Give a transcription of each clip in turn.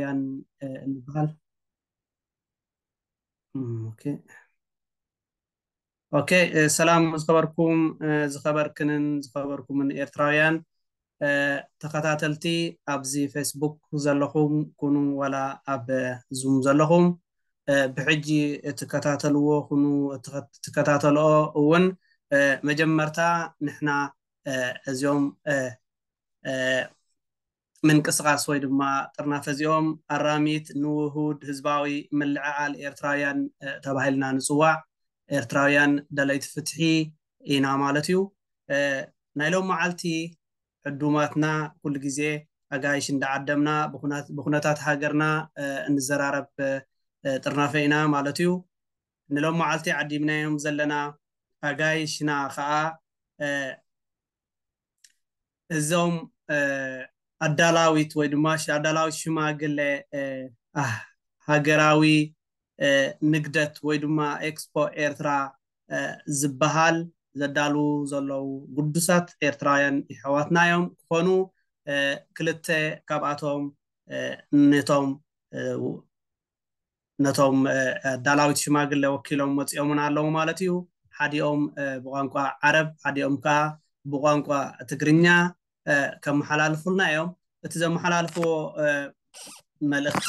ኤርትራውያን እንበሃል። ኦኬ ኦኬ። ሰላም ዝኸበርኩም፣ ዝኸበርክንን ዝኸበርኩምን ኤርትራውያን ተኸታተልቲ፣ ኣብዚ ፌስቡክ ዘለኹም ኩኑ ዋላ ኣብ ዙም ዘለኹም፣ ብሕጂ እትከታተልዎ ኩኑ፣ እትከታተልኦ እውን፣ መጀመርታ ንሕና እዚኦም ምንቅስቃስ ወይ ድማ ጥርናፈ እዚኦም ኣራሚት ንውሁድ ህዝባዊ ምልዕዓል ኤርትራውያን ተባሂልና ንፅዋዕ፣ ኤርትራውያን ደለይቲ ፍትሒ ኢና ማለት እዩ። ናይ ሎም መዓልቲ ዕዱማትና ኩሉ ግዜ ኣጋይሽ እንዳዓደምና ብኩነታት ሃገርና እንዘራረብ ጥርናፈ ኢና ማለት እዩ። ንሎም መዓልቲ ዓዲምናዮም ዘለና ኣጋይሽና ከዓ እዞም ኣዳላዊት ወይ ድማ ኣዳላዊት ሽማግለ ሃገራዊ ንግደት ወይ ድማ ኤክስፖ ኤርትራ ዝበሃል ዘዳሉ ዘለዉ ግዱሳት ኤርትራውያን የሕዋትና እዮም። ክኾኑ ክልተ ካብኣቶም ነቶም ነቶም ኣዳላዊት ሽማግለ ወኪሎም መፂኦምን ኣለዉ ማለት እዩ። ሓዲኦም ብቋንቋ ዓረብ፣ ሓዲኦም ከዓ ብቋንቋ ትግርኛ ከመሓላልፉልና እዮም። እቲ ዘመሓላልፍዎ መልእኽቲ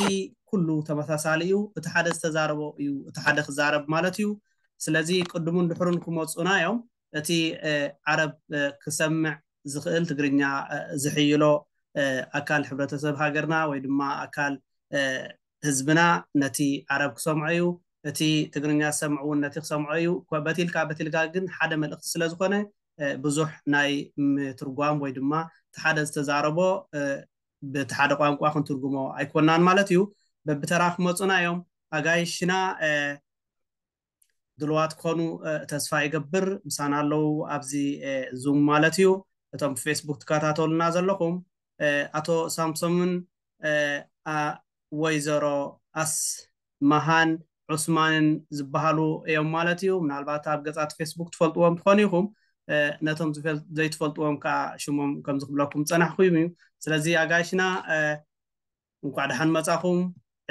ኩሉ ተመሳሳሊ እዩ። እቲ ሓደ ዝተዛረቦ እዩ እቲ ሓደ ክዛረብ ማለት እዩ። ስለዚ ቅድሙን ድሕሩን ክመፁና እዮም። እቲ ዓረብ ክሰምዕ ዝኽእል፣ ትግርኛ ዝሕይሎ ኣካል ሕብረተሰብ ሃገርና ወይ ድማ ኣካል ህዝብና ነቲ ዓረብ ክሰምዖ እዩ። እቲ ትግርኛ ዝሰምዕ እውን ነቲ ክሰምዖ እዩ። በቲልካ በቲልካ ግን ሓደ መልእኽቲ ስለ ዝኾነ ብዙሕ ናይ ምትርጓም ወይ ድማ እቲ ሓደ ዝተዛረቦ ብቲ ሓደ ቋንቋ ክንትርጉሞ ኣይኮናን ማለት እዩ። በብተራ ክመፁና እዮም። ኣጋይሽና ድልዋት ክኾኑ ተስፋ ይገብር። ምሳና ኣለዉ ኣብዚ ዙም ማለት እዩ። እቶም ብፌስቡክ ትከታተሉና ዘለኹም ኣቶ ሳምሶምን ወይዘሮ ኣስመሃን ዑስማንን ዝበሃሉ እዮም ማለት እዩ። ምናልባት ኣብ ገፃት ፌስቡክ ትፈልጥዎም ትኾኑ ኢኹም። ነቶም ዘይትፈልጥዎም ከዓ ሽሞም ከምዚ ክብለኩም ፀናሕኩም እዩ። ስለዚ ኣጋይሽና እንኳዕ ደሓን መፃኹም።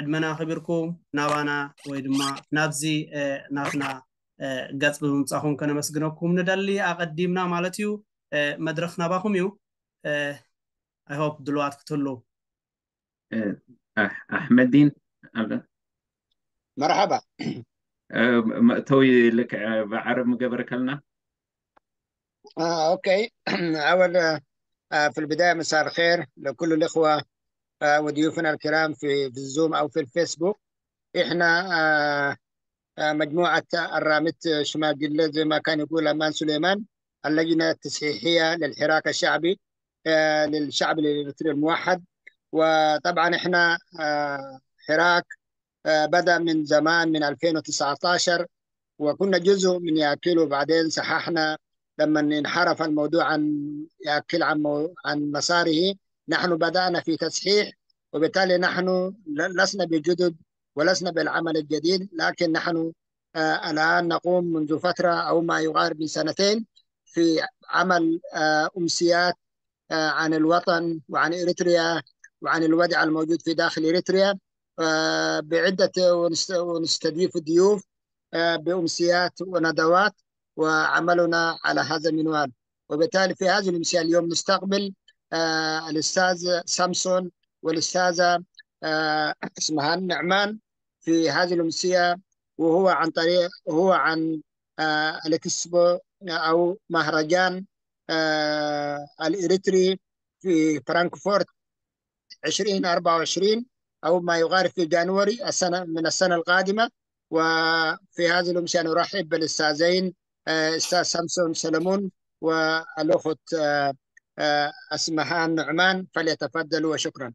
ዕድመና ኣኽቢርኩም ናባና ወይ ድማ ናብዚ ናትና ገፅ ብምምፃኹም ከነመስግነኩም ንደሊ ኣቐዲምና ማለት እዩ። መድረኽ ናባኹም እዩ። I hope ድልዋት ክትህሉ። ኣሕመዲን መርሓባ። መእተዊ ልክዕ ብዓረብ ምገበርከልና። ኦኬ። ኣወል في البداية مساء الخير لكل الإخوة وضيوفنا الكرام في في الزوم أو في الفيسبوك. إحنا مجموعة أرامت شماقلة زي ما كان يقول أمان سليمان، اللجنة التصحيحية للحراك الشعبي للشعب الإريتري الموحد. وطبعا إحنا حراك بدأ من زمان من ألفين وتسعتاشر، وكنا جزء من ياكل، وبعدين صححنا لما انحرف الموضوع عن ياكل عن مو- عن مساره. نحن بدأنا في تصحيح، وبالتالي نحن ل- لسنا بجدد ولسنا بالعمل الجديد، لكن نحن آه، الآن نقوم منذ فترة أو ما يقارب من سنتين في عمل آه، أمسيات آه، عن الوطن وعن إريتريا وعن الوضع الموجود في داخل إريتريا آه، بعدة ونست- ونستضيف ضيوف آه، بأمسيات وندوات، وعملنا على هذا المنوال. وبالتالي في هذه الأمسية اليوم نستقبل آه، الأستاذ سامسون والأستاذة آه، اسمهان نعمان في هذه الأمسية، وهو عن طريق هو عن آه، الإكسبو أو مهرجان آه، الإريتري في فرانكفورت ألفين وأربعة وعشرين أو ما يقارب في جانوري السنة من السنة القادمة. وفي هذه الأمسية نرحب بالأستاذين آه، أستاذ سامسون سلمون والأخت آه، آه، أسمهان نعمان، فليتفضلوا وشكرا.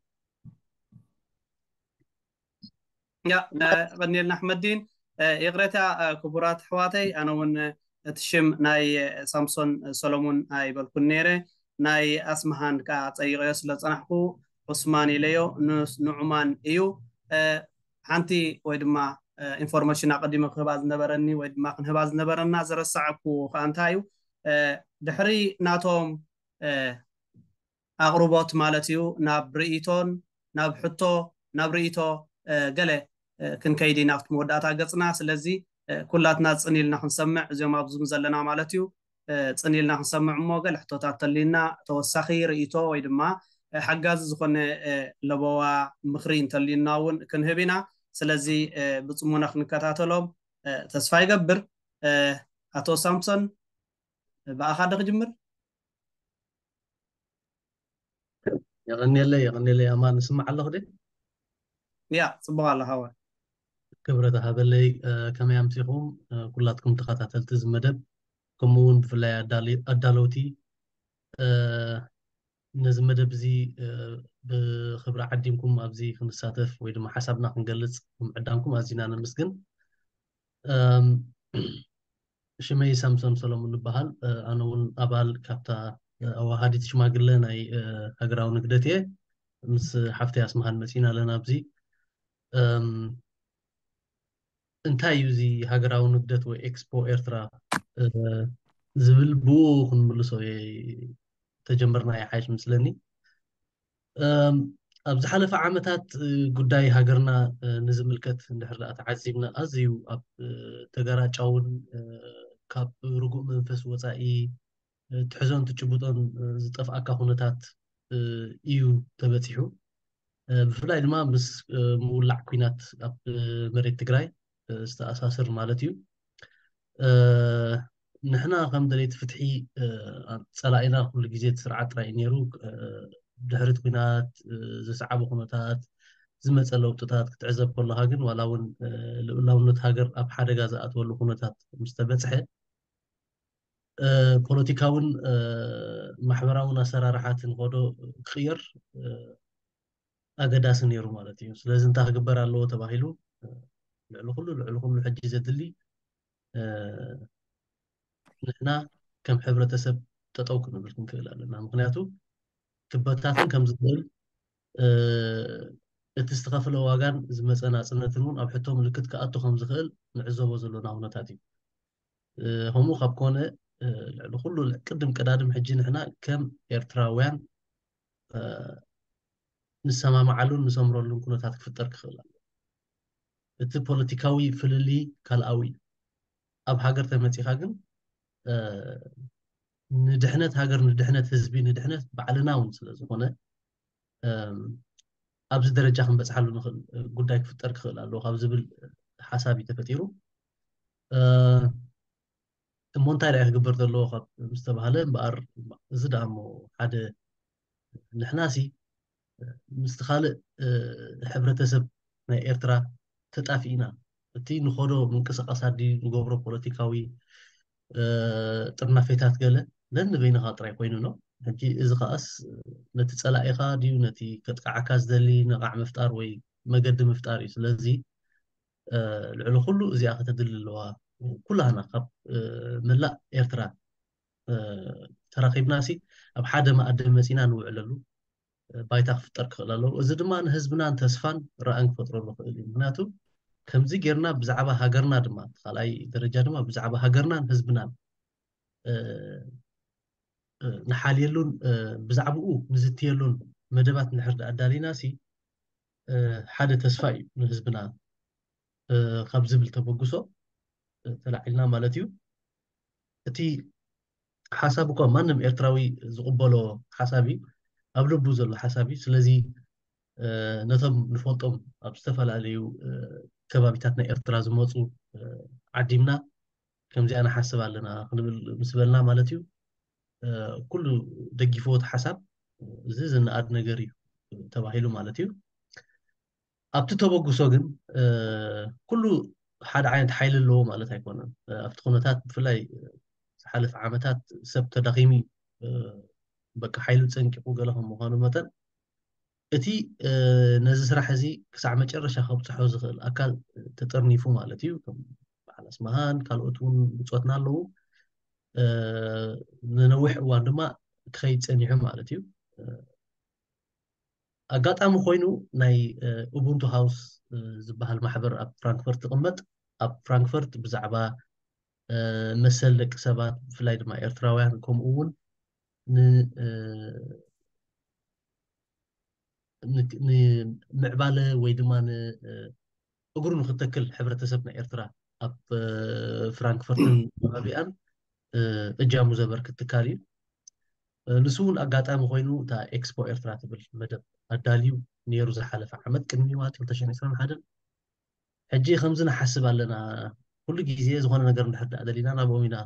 ያ ቀኒልና ኣሕመዲን። ይቕሬታ ክቡራት ኣሕዋተይ፣ ኣነ እውን እቲ ሽም ናይ ሳምሶን ሰሎሞን ኣይበልኩን ነይረ። ናይ ኣስመሃን ከዓ ፀይቐዮ ስለ ፀናሕኩ ዑስማን ኢለዮ፣ ንዑማን እዩ። ሓንቲ ወይ ድማ ኢንፎርሜሽን ኣቐዲመ ክህባ ዝነበረኒ ወይ ድማ ክንህባ ዝነበረና ዝረሳዕኩዎ ከዓ እንታይ እዩ፣ ድሕሪ ናቶም ኣቕርቦት ማለት እዩ፣ ናብ ርእይቶን ናብ ሕቶ ናብ ርእይቶ ገለ ክንከይድ ኢና ኣብቲ መወዳእታ ገፅና። ስለዚ ኩላትና ፅን ኢልና ክንሰምዕ፣ እዚኦም ኣብዙም ዘለና ማለት እዩ፣ ፅን ኢልና ክንሰምዕ እሞ ገለ ሕቶታት ተልዩና ተወሳኺ ርእይቶ ወይ ድማ ሓጋዚ ዝኾነ ለበዋ ምኽሪ እንተልዩና እውን ክንህብ ኢና። ስለዚ ብፅሙና ክንከታተሎም ተስፋ ይገብር። ኣቶ ሳምሶን፣ ብኣኻ ዶ ክጅምር? የቐንየለይ፣ የቐንየለይ። ኣማን፣ ንስማዕ ኣለኹ ደ? ያ፣ ጽቡቕ ኣሎ፣ ሃወ። ክብረት ሃበለይ። ከመይ ኣምሲኹም ኩላትኩም ተኸታተልቲ እዚ መደብ፣ ከምኡ እውን ብፍላይ ኣዳለውቲ ነዚ መደብ እዚ ብኽብሪ ዓዲምኩም ኣብዚ ክንሳተፍ ወይ ድማ ሓሳብና ክንገልጽ ምዕዳምኩም ኣዚና ነመስግን። ሽመይ ሳምሶን ሰሎሙን እበሃል። ኣነ እውን ኣባል ካብታ ኣዋሃዲት ሽማግለ ናይ ሃገራዊ ንግደት እየ። ምስ ሓፍተይ ኣስማሃን መፂና ኣለና ኣብዚ። እንታይ እዩ እዚ ሃገራዊ ንግደት ወይ ኤክስፖ ኤርትራ ዝብል ብኡ ክንምልሶ ተጀመርና ይሓይሽ ምስለኒ። ኣብ ዝሓለፈ ዓመታት ጉዳይ ሃገርና ንዝምልከት እንድሕር ደኣ ተዓዚብና ኣዝዩ ኣብ ተገራጫውን ካብ ርጉእ መንፈስ ወፃኢ ትሕዞን ትጭብጦን ዝጠፍኣካ ኩነታት እዩ ተበፂሑ። ብፍላይ ድማ ምስ ምውላዕ ኲናት ኣብ መሬት ትግራይ ዝተኣሳስር ማለት እዩ። ንሕና ከም ደለይቲ ፍትሒ ጸላኢና ኩሉ ግዜ እቲ ስርዓት ጥራይ እዩ ነይሩ። ድሕሪ እቲ ኲናት ዝሰዓበ ኩነታት ዝመፀ ለውጥታት ክትዕዘብ ከለኻ ግን ዋላ እውን ልኡላውነት ሃገር ኣብ ሓደጋ ዝኣትወሉ ኩነታት ምስ ተበፅሐ ፖለቲካውን ማሕበራውን ኣሰራርሓ እቲ ንኸዶ ክቕየር ኣገዳሲ ነይሩ ማለት እዩ። ስለዚ እንታይ ክግበር ኣለዎ ተባሂሉ ልዕሊ ኩሉ ልዕሊ ኩሉ ሕጂ ዘድሊ ንሕና ከም ሕብረተሰብ ጠጠው ክንብል ክንክእል ኣለና። ምክንያቱ ክበታትን ከም ዝኽእል እቲ ዝተኸፍለ ዋጋን ዝመፀ ናፅነትን እውን ኣብ ሕቶ ምልክት ክኣቱ ከም ዝኽእል ንዕዘቦ ዘለና ኩነታት እዩ። ከምኡ ካብ ኮነ ልዕሊ ኩሉ ቅድም ቀዳድም ሕጂ ንሕና ከም ኤርትራውያን ንሰማማዓሉን ንሰምረሉን ኩነታት ክፍጠር ክኽእል ኣሎ። እቲ ፖለቲካዊ ፍልልይ ካልኣዊ እዩ። ኣብ ሃገር ተመፂኻ ግን ንድሕነት ሃገር ንድሕነት ህዝቢ ንድሕነት ባዕልና እውን ስለ ዝኾነ ኣብዚ ደረጃ ክንበፅሓሉ ንኽእል ጉዳይ ክፍጠር ክኽእል ኣለዎ ካብ ዝብል ሓሳብ እዩ ተፈጢሩ። እሞ እንታይ ደኣ ክግበር ዘለዎ ካብ ምስተባህለ እምበኣር እዚ ደኣ እሞ ሓደ ንሕናሲ ምስቲ ካልእ ሕብረተሰብ ናይ ኤርትራ ተጣፊእና እቲ ንኸዶ ምንቅስቃሳት ድዩ ንገብሮ ፖለቲካዊ ጥርናፌታት ገለ ነንበይንኻ ጥራይ ኮይኑ ነው። ሕጂ እዚ ከኣስ ነቲ ጸላኢኻ ድዩ ነቲ ከጥቃዓካ ዝደሊ ነቓዕ ምፍጣር ወይ መገዲ ምፍጣር እዩ። ስለዚ ልዕሊ ኩሉ እዚኣ ከተድሊ ኣለዋ። ኩላህና ካብ መላእ ኤርትራ ተራኺብና ሲ ኣብ ሓደ መኣዲ መጺና ንውዕለሉ ባይታ ክፍጠር ክኽእል ኣለዎ። እዚ ድማ ንህዝብናን ተስፋን ራእን ክፈጥረሉ ክእል እዩ። ምክንያቱ ከምዚ ጌርና ብዛዕባ ሃገርና ድማ እቲ ካልኣይ ደረጃ ድማ ብዛዕባ ሃገርናን ህዝብናን ንሓልየሉን ብዛዕባኡ ንዝትየሉን መደባት እንድሕር ኣዳሊና ሲ ሓደ ተስፋ እዩ ንህዝብና ካብ ዝብል ተበግሶ ተላዒልና ማለት እዩ። እቲ ሓሳብ እኳ ማንም ኤርትራዊ ዝቕበሎ ሓሳብ እዩ፣ ኣብ ልቡ ዘሎ ሓሳብ እዩ። ስለዚ ነቶም ንፈልጦም ኣብ ዝተፈላለዩ ከባቢታት ናይ ኤርትራ ዝመፁ ዓዲምና ከምዚኣ ንሓስብ ኣለና ክንብል ምስ በልና ማለት እዩ። ኩሉ ደጊፍዎ እቲ ሓሳብ እዚ ዝነኣድ ነገር እዩ ተባሂሉ ማለት እዩ። ኣብቲ ተበግሶ ግን ኩሉ ሓደ ዓይነት ሓይሊ ኣለዎ ማለት ኣይኮነን። ኣብቲ ኩነታት ብፍላይ ዝሓለፈ ዓመታት ሰብ ተዳኺሙ እዩ፣ በቃ ሓይሉ ፀንቂቑ ገለ ከም ምዃኑ መጠን እቲ ነዚ ስራሕ እዚ ክሳዕ መጨረሻ ከብፅሖ ዝኽእል ኣካል ተጠርኒፉ ማለት እዩ። ከም በዓል ኣስመሃን ካልኦት እውን ብፆትና ኣለዉ። ንነዊሕ እዋን ድማ ክኸይድ ፀኒሑ ማለት እዩ። ኣጋጣሚ ኮይኑ ናይ ኡቡንቱ ሃውስ ዝበሃል ማሕበር ኣብ ፍራንክፈርት ትቕመጥ ኣብ ፍራንክፈርት ብዛዕባ መሰል ደቂ ሰባት ብፍላይ ድማ ኤርትራውያን ከምኡ እውን ን ንምዕባለ ወይ ድማ እግሩ ንክተክል ሕብረተሰብ ናይ ኤርትራ ኣብ ፍራንክፈርትን ከባቢኣን እጃሙ ዘበርክት ትካል እዩ። ንሱ እውን ኣጋጣሚ ኮይኑ እታ ኤክስፖ ኤርትራ ትብል መደብ ኣዳልዩ ነይሩ ዝሓለፈ ዓመት ቅድሚ ማለት ክልተ ሽሕን ዕስራን ሓደን። ሕጂ ከምዚ ንሓስብ ኣለና፣ ኩሉ ግዜ ዝኾነ ነገር እንድሕር ደኣ ደሊና ናብኦም ኢና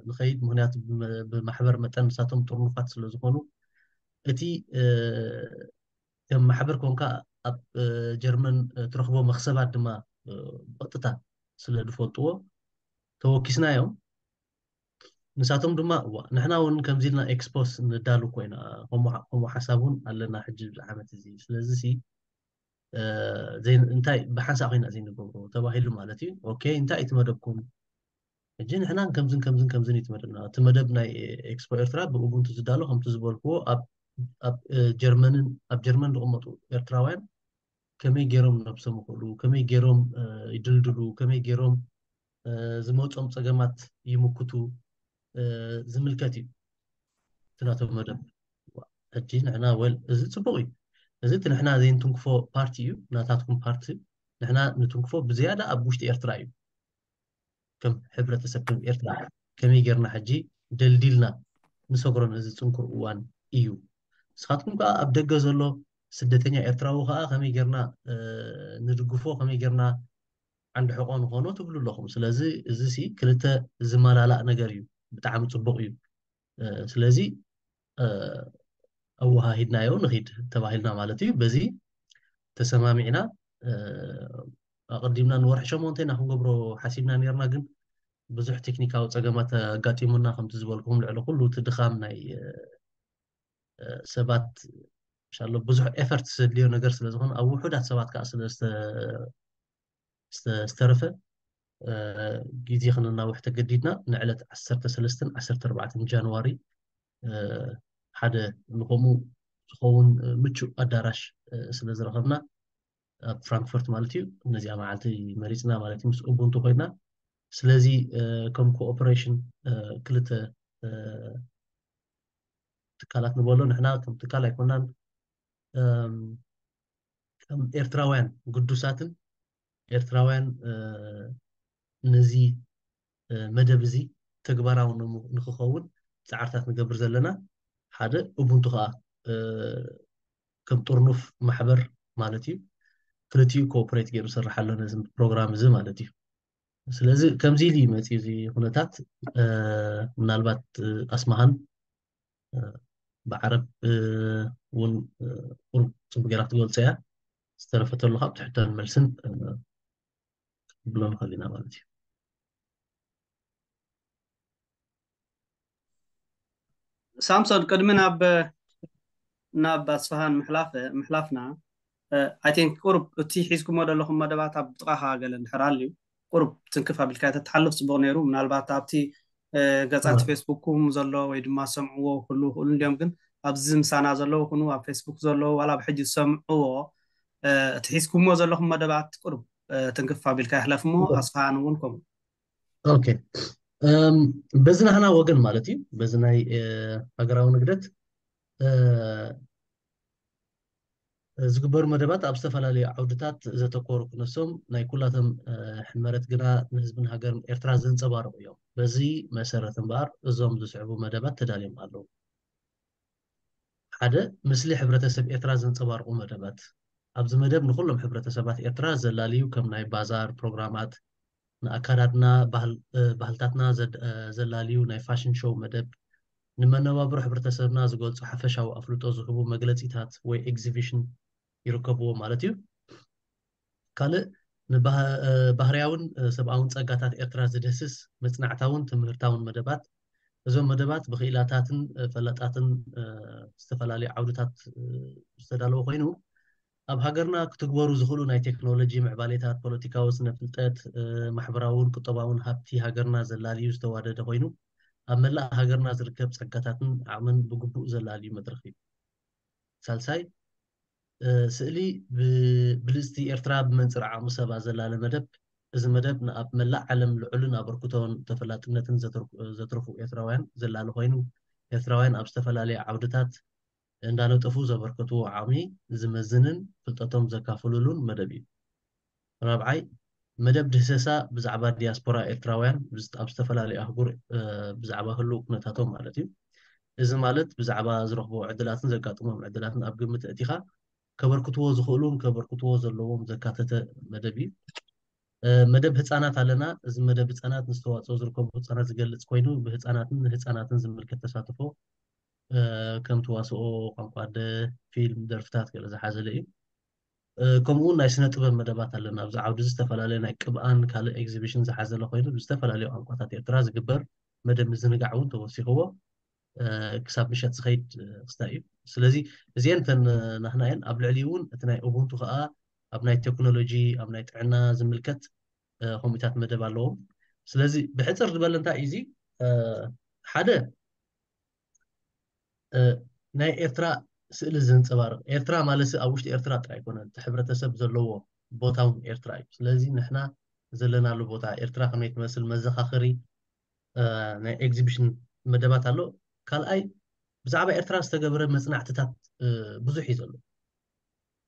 ንኸይድ። ምክንያቱ ብማሕበር መጠን ንሳቶም ጥርኑፋት ስለ ዝኾኑ እቲ ከም ማሕበር ኮንካ ኣብ ጀርመን ትረኽቦ መኽሰባት ድማ ብቐጥታ ስለ ዝፈልጥዎ ተወኪስናዮም። ንሳቶም ድማ እዋ ንሕና እውን ከምዚ ኢልና ኤክስፖስ ንዳሉ ኮይና ከምኡ ሓሳብ እውን ኣለና ሕጂ ኣብዚ ዓመት እዚ። ስለዚ ሲ እንታይ ብሓንሳእ ኮይና ዘይንገብሮ ተባሂሉ ማለት እዩ። ኦኬ እንታይ እዩ ትመደብኩም? ሕጂ ንሕና ከምዝን ከምዝን ከምዝን እዩ ትመደብና። እቲ መደብ ናይ ኤክስፖ ኤርትራ ብኡቡንቱ ዝዳሎ ከምቲ ዝበልክዎ ኣብ ጀርመንን ኣብ ጀርመን ዝቕመጡ ኤርትራውያን ከመይ ገይሮም ነብሶም ይኽእሉ፣ ከመይ ገይሮም ይድልድሉ፣ ከመይ ገይሮም ዝመፆም ፀገማት ይምክቱ ዝምልከት እዩ እቲ ናቶም መደብ። ሕጂ ንሕና ወል እዚ ፅቡቅ እዩ። እዚ እቲ ንሕና ዘይንትንክፎ ፓርቲ እዩ፣ ናታትኩም ፓርቲ። ንሕና ንትንክፎ ብዝያዳ ኣብ ውሽጢ ኤርትራ እዩ። ከም ሕብረተሰብ ከም ኤርትራ ከመይ ጌርና ሕጂ ደልዲልና ንሰግሮ ነዚ ፅንኩር እዋን እዩ። ንስኻትኩም ከዓ ኣብ ደገ ዘሎ ስደተኛ ኤርትራዊ ከዓ ከመይ ጌርና ንድግፎ፣ ከመይ ጌርና ዓንዲ ሕቆ ንኾኖ ትብሉ ኣለኹም። ስለዚ እዚ ሲ ክልተ ዝመላላእ ነገር እዩ፣ ብጣዕሚ ፅቡቅ እዩ። ስለዚ ኣወሃሂድናዮ ንኺድ ተባሂልና ማለት እዩ። በዚ ተሰማሚዕና ኣቐዲምና ንወርሒ ሸሞንተ ኢና ክንገብሮ ሓሲብና ነርና፣ ግን ብዙሕ ቴክኒካዊ ፀገማት ኣጋጢሙና፣ ከምቲ ዝበልኩም ልዕሊ ኩሉ እቲ ድኻም ናይ ሰባት ሻሎ ብዙሕ ኤፈርት ዘድልዮ ነገር ስለ ዝኾነ ኣብ ውሑዳት ሰባት ከዓ ስለ ዝተረፈ ግዜ ክነናውሕ ተገዲድና ንዕለት ዓሰርተ ሰለስተን ዓሰርተ ኣርባዕተን ጃንዋሪ ሓደ ንኸምኡ ዝኸውን ምቹእ ኣዳራሽ ስለ ዝረኸብና ኣብ ፍራንክፈርት ማለት እዩ ነዚኣ መዓልቲ መሪፅና ማለት እዩ ምስ ኡቡንቱ ኮይና። ስለዚ ከም ኮኦፐሬሽን ክልተ ትካላት ንበሎ ንሕና ከም ትካል ኣይኮናን ከም ኤርትራውያን ግዱሳትን ኤርትራውያን ነዚ መደብ እዚ ተግባራዊ ንክኸውን ፃዕርታት ንገብር ዘለና ሓደ ኡቡንቱ ከዓ ከም ጥርኑፍ ማሕበር ማለት እዩ። ክልቲኡ ኮኦፕሬት ገይሩ ዝሰርሕ ኣሎ ነዚ ፕሮግራም እዚ ማለት እዩ። ስለዚ ከምዚ ኢሉ እዩ መፅዩ እዚ ኩነታት። ምናልባት ኣስማሃን ብዓረብ እውን ቁሩብ ፅቡቅ ገይራ ክትገልፆ እያ። ዝተረፈ ተሎ ካብ ትሕቶን መልስን ክንብሎ ንኽእል ኢና ማለት እዩ። ሳምሶን ቅድሚ ናብ ናብ ኣስፋሃን ምሕላፍ ምሕላፍና I think ቁሩብ እቲ ሒዝኩሞ ዘለኹም መደባት ኣብ ጥቓኻ ገለ እንድሕር ኣልዩ ቁሩብ ትንክፍ ኣቢልካ ተተሓልፍ ፅቡቕ ነይሩ። ምናልባት ኣብቲ ገፃት ፌስቡክኩም ዘሎ ወይ ድማ ሰምዕዎ ክህሉ ይኽእሉ እንዲዮም፣ ግን ኣብዚ ምሳና ዘለዉ ኩኑ ኣብ ፌስቡክ ዘለዉ ዋላ ብሕጂ ዝሰምዕዎ እቲ ሒዝኩሞ ዘለኹም መደባት ቁሩብ ትንክፍ ኣቢልካ ይሕለፍሞ ኣስፋሃን እውን ከምኡ። ኦኬ በዚ ናህና ወገን ማለት እዩ በዚ ናይ ሃገራዊ ንግደት ዝግበሩ መደባት ኣብ ዝተፈላለዩ ዓውድታት ዘተኮሩ ክነሶም ናይ ኩላቶም ሕመረት ግና ንህዝብን ሃገርን ኤርትራ ዘንፀባርቑ እዮም። በዚ መሰረት እምበኣር እዞም ዝስዕቡ መደባት ተዳልዮም ኣለዉ። ሓደ፣ ምስሊ ሕብረተሰብ ኤርትራ ዘንጸባርቑ መደባት። ኣብዚ መደብ ንኹሎም ሕብረተሰባት ኤርትራ ዘላልዩ ከም ናይ ባዛር ፕሮግራማት፣ ንኣካዳድና ባህልታትና ዘላልዩ ናይ ፋሽን ሾው መደብ፣ ንመነባብሮ ሕብረተሰብና ዝገልጹ ሓፈሻዊ ኣፍልጦ ዝህቡ መግለጺታት ወይ ኤግዚቢሽን ይርከብዎ ማለት እዩ። ካልእ ንባህርያውን ሰብኣውን ጸጋታት ኤርትራ ዝድህስስ መጽናዕታውን ትምህርታውን መደባት። እዞም መደባት ብክኢላታትን ፈላጣትን ዝተፈላለዩ ዓውድታት ዝተዳለወ ኮይኑ ኣብ ሃገርና ክትግበሩ ዝኽእሉ ናይ ቴክኖሎጂ ምዕባሌታት፣ ፖለቲካዊ ስነ ፍልጠት፣ ማሕበራውን ቁጠባውን ሃብቲ ሃገርና ዘላልዩ ዝተዋደደ ኮይኑ ኣብ መላእ ሃገርና ዝርከብ ጸጋታትን ዓቕምን ብግቡእ ዘላልዩ መድረኽ እዩ። ሳልሳይ ስእሊ ብልፅቲ ኤርትራ ብመንፅር ዓቕሚ ሰባ ዘላለ መደብ። እዚ መደብ ንኣብ መላእ ዓለም ልዑልን ኣበርክቶን ተፈላጥነትን ዘትረፉ ኤርትራውያን ዘላለ ኮይኑ ኤርትራውያን ኣብ ዝተፈላለየ ዓውድታት እንዳነጠፉ ዘበርከትዎ ዓቕሚ ዝመዝንን ፍልጠቶም ዘካፍሉሉን መደብ እዩ። ራብዓይ፣ መደብ ድህሰሳ ብዛዕባ ዲያስፖራ ኤርትራውያን ኣብ ዝተፈላለዩ ኣህጉር ብዛዕባ ህልው ኩነታቶም ማለት እዩ። እዚ ማለት ብዛዕባ ዝረኽቦ ዕድላትን ዘጋጥሞም ዕድላትን ኣብ ግምት እቲኻ ከበርክትዎ ዝኽእሉን ከበርክትዎ ዘለዎም ዘካተተ መደብ እዩ። መደብ ህፃናት ኣለና። እዚ መደብ ህፃናት ንዝተዋፅኦ ዝርከቡ ህፃናት ዝገልፅ ኮይኑ ብህፃናትን ንህፃናትን ዝምልከት ተሳትፎ ከም ተዋስኦ፣ ቋንቋ ኣደ፣ ፊልም፣ ደርፍታት ገለ ዝሓዘለ እዩ። ከምኡውን ናይ ስነ ጥበብ መደባት ኣለና። ኣብዚ ዓውዲ እዚ ዝተፈላለየ ናይ ቅብኣን ካልእ ኤግዚቢሽን ዝሓዘለ ኮይኑ ብዝተፈላለዩ ቋንቋታት ኤርትራ ዝግበር መደብ ምዝንጋዕ እውን ተወሲኽዎ ክሳብ ምሸት ዝኸይድ ክስታይ እዩ። ስለዚ እዚአን እተን ናህና እየን። ኣብ ልዕሊ እውን እቲ ናይ ኡቡንቱ ከዓ ኣብ ናይ ቴክኖሎጂ ኣብ ናይ ጥዕና ዝምልከት ከምኡታት መደብ ኣለዎም። ስለዚ ብሕፅር ዝበለ እንታይ እዩ እዚ ሓደ ናይ ኤርትራ ስእሊ ዘንፀባርቕ ኤርትራ ማለት ኣብ ውሽጢ ኤርትራ ጥራይ ኣይኮነን፣ እቲ ሕብረተሰብ ዘለዎ ቦታ እውን ኤርትራ እዩ። ስለዚ ንሕና ዘለናሉ ቦታ ኤርትራ ከመይ ትመስል መዘኻኸሪ ናይ ኤግዚቢሽን መደባት ኣሎ። ካልኣይ ብዛዕባ ኤርትራ ዝተገብረ መፅናዕትታት ብዙሕ እዩ ዘሎ።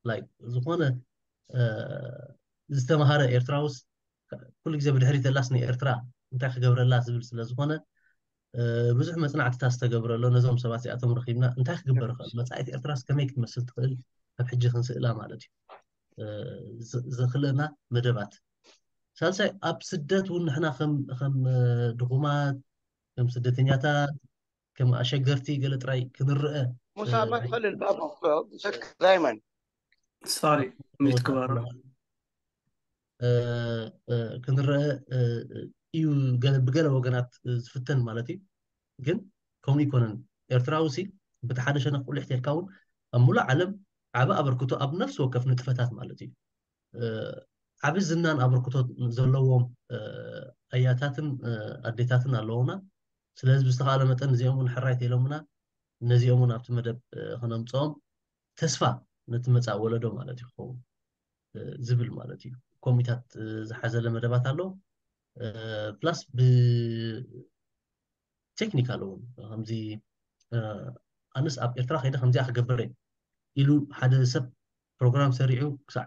ላይክ ዝኾነ ዝተምሃረ ኤርትራውስ ኩሉ ግዜ ብድሕሪት ዘላስ ንኤርትራ እንታይ ክገብረላ ዝብል ስለ ዝኾነ ብዙሕ መፅናዕትታት ዝተገብረሎ ነዞም ሰባት እዚኣቶም ረኺብና እንታይ ክግበር ይኽእል፣ መፃኢት ኤርትራስ ከመይ ክትመስል ትኽእል ካብ ሕጂ ክንስእላ ማለት እዩ። ዘኽእለና መደባት። ሳልሳይ ኣብ ስደት እውን ንሕና ከም ድኹማት ከም ስደተኛታት ከም ኣሸገርቲ ገለ ጥራይ ክንረአ ሙሳ መን ኸልል ባባ ዳይመን ሶሪ ሚት ክበሩ ክንረአ እዩ ብገለ ወገናት ዝፍተን ማለት እዩ። ግን ከምኡ ይኮነን። ኤርትራዊ ሲ በቲ ሓደ ሸነኽ ቁልሕ ተልካ እውን ኣብ ሙሉእ ዓለም ዓቢ ኣበርክቶ ኣብ ነፍሲ ወከፍ ንጥፈታት ማለት እዩ ዓቢ ዝናን ኣበርክቶ ዘለዎም ኣያታትን ኣዴታትን ኣለውና። ስለዚ ብዝተኻለ መጠን እዚኦም እውን ሕራይ ተኢሎምና ነዚኦም እውን ኣብቲ መደብ ከነምፅኦም ተስፋ ነቲ መፃእ ወለዶ ማለት እዩ ክኸውን ዝብል ማለት እዩ። ኮሚታት ዝሓዘለ መደባት ኣሎ። ፕላስ ብቴክኒካል እውን ከምዚ ኣነስ ኣብ ኤርትራ ከይደ ከምዚኣ ክገብር እየ ኢሉ ሓደ ሰብ ፕሮግራም ሰሪዑ ክሳዕ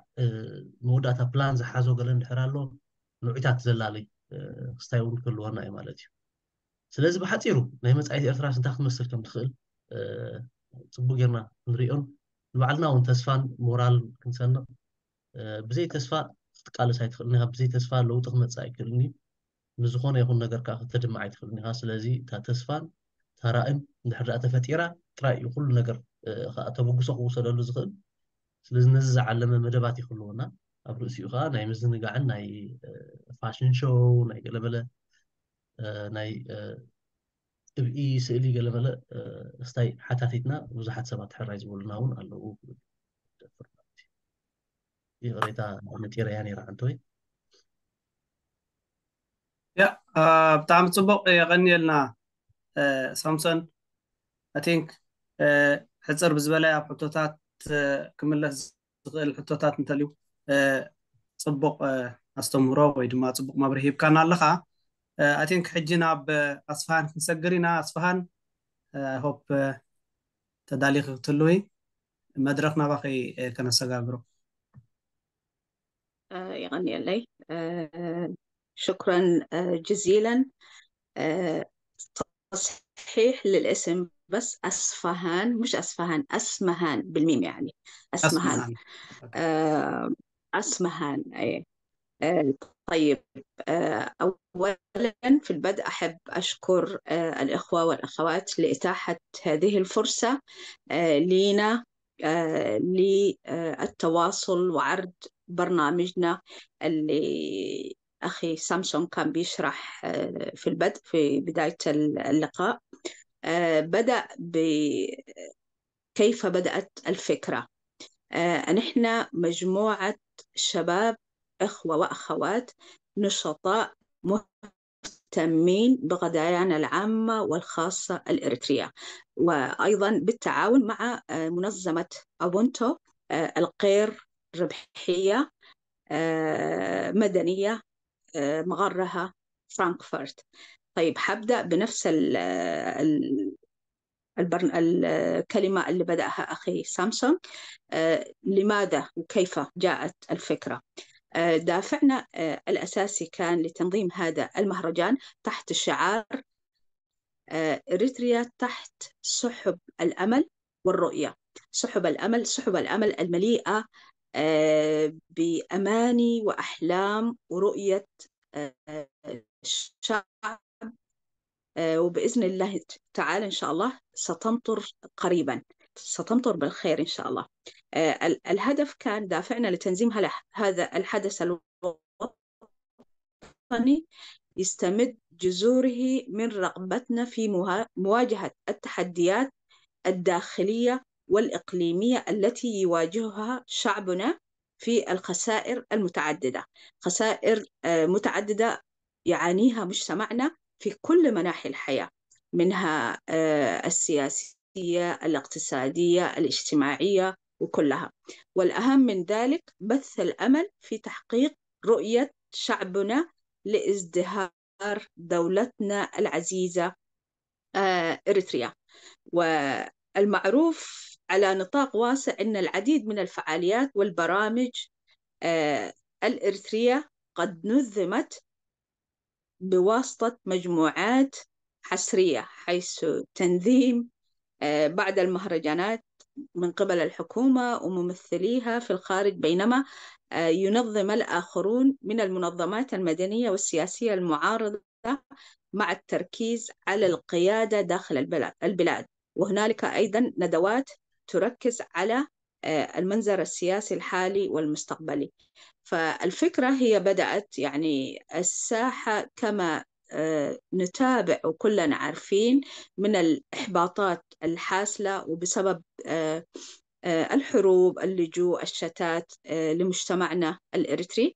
መወዳእታ ፕላን ዝሓዞ ገለ እንድሕር ኣሎ ንዑታት ዘላለይ ክስታይ እውን ክህልወና እዩ ማለት እዩ። ስለዚ ብሓፂሩ ናይ መፃኢት ኤርትራ እንታይ ክትመስል ከም ትኽእል ፅቡቅ ጌርና ክንሪኦን ንባዕልና እውን ተስፋን ሞራል ክንሰንቕ ብዘይ ተስፋ ክትቃለስ ኣይትኽእልን ኢኻ። ብዘይ ተስፋ ለውጢ ክመፅእ ኣይክእልን እዩ። ንዝኾነ ይኹን ነገር ከዓ ክተድምዕ ኣይትኽእልን ኢኻ። ስለዚ እታ ተስፋን እታ ራእን እንድሕር ደኣ ተፈጢራ ጥራይ እዩ ኩሉ ነገር ከዓ ተበግሶ ክውሰደሉ ዝኽእል። ስለዚ ነዚ ዝዓለመ መደባት ይክልወና ኣብ ርእሲኡ ከዓ ናይ ምዝንጋዕን ናይ ፋሽን ሾው ናይ ገለመለ ናይ ጥብኢ ስእሊ ገለመለ ስታይ ሓታቲትና ብዙሓት ሰባት ሕራይ ዝበሉና እውን ኣለዉ። ይቕሬታ ነጢረያ ነይራ ዓንተወይ። ያ ብጣዕሚ ፅቡቅ የቐንየልና ሳምሶን። I think ሕፅር ብዝበለ ኣብ ሕቶታት ክምለስ ዝኽእል ሕቶታት እንተልዩ ፅቡቅ ኣስተምህሮ ወይ ድማ ፅቡቅ መብርሂ ሂብካና ኣለኻ። I think ሕጂ ናብ ኣስፋሃን ክንሰግር ኢና። ኣስፋሃን I hope ተዳሊኺ ክትህልዊ መድረኽ ናባኺ ከነሰጋግሮ። يغني علي شكرا جزيلا. تصحيح للاسم بس أسفهان، مش أسفهان، أسمهان بالميم يعني. أسمهان. أسمهان. أسمهان، أي. طيب، أولا في البدء أحب أشكر الإخوة والأخوات لإتاحة هذه الفرصة لينا للتواصل وعرض برنامجنا اللي أخي سامسون كان بيشرح في البدء، في بداية اللقاء. بدأ ب كيف بدأت الفكرة؟ نحن مجموعة شباب، إخوة وأخوات نشطاء مهتمين بقضايانا العامة والخاصة الإريترية، وأيضا بالتعاون مع منظمة أبونتو الغير ربحية مدنية مقرها فرانكفورت. طيب، حبدأ بنفس ال البرن... الكلمة اللي بدأها أخي سامسونج. آه، لماذا وكيف جاءت الفكرة؟ آه، دافعنا آه، الأساسي كان لتنظيم هذا المهرجان تحت شعار آه، إريتريا تحت سحب الأمل والرؤية. سحب الأمل، سحب الأمل المليئة آه، بأماني وأحلام ورؤية آه، الشعب. آه، وبإذن الله تعالى إن شاء الله ستمطر قريبا، ستمطر بالخير إن شاء الله. آه، ال- الهدف كان دافعنا لتنظيم هل- هذا الحدث الوطني يستمد جذوره من رغبتنا في مها- مواجهة التحديات الداخلية والإقليمية التي يواجهها شعبنا في الخسائر المتعددة، خسائر آه، متعددة يعانيها مجتمعنا في كل مناحي الحياة، منها آه، السياسية، الاقتصادية، الاجتماعية، وكلها. والأهم من ذلك بث الأمل في تحقيق رؤية شعبنا لازدهار دولتنا العزيزة آه، إريتريا. والمعروف على نطاق واسع أن العديد من الفعاليات والبرامج آه، الإريترية قد نظمت بواسطة مجموعات حصرية، حيث تنظيم آه، بعض المهرجانات من قبل الحكومة وممثليها في الخارج، بينما آه، ينظم الآخرون من المنظمات المدنية والسياسية المعارضة، مع التركيز على القيادة داخل البلاد. وهنالك أيضا ندوات تركز على آه، المنظر السياسي الحالي والمستقبلي. فالفكرة هي بدأت، يعني، الساحة كما آه، نتابع وكلنا عارفين من الإحباطات الحاصلة وبسبب آه، آه، الحروب، اللجوء، الشتات آه، لمجتمعنا الإريتري.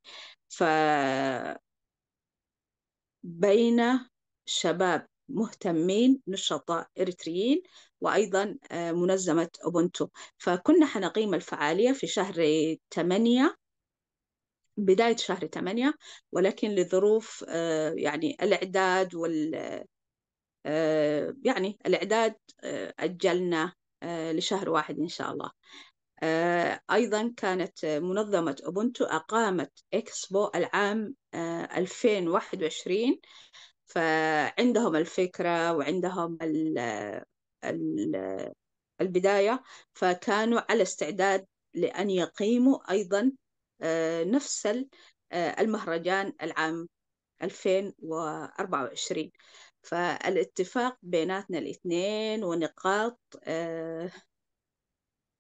فبين شباب مهتمين، نشطاء إريتريين، وأيضا آه، منظمة أوبونتو. فكنا حنقيم الفعالية في شهر ثمانية، بداية شهر ثمانية، ولكن لظروف آه، يعني الإعداد وال آه، يعني الإعداد آه، أجلنا آه، لشهر واحد إن شاء الله. آه، أيضا كانت منظمة أوبونتو أقامت إكسبو العام آه، ألفين وواحد وعشرين، فعندهم الفكرة وعندهم ال- ال- البداية، فكانوا على استعداد لأن يقيموا أيضا آه، نفس ال- آه، المهرجان العام ألفين وأربعة وعشرين. فالاتفاق بيناتنا الاثنين ونقاط آه،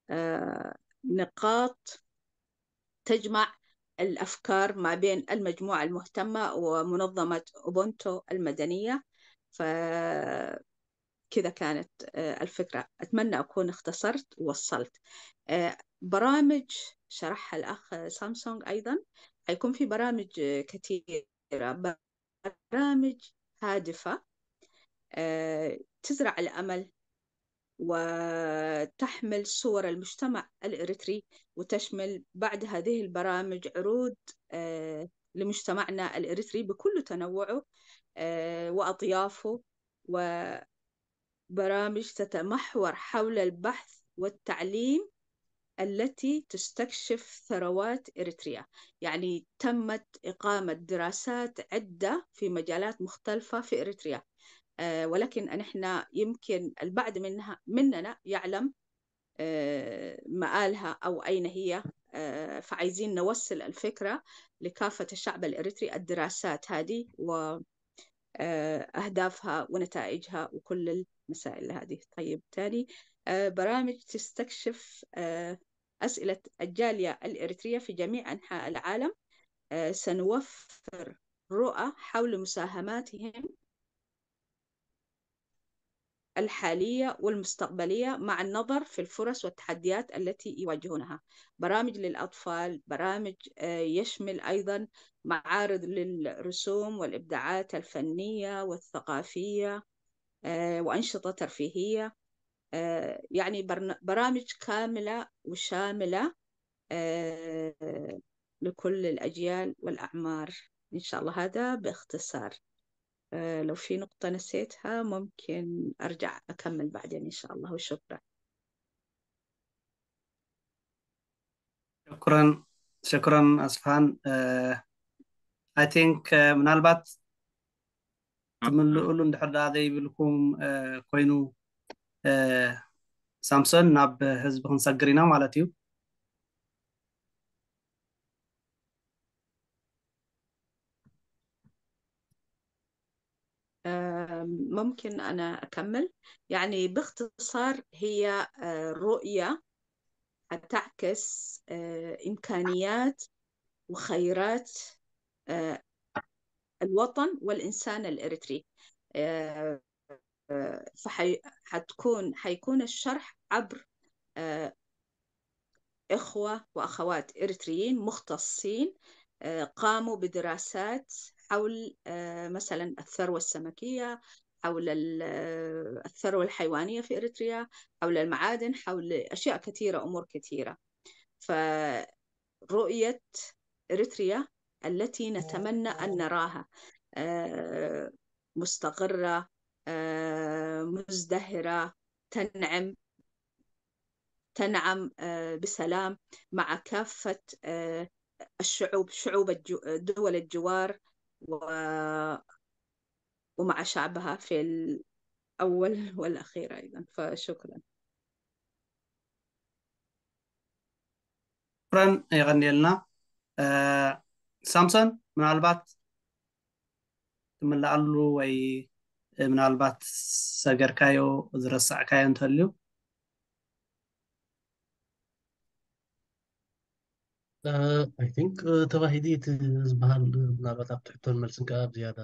آه، نقاط تجمع الأفكار ما بين المجموعة المهتمة ومنظمة أوبونتو المدنية. فكذا كانت آه، الفكرة. أتمنى أكون اختصرت ووصلت. آه، برامج شرحها الأخ سامسونج أيضا، حيكون في برامج آه، كثيرة، برامج هادفة آه، تزرع الأمل وتحمل صور المجتمع الإريتري، وتشمل بعد هذه البرامج عروض آه، لمجتمعنا الإريتري بكل تنوعه آه، وأطيافه، وبرامج تتمحور حول البحث والتعليم التي تستكشف ثروات إريتريا. يعني تمت إقامة دراسات عدة في مجالات مختلفة في إريتريا، آه، ولكن نحن يمكن البعض منها مننا يعلم آه، مآلها أو أين هي، آه، فعايزين نوصل الفكرة لكافة الشعب الإريتري، الدراسات هذه و آه، أهدافها ونتائجها وكل المسائل هذه. طيب، تاني آه، برامج تستكشف آه، أسئلة الجالية الإريترية في جميع أنحاء العالم. آه، سنوفر رؤى حول مساهماتهم الحالية والمستقبلية مع النظر في الفرص والتحديات التي يواجهونها. برامج للأطفال، برامج آه، يشمل أيضا معارض للرسوم والإبداعات الفنية والثقافية آه، وأنشطة ترفيهية، آه، يعني برامج كاملة وشاملة آه، لكل الأجيال والأعمار. إن شاء الله هذا باختصار. آه، لو في نقطة نسيتها ممكن أرجع أكمل بعدين إن شاء الله، وشكرا. شكرا، شكرا أسفهان. I think ምናልባት ትምልእሉ እንድሕር ደኣ ዘይብልኩም ኮይኑ፣ ሳምሶን፣ ናብ ህዝቢ ክንሰግር ኢና ማለት እዩ። ممكن أنا أكمل؟ يعني باختصار هي رؤية تعكس إمكانيات وخيرات الوطن والإنسان الإريتري. فحتكون حيكون الشرح عبر إخوة وأخوات إريتريين مختصين قاموا بدراسات حول مثلا الثروة السمكية، حول الثروة الحيوانية في إريتريا، حول المعادن، حول أشياء كثيرة، أمور كثيرة. فرؤية إريتريا التي نتمنى أن نراها مستقرة، مزدهرة، تنعم تنعم بسلام مع كافة الشعوب، شعوب دول الجوار ومع شعبها في الأول والأخير أيضا. فشكرا. شكرا، يغنيلنا. ሳምሶን፣ ምናልባት ትምልኣሉ ወይ ምናልባት ሰገርካዮ ዝረሳዕካዮ እንተልዩ? I think ተባሂዲ እቲ ዝበሃል ምናልባት ኣብ ትሕቶን መልስን ከዓ ብዝያዳ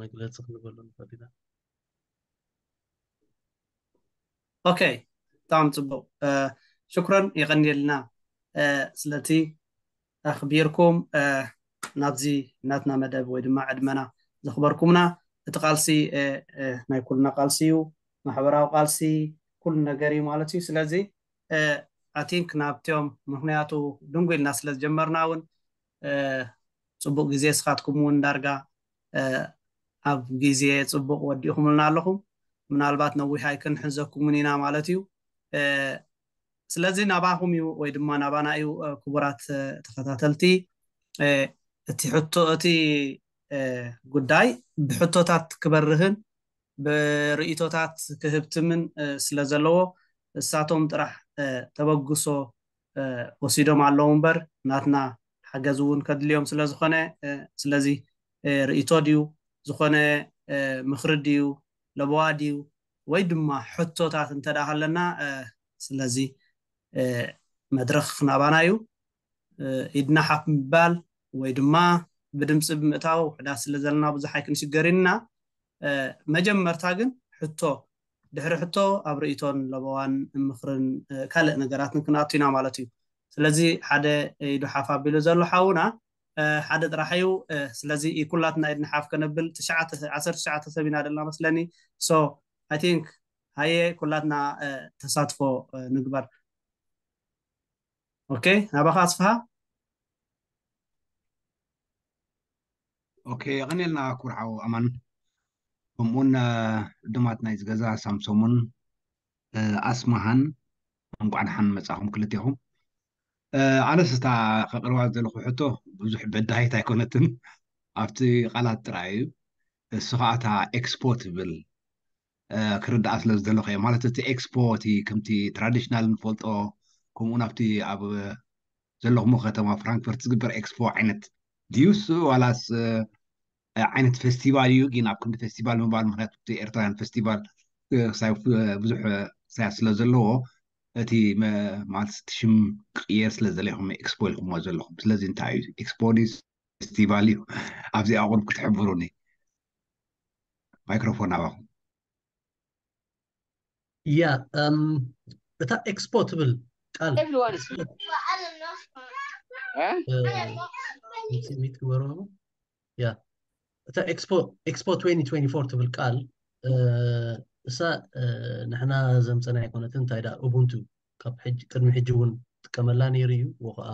መግለፂ ክንበሉ ንኽእል ኢና። ኦኬ፣ ብጣዕሚ ፅቡቅ። ሽኩረን፣ የቐንየልና ስለቲ ኣኽቢርኩም ናብዚ ናትና መደብ ወይ ድማ ዕድመና ዘኽበርኩምና። እቲ ቃልሲ ናይ ኩልና ቃልሲ እዩ፣ ማሕበራዊ ቃልሲ፣ ኩሉ ነገር እዩ ማለት እዩ። ስለዚ I think ናብቲኦም፣ ምክንያቱ ድንጉ ኢልና ስለ ዝጀመርና እውን ፅቡቅ ግዜ፣ ስኻትኩም እውን ዳርጋ ኣብ ግዜ ፅቡቅ ወዲእኩምልና ኣለኹም። ምናልባት ነዊሕ ኣይክንሕዘኩምን ኢና ማለት እዩ። ስለዚ ናባኹም እዩ ወይ ድማ ናባና እዩ። ክቡራት ተኸታተልቲ፣ እቲ ሕቶ፣ እቲ ጉዳይ ብሕቶታት ክበርህን ብርእይቶታት ክህብትምን ስለ ዘለዎ፣ እሳቶም ጥራሕ ተበግሶ ወሲዶም ኣለዉ እምበር ናትና ሓገዝ እውን ከድልዮም ስለ ዝኾነ፣ ስለዚ ርእይቶ ድዩ ዝኾነ፣ ምኽሪ ድዩ፣ ለበዋ ድዩ፣ ወይ ድማ ሕቶታት እንተ ደኣ ሃለና፣ ስለዚ መድረኽ ናባና እዩ። ኢድና ሓፍ ምባል ወይ ድማ ብድምፂ ብምእታው ውሑዳት ስለ ዘለና ብዙሕ ኣይክንሽገርን ኢና። መጀመርታ ግን ሕቶ፣ ድሕሪ ሕቶ ኣብ ርእይቶን ለበዋን ምኽርን ካልእ ነገራትን ክንኣቱ ኢና ማለት እዩ። ስለዚ ሓደ ኢዱ ሓፍ ኣቢሉ ዘሎ ሓውና ሓደ ጥራሕ እዩ። ስለዚ ኩላትና ኢድና ሓፍ ከነብል፣ ትሽዓተ፣ ዓሰርተ ትሽዓተ ሰብ ኢና ዘለና መስለኒ። So I think ሃየ ኩላትና ተሳትፎ ንግበር። ኦኬ፣ ናባኻ ኣስፍሃ። ኦኬ፣ የቐንየልና ክቡር ሓው ኣማን፣ ከምኡውን ዕዱማት ናይዚ ገዛ ሳምሶምን ኣስማሃን፣ እንቋዕ ደሓን መጻኹም ክልቴኹም። ኣነስ እታ ከቕርባ ዘለኹ ሕቶ ብዙሕ በዳሂት ኣይኮነትን፣ ኣብቲ ቃላት ጥራይ እዩ። እሱ ኸዓ እታ ኤክስፖ ትብል ክርዳኣ ስለ ዝደለኹ እየ። ማለት እቲ ኤክስፖ እቲ ከምቲ ትራዲሽናል ንፈልጦ፣ ከምኡ ናብቲ ኣብ ዘለኹሞ ከተማ ፍራንክፈርት ዝግበር ኤክስፖ ዓይነት ድዩ እሱ፣ ዋላስ ዓይነት ፌስቲቫል እዩ? ግን ኣብ ክንዲ ፌስቲቫል ምባል፣ ምክንያቱ እቲ ኤርትራውያን ፌስቲቫል ክሳብ ብዙሕ ክሳብ ስለ ዘለዎ፣ እቲ ማለት እቲ ሽም ክቕየር ስለ ዘለኹም ኤክስፖ ኢልኩሞ ዘለኹም። ስለዚ እንታይ እዩ፣ ኤክስፖ ድዩ ፌስቲቫል እዩ? ኣብዚኣ ቁሩብ ክትሕብሩኒ። ማይክሮፎን ናባኹም። ያ፣ እም፣ እታ ኤክስፖ ትብል ቃል Everyone is እ፣ ሚት፣ ሚት ግበሮ። ያ፣ እታ ኤክስፖ፣ ኤክስፖ twenty twenty-four ትብል ቃል፣ እ፣ እሳ፣ እ፣ ንሕና ዘምፀና ኣይኮነትን። እንታይ ደኣ፣ ኡቡንቱ ካብ ሕጂ፣ ቅድሚ ሕጂ እውን ጥቀመላ ነይሩ እዩ። ወኸዓ፣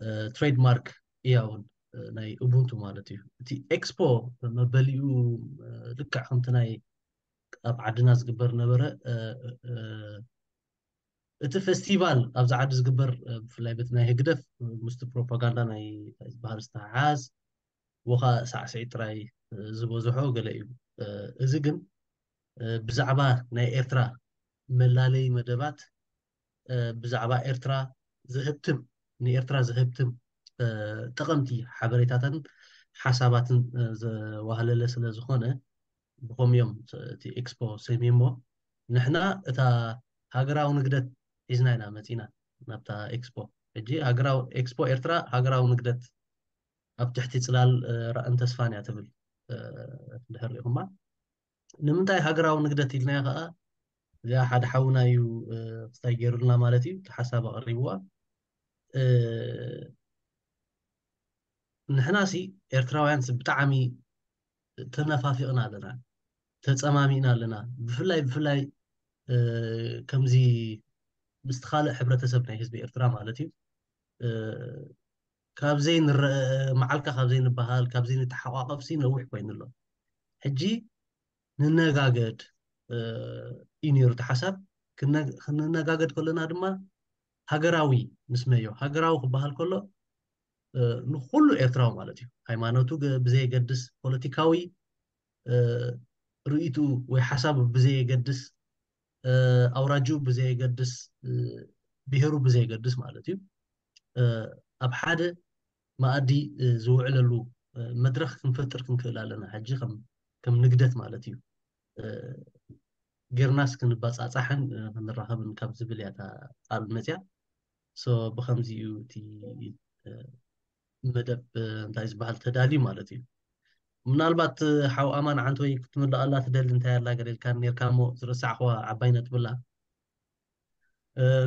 እ፣ ትሬድማርክ እያ እውን። ናይ ኡቡንቱ ማለት እዩ። እቲ ኤክስፖ መበሊኡ ልክዕ ከምቲ ናይ ኣብ ዓድና ዝግበር ነበረ። እቲ ፌስቲቫል ኣብዚ ዓዲ ዝግበር ብፍላይ በቲ ናይ ህግደፍ ምስቲ ፕሮፓጋንዳ ናይ ዝበሃል ዝተሓሓዝ ወኻ ሳዕስዒ ጥራይ ዝበዝሖ ገለ እዩ። እዚ ግን ብዛዕባ ናይ ኤርትራ መላለይ መደባት ብዛዕባ ኤርትራ ዝህብትም ንኤርትራ ዝህብትም ጠቐምቲ ሓበሬታትን ሓሳባትን ዘዋህለለ ስለ ዝኾነ ብኸምኡ እዮም እቲ ኤክስፖ ሰይሞሞ። ንሕና እታ ሃገራዊ ንግደት ሒዝና ኢና መፂና ናብታ ኤክስፖ። ሕጂ ሃገራዊ ኤክስፖ ኤርትራ ሃገራዊ ንግደት ኣብ ትሕቲ ፅላል ራእን ተስፋን እያ ትብል። እንድሕር ሪኢኹማ ንምንታይ ሃገራዊ ንግደት ኢልናዮ ከዓ እዚኣ ሓደ ሓውና እዩ ክስታይ ገይሩልና ማለት እዩ። እቲ ሓሳብ ኣቕሪብዋ። ንሕና ሲ ኤርትራውያን ሲ ብጣዕሚ ተነፋፊቕና ኣለና፣ ተፀማሚእና ኣለና። ብፍላይ ብፍላይ ከምዚ ምስቲ ካልእ ሕብረተሰብ ናይ ህዝቢ ኤርትራ ማለት እዩ ካብ ዘይንረአ መዓልካ ካብ ዘይንበሃል ካብ ዘይንተሓቋቐፍ ሲ ነዊሕ ኮይኑ ኣሎ። ሕጂ ንነጋገድ እዩ ነይሩ እቲ ሓሳብ። ክንነጋገድ ከለና ድማ ሃገራዊ ንስመዮ። ሃገራዊ ክበሃል ከሎ ንኩሉ ኤርትራዊ ማለት እዩ። ሃይማኖቱ ብዘየገድስ፣ ፖለቲካዊ ርእይትኡ ወይ ሓሳቡ ብዘየገድስ፣ ኣውራጅኡ ብዘየገድስ፣ ብሄሩ ብዘየገድስ ማለት እዩ ኣብ ሓደ መኣዲ ዝውዕለሉ መድረኽ ክንፈጥር ክንክእል ኣለና። ሕጂ ከም ንግደት ማለት እዩ ጌርናስ ክንባፃፃሕን ክንራኸብን ካብ ዝብል እያ እታ ቃል መፅያ። ብከምዚ እዩ እቲ መደብ እንታይ ዝበሃል ተዳልዩ ማለት እዩ። ምናልባት ሓው ኣማን ዓንተ ወይ ክትምልኣላ ትደሊ እንታይ ኣላ ገለ ኢልካ ነርካ እሞ ዝረሳዕኽዋ ዓባይ ነጥቢ ኣላ።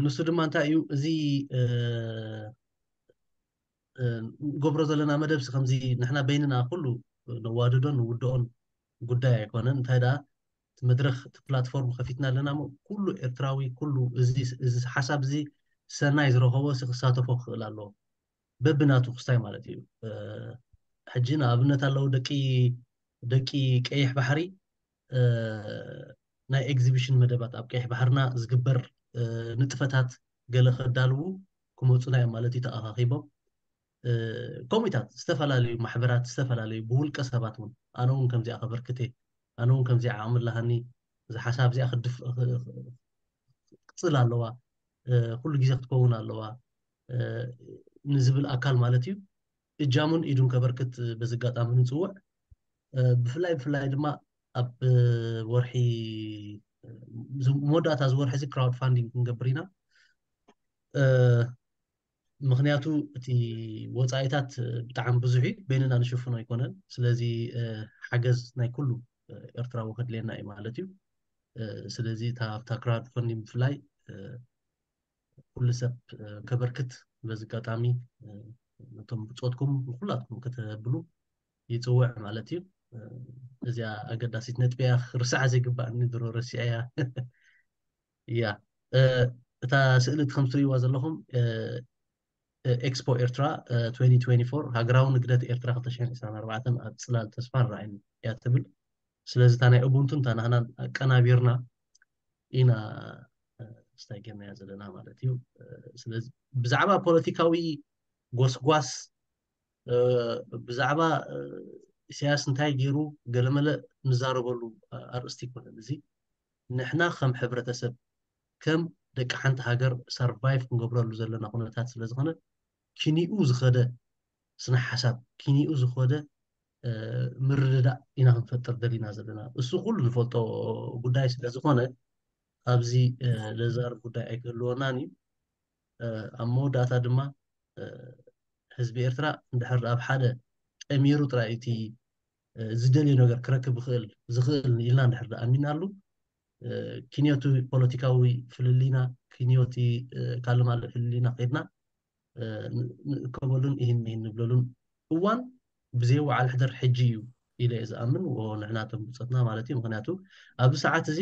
ንሱ ድማ እንታይ እዩ እዚ ንገብሮ ዘለና መደብ ሲ ከምዚ ንሕና በይንና ኩሉ ነዋድዶን ንውድኦን ጉዳይ ኣይኮነን። እንታይ ደኣ እቲ መድረኽ እቲ ፕላትፎርም ከፊትና ኣለና እሞ ኩሉ ኤርትራዊ ኩሉ እዚ ሓሳብ እዚ ሰናይ ዝረኸቦ ሲ ክሳተፎ ክኽእል ኣለዎ። በብናቱ ክስታይ ማለት እዩ። ሕጂ ንኣብነት ኣለዉ ደቂ ደቂ ቀይሕ ባሕሪ ናይ ኤግዚቢሽን መደባት ኣብ ቀይሕ ባሕርና ዝግበር ንጥፈታት ገለ ከዳልዉ ክመፁና እዮም ማለት እዩ ተኣኻኺቦም። ኮሚታት ዝተፈላለዩ ማሕበራት ዝተፈላለዩ ብውልቀ ሰባት እውን ኣነ እውን ከምዚኣ ከበርክተ ኣነ እውን ከምዚኣ ዓቕሚ ኣለሃኒ እዚ ሓሳብ እዚኣ ክድፍ ክፅል ኣለዋ ኩሉ ግዜ ክትከውን ኣለዋ ንዝብል ኣካል ማለት እዩ እጃሙን ኢዱን ከበርክት በዚ ኣጋጣሚ ንፅውዕ። ብፍላይ ብፍላይ ድማ ኣብ ወርሒ መወዳእታ እዚ ወርሒ እዚ ክራውድ ፋንዲንግ ክንገብር ኢና። ምክንያቱ እቲ ወፃኢታት ብጣዕሚ ብዙሕ እዩ፣ በይንና ንሽፍኖ ኣይኮነን። ስለዚ ሓገዝ ናይ ኩሉ ኤርትራዊ ከድልየና እዩ ማለት እዩ። ስለዚ እታ ኣብታ ክራውድ ፋንዲንግ ብፍላይ ኩሉ ሰብ ከበርክት በዚ ኣጋጣሚ ነቶም ብፆትኩም ንኩላትኩም ከተብሉ ይፅውዕ ማለት እዩ። እዚኣ ኣገዳሲት ነጥቢ እያ፣ ርስዓ ዘይግባኣኒ ድሮ ረሲዐያ እያ። እታ ስእሊ ከም ትርእይዋ ዘለኹም ኤክስፖ ኤርትራ ሃገራዊ ንግደት ኤርትራ ክልተ ሽሕን ዕስራን ኣርባዕተን ኣብ ፅላል ተስፋን ራእይን እያ ትብል። ስለዚ እታ ናይ ኡቡንቱ እንታ ናህና ኣቀናቢርና ኢና ስታይ ጌርናያ ዘለና ማለት እዩ። ስለዚ ብዛዕባ ፖለቲካዊ ጎስጓስ ብዛዕባ ኢሳያስ እንታይ ገይሩ ገለመለ ንዛረበሉ ኣርእስቲ ይኮነን። እዚ ንሕና ከም ሕብረተሰብ ከም ደቂ ሓንቲ ሃገር ሰርቫይቭ ክንገብረሉ ዘለና ኩነታት ስለዝኾነ ኪኒኡ ዝኸደ ስነ ሓሳብ ኪኒኡ ዝኸደ ምርድዳእ ኢና ክንፈጥር ደሊና ዘለና። እሱ ኩሉ ዝፈልጦ ጉዳይ ስለዝኾነ ኣብዚ ለዛር ጉዳይ ኣይክህልወናን እዩ። ኣብ መወዳእታ ድማ ህዝቢ ኤርትራ እንድሕር ኣብ ሓደ ጠሚሩ ጥራይ እቲ ዝደልዮ ነገር ክረክብ ይኽእል ዝኽእል ኢልና እንድሕር ኣሚናሉ ኪንዮቲ ፖለቲካዊ ፍልልይና ኪንዮቲ ካልእ ማልእ ፍልልይና ከድና ንእከበሉን ይህን ይህን ንብለሉን እዋን ብዘይ ወዓል ሕደር ሕጂ እዩ ኢለ እየ ዝኣምን። ንሕናቶም ብፆትና ማለት እዩ። ምክንያቱ ኣብዚ ሰዓት እዚ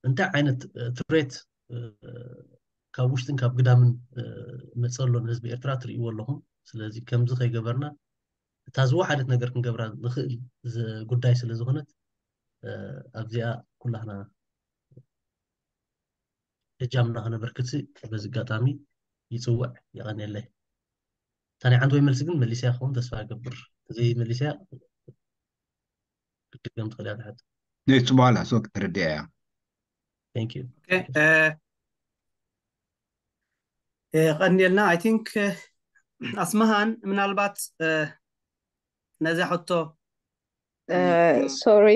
እንታይ ዓይነት ትሬት ካብ ውሽጥን ካብ ግዳምን መፀ ኣሎ ንህዝቢ ኤርትራ ትርእይዎ ኣለኹም። ስለዚ ከምዚ ከይገበርና እታ ዝወሓደት ነገር ክንገብራ ንኽእል ጉዳይ ስለ ዝኾነት ኣብዚኣ ኩላህና እጃምና ከነበርክት በዚ ኣጋጣሚ ይፅውዕ። የቐንየለይ። ታኒ ዓንድ ወይ መልሲ ግን መሊስያ ክኸውን ተስፋ እገብር። እዚ መሊስያ ክትድገም ትኽእል እያ ትሕት። ንሱ በኋላ ሶ ክትርድያ እያ። Thank you። ቀንየልና። I think ኣስመሃን ምናልባት ነዚያ ሕቶ ሶሪ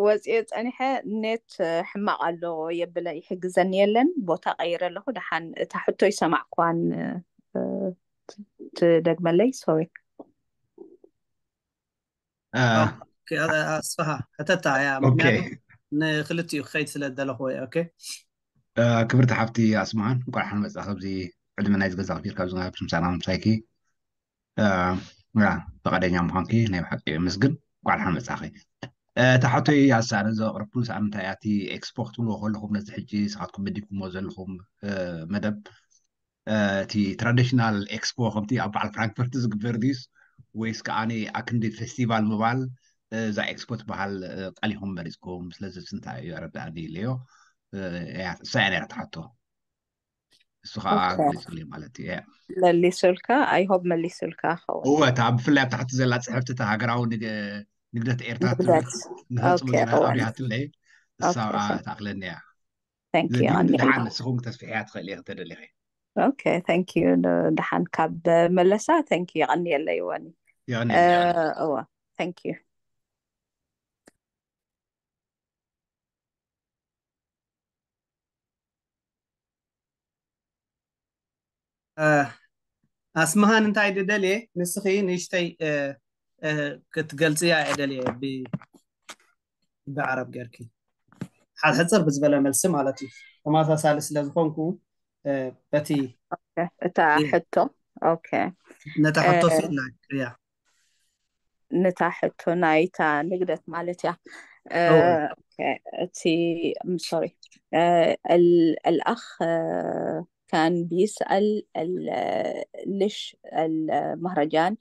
ወፅየ ፀኒሐ ኔት ሕማቕ ኣሎ የብለ ይሕግዘኒ የለን። ቦታ ቀይረ ኣለኹ። ደሓን እታ ሕቶ ይሰማዕኳን ትደግመለይ። ሶሪ ኣስፋሃ ሕተታ እያ ምክንያቱ ንክልቲኡ ክኸይድ ስለ ዝደለኹ። ኦኬ ክብርቲ ሓፍቲ ኣስማሃን እንኳዕ ሓን መፃ ከብዚ ዕድመ ናይ ዝገዛ ክፊር ካብዚ ናብ ምሳና ምሳይኪ ፍቃደኛ ምዃንኪ ናይ ብሓቂ ምስግን። እንኳዕ ሓን መፃኺ። እታ ሕቶይ ኣሳነ ዘቕርብኩ ንስኣ ምንታይ እያ እቲ ኤክስፖ ክትብልዎ ከለኹም ነዚ ሕጂ ንስኻትኩም መዲብኩምዎ ዘለኹም መደብ እቲ ትራዲሽናል ኤክስፖ ከምቲ ኣብ በዓል ፍራንክፈርት ዝግበር ድዩስ ወይስ ከኣ ኣክንዲ ፌስቲቫል ምባል እዛ ኤክስፖ ትበሃል ቃል ኢኹም መሪፅኩም? ስለዚ እንታይ እዩ ኣረዳእኒ ኢለዮ። እሳ እያ ነይራ ትሓቶ። እሱ ከዓ ገሊፁልዩ ማለት እዩ። መሊሱልካ? I hope መሊሱልካ ኸውን። እወ፣ እታ ብፍላይ ኣብ ታሕቲ ዘላ ፅሕፍቲ እታ ሃገራዊ ንግደት ኤርትራ ትብል ንህፁ መገና ኣብሪሃትለይ እሳ ተኣኽለኒ እያ። Thank you። ደሓን ንስኹም ክተስፍሕያ ትኽእል ኢኺ እንተደሊኺ። Okay, thank you። ደሓን ካብ መለሳ thank you። የቐንየለይ ወኒ። የቐንየለይ። እወ thank you። ኣስምሃን እንታይ ድደልየ ንስኺ ንእሽተይ ክትገልፅያ እየ ደልየ ብዓረብ ጌርኪ ሓፅር ብዝበለ መልሲ ማለት እዩ። ተመሳሳሊ ስለ ዝኾንኩ በቲ እታ ሕቶ ኦኬ ነታ ሕቶ ፊል እያ ነታ ሕቶ ናይታ ንግደት ማለት እያ። እቲ ሶሪ الأخ كان بيسأل ليش المهرجان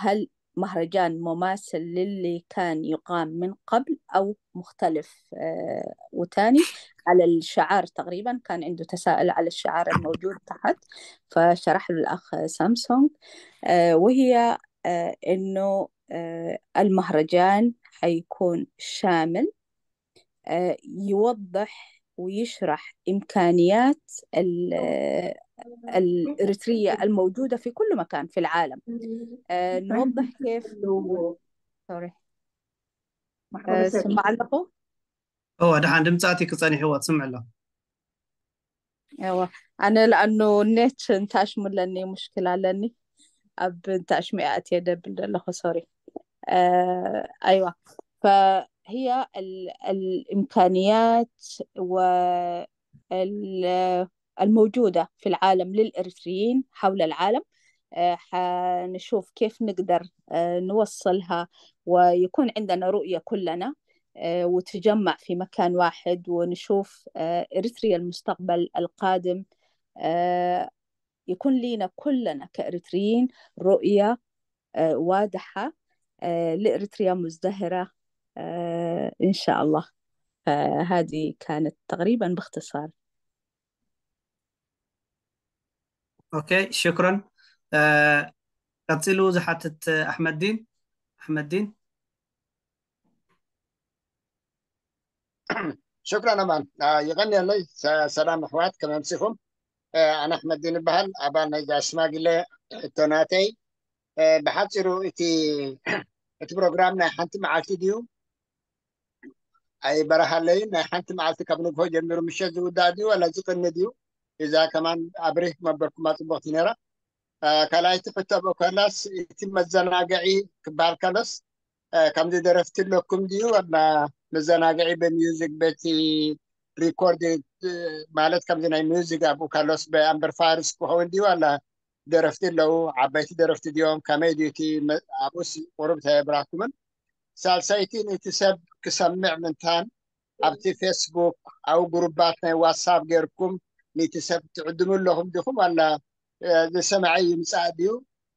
هل مهرجان مماثل للي كان يقام من قبل أو مختلف وتاني على الشعار تقريبا كان عنده تساؤل على الشعار الموجود تحت فشرح له الأخ سامسونج وهي إنه المهرجان حيكون شامل يوضح ويشرح إمكانيات الإريترية الموجودة في كل مكان في العالم نوضح كيف سوري سمع لكم هو دحان دمتاتي كصني هو تسمع له እወ ኣነ ለኣኑ ኔት እንታሽሙ ኣለኒ ሙሽክል ኣለኒ ኣብ እንታሽሙ እያ ኣትየ ደብል ዘለኹ ሶሪ ኣይዋ فهي الإمكانيات والموجودة في العالم للإريتريين حول العالم حنشوف كيف نقدر نوصلها ويكون عندنا رؤية كلنا وتجمع في مكان واحد ونشوف إريتريا المستقبل القادم يكون لينا كلنا كإريتريين رؤية واضحة لإريتريا مزدهرة إن شاء الله. فهذه كانت تقريبا باختصار. ኦኬ ሽክረን። ቀፂሉ ዝሓትት ኣሕመዲን ኣሕመዲን ሽክረን ኣማን ይቐንየለይ። ሰላም ኣሕዋት ከመምሲኹም? ኣነ ኣሕመዲን ይበሃል ኣባል ናይ ሽማግለ ሕቶናተይ ብሓፂሩ እቲ እቲ ፕሮግራም ናይ ሓንቲ መዓልቲ ድዩ? ኣይበረሃለይን ናይ ሓንቲ መዓልቲ ካብ ንግሆ ጀሚሩ ምሸት ዝውዳእ ድዩ ዋላ ዝቕኒ ድዩ? እዛ ከማን ኣብሪህ መበልኩማ ፅቡቕቲ ነይራ። ካልኣይቲ ሕቶ ኣብ ኦካላስ እቲ መዘናግዒ ክበሃል ከሎስ ከምዚ ደረፍቲ ኣለኩም ድዩ ዋላ መዘናግዒ ብሚውዚክ በቲ ሪኮርድ ማለት ከምዚ ናይ ሚውዚክ ኣብኡ ከሎስ ብኣምበር ፋርስ ክኸውን ድዩ ዋላ ደረፍቲ ኣለዉ ዓበይቲ ደረፍቲ ድዮም ከመይ ድዩ እቲ ኣብኡስ ቁሩብ ተየብራህኩምን ሳልሳይቲ ነቲ ሰብ ክሰምዕ ምንታን ኣብቲ ፌስቡክ ኣብ ጉሩባት ናይ ዋትሳፕ ጌርኩም ንቲ ሰብ ትዕድሙ ኣለኹም ዲኹም? ዋላ ዝሰምዐ ይምፃእ ድዩ?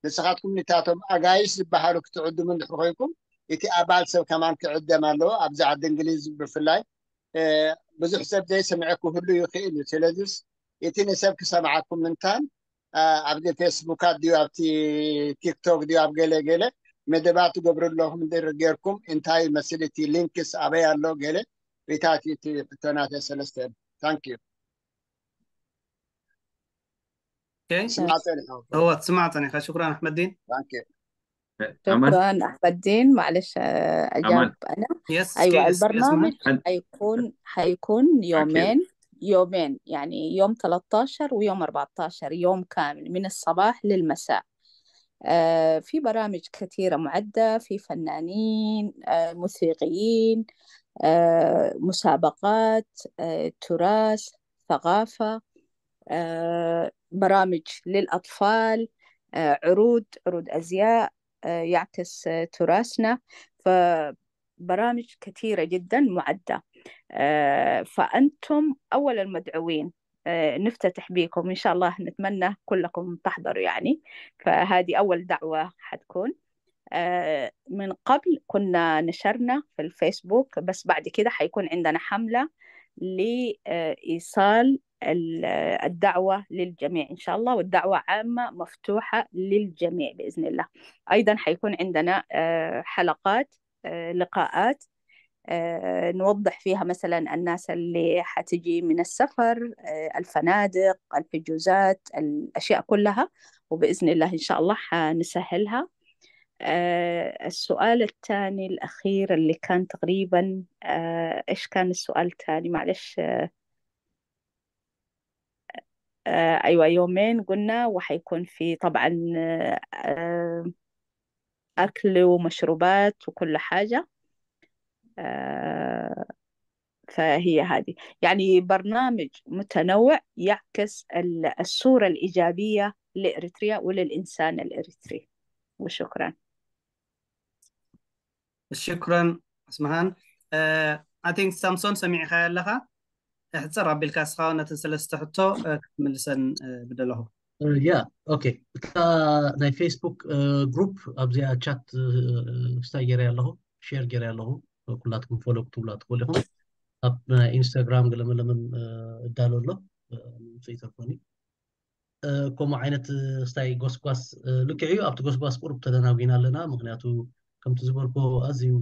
ንስኻትኩም ንታቶም ኣጋይሽ ዝበሃሉ ክትዕድሙ እንድሕር ኮይንኩም፣ እቲ ኣባል ሰብ ከማን ክዕደም ኣለዎ። ኣብዚ ዓዲ እንግሊዝ ብፍላይ ብዙሕ ሰብ ዘይሰምዐ ክህሉ ይኽእል እዩ። ስለዚስ እቲ ንሰብ ክሰምዓኩም ምንታን ኣብዚ ፌስቡካት ድዩ ኣብቲ ቲክቶክ ድዩ ኣብ ገለ ገለ መደባት ትገብሩ ኣለኹም እንድሕር ጌርኩም እንታይ ይመስል እቲ ሊንክስ ኣበይ ኣሎ ገለ ሪታት እቲ ሕቶናተ ሰለስተ ታንክ ዩ እወ ትስማዕ ፀኒኻ ሽኩራን ኣሕመዲን شكرا أحمد الدين معلش أجاوب أنا أيوة البرنامج حيكون حيكون يومين يومين يعني يوم ثلاثة عشر ويوم أربعة عشر يوم كامل من الصباح للمساء آه، في برامج كثيرة معدة في فنانين آه، موسيقيين آه، مسابقات تراث ثقافة برامج للأطفال عروض عروض أزياء يعكس تراثنا فبرامج كثيرة جدا معدة فأنتم أول المدعوين نفتتح بيكم إن شاء الله نتمنى كلكم تحضروا يعني فهذه أول دعوة حتكون من قبل كنا نشرنا في الفيسبوك بس بعد كده حيكون عندنا حملة لإيصال الدعوة للجميع إن شاء الله والدعوة عامة مفتوحة للجميع بإذن الله أيضا حيكون عندنا حلقات لقاءات نوضح فيها مثلا الناس اللي حتجي من السفر الفنادق الحجوزات الأشياء كلها وبإذن الله إن شاء الله حنسهلها السؤال الثاني الأخير اللي كان تقريبا إيش كان السؤال الثاني معلش أيوة يومين قلنا وحيكون في طبعا أكل ومشروبات وكل حاجة فهي هذه يعني برنامج متنوع يعكس الصورة الإيجابية لإريتريا وللإنسان الإريتري وشكرا ሽኩረን ኣስመሃን I think ሳምሶን ሰሚዕካ ኣለኻ ሕፅር ኣቢልካ እስኻ ነተን ሰለስተ ሕቶ ክትምልሰን ብደለኹ ያ ኦኬ እታ ናይ ፌስቡክ ግሩፕ ኣብዚኣ ቻት ስታይ ገይረ ኣለኹ ሼር ገይረ ኣለኹ ኩላትኩም ፎሎ ክትብላ ትኽእሉ ኢኹም ኣብ ናይ ኢንስታግራም ገለመለምን እዳሎ ኣሎ ምፅእ ተኮኒ ከምኡ ዓይነት ስታይ ጎስጓስ ልክዕ እዩ ኣብቲ ጎስጓስ ቁሩብ ተደናጒና ኣለና ምክንያቱ ከምቲ ዝበልኮ ኣዝዩ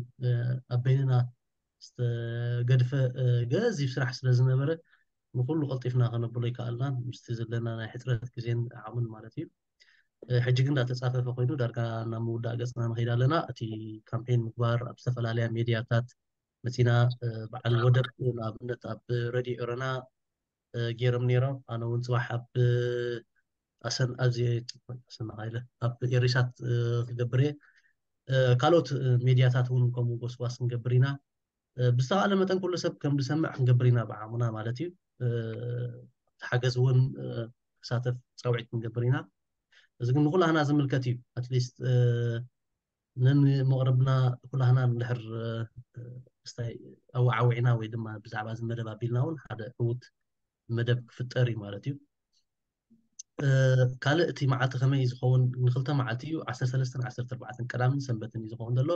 ኣብ በይንና ዝተገድፈ ገዚፍ ስራሕ ስለ ዝነበረ ንኩሉ ቀልጢፍና ከነብሎ ይከኣልና ምስቲ ዘለና ናይ ሕፅረት ግዜን ዓቕምን ማለት እዩ ሕጂ ግን እንዳተፃፈፈ ኮይኑ ዳርጋ ናብ ምውዳእ ገፅና ንኸይድ ኣለና እቲ ካምፔን ምግባር ኣብ ዝተፈላለያ ሜድያታት መፂና በዓል ወደብ ንኣብነት ኣብ ረድዮ ኤረና ገይሮም ነይሮም ኣነ እውን ፅባሕ ኣብ ኣሰን ኣብዚ ኣሰናኻይለ ኣብ ኤሪሳት ክገብር እየ ካልኦት ሜድያታት እውን ከምኡ ጎስጓስ ክንገብር ኢና ብዝተኻእለ መጠን ኩሉ ሰብ ከም ዝሰምዕ ክንገብር ኢና ብዓሙና ማለት እዩ ሓገዝ እውን ክሳተፍ ፀውዒት ክንገብር ኢና እዚ ግን ንኩላህና ዝምልከት እዩ ኣትሊስት ነንመቕረብና ኩላህና እንድሕር ስታይ ኣወዓዊዕና ወይ ድማ ብዛዕባ እዚ መደብ ኣቢልና እውን ሓደ ዕዉት መደብ ክፍጠር እዩ ማለት እዩ ካልእ እቲ መዓልቲ ከመይ እዩ ዝኸውን ንክልተ መዓልቲ እዩ ዓሰርተ ሰለስተን ዓሰርተ ኣርባዕተን ቀዳምን ሰንበትን እዩ ዝኸውን ዘሎ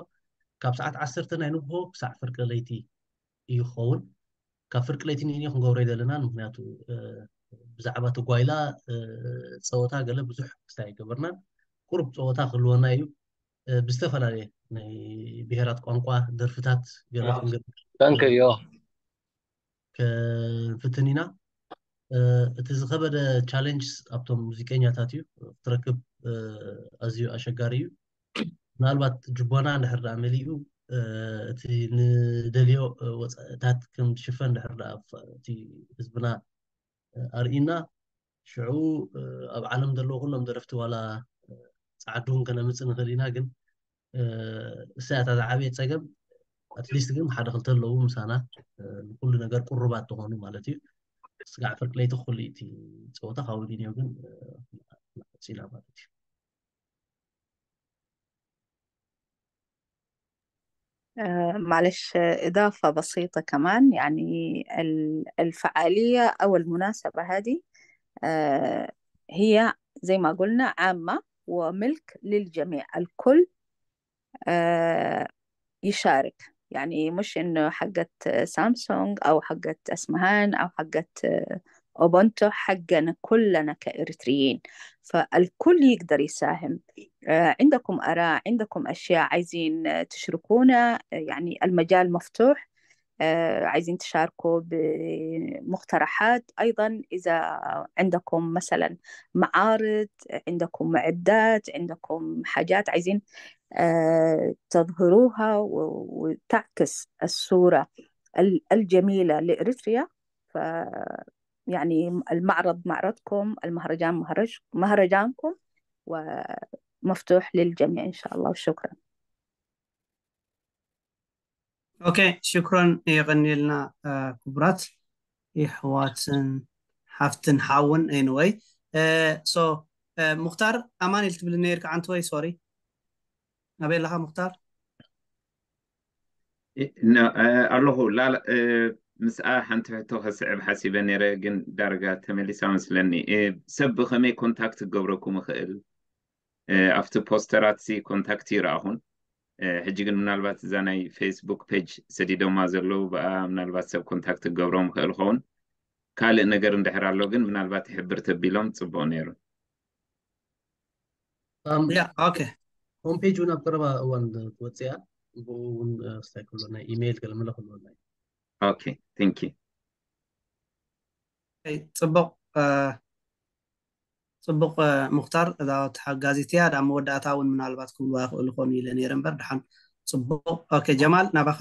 ካብ ሰዓት ዓሰርተ ናይ ንግሆ ክሳዕ ፍርቂ ለይቲ እዩ ክኸውን ካብ ፍርቂ ለይቲ ንኢኒ ክንገብሮ ዘለና ምክንያቱ ብዛዕባ እቲ ጓይላ ፀወታ ገለ ብዙሕ ክስታይ ኣይገበርናን ቁሩብ ፀወታ ክህልወና እዩ ብዝተፈላለየ ናይ ብሄራት ቋንቋ ደርፍታት ገለ ክንገብር ታንከዮ ክንፍትን ኢና እቲ ዝኸበደ ቻለንጅስ ኣብቶም ሙዚቀኛታት እዩ ክትረክብ ኣዝዩ ኣሸጋሪ እዩ ምናልባት ጅቦና እንድሕር ደኣ መሊኡ እቲ ንደልዮ ወፃእታት ከም ዝሽፈን እንድሕር ደኣ እቲ ህዝብና ኣርእና ሽዑ ኣብ ዓለም ዘለዉ ኩሎም ደረፍቲ ዋላ ፃዓዱ እውን ከነምፅእ ንኽእል ኢና ግን እሳያታ ዝዓበየ ፀገም ኣትሊስት ግን ሓደ ክልተ ኣለዉ ምሳና ንኩሉ ነገር ቁሩባት ትኾኑ ማለት እዩ ስጋዕ ፍርቂ ለይቲ ኩሉ እቲ ፀወታ ካብ ሊንዮ ግን መፂና ማለት እዩ آه، معلش، إضافة بسيطة كمان، يعني ال- الفعالية أو المناسبة هذه، آه، هي زي ما قلنا عامة وملك للجميع، الكل آه، يشارك. يعني مش إنه حقت سامسونج أو حقت أسمهان أو حقت أوبونتو، حقنا كلنا كإريتريين، فالكل يقدر يساهم. آه، عندكم آراء، عندكم أشياء عايزين تشركونا، يعني المجال مفتوح. آه، عايزين تشاركوا بمقترحات. أيضا إذا عندكم مثلا معارض، عندكم معدات، عندكم حاجات عايزين آه، تظهروها و- وتعكس الصورة ال- الجميلة لإريتريا. ف يعني المعرض معرضكم، المهرجان مهرج مهرجانكم، ومفتوح للجميع إن شاء الله. وشكرا. ኦኬ፣ ሽክረን፣ የቐንየልና ክቡራት የሕዋትን ሓፍትን ሓውን። Anyway, so ሙክታር ኣማን ኢል ትብል ነይርካ ዓንተ ወይ? ሶሪ፣ ኣበይ ኣለኻ ሙክታር? ኣለኹ። ላላ ምስኣ ሓንቲ ሕቶ ከስዕብ ሓሲበ ነይረ፣ ግን ዳርጋ ተመሊሳ መስለኒ። ሰብ ብኸመይ ኮንታክት ክገብረኩም ይኽእል? ኣብቲ ፖስተራት ሲ ኮንታክት ይረኣኹን። ሕጂ ግን ምናልባት እዛ ናይ ፌስቡክ ፔጅ ሰዲዶማ ዘለዉ ብኣ ምናልባት ሰብ ኮንታክት ክገብሮም ይኽእል ኸውን። ካልእ ነገር እንድሕር ኣሎ ግን ምናልባት ይሕብር ተቢሎም ጽቡቕ ነይሩ። ያ ኦኬ። ሆም ፔጅ እውን ኣብ ቀረባ እዋን ትወፅእ እያ። ብኡ እውን ስታይ ክህልወና፣ ኢሜይል ገለ መለ ክህልወና እዩ። ኦኬ፣ thank you። ጽቡቅ ጽቡቅ። ሙክታር እዛ ተሓጋዚት እያ። ዳ መወዳእታ እውን ምናልባት ክብልዋ ይኽእሉ ኾኑ ኢለ ነይረ እምበር ድሓን። ጽቡቅ። ኦኬ፣ ጀማል ናባኻ።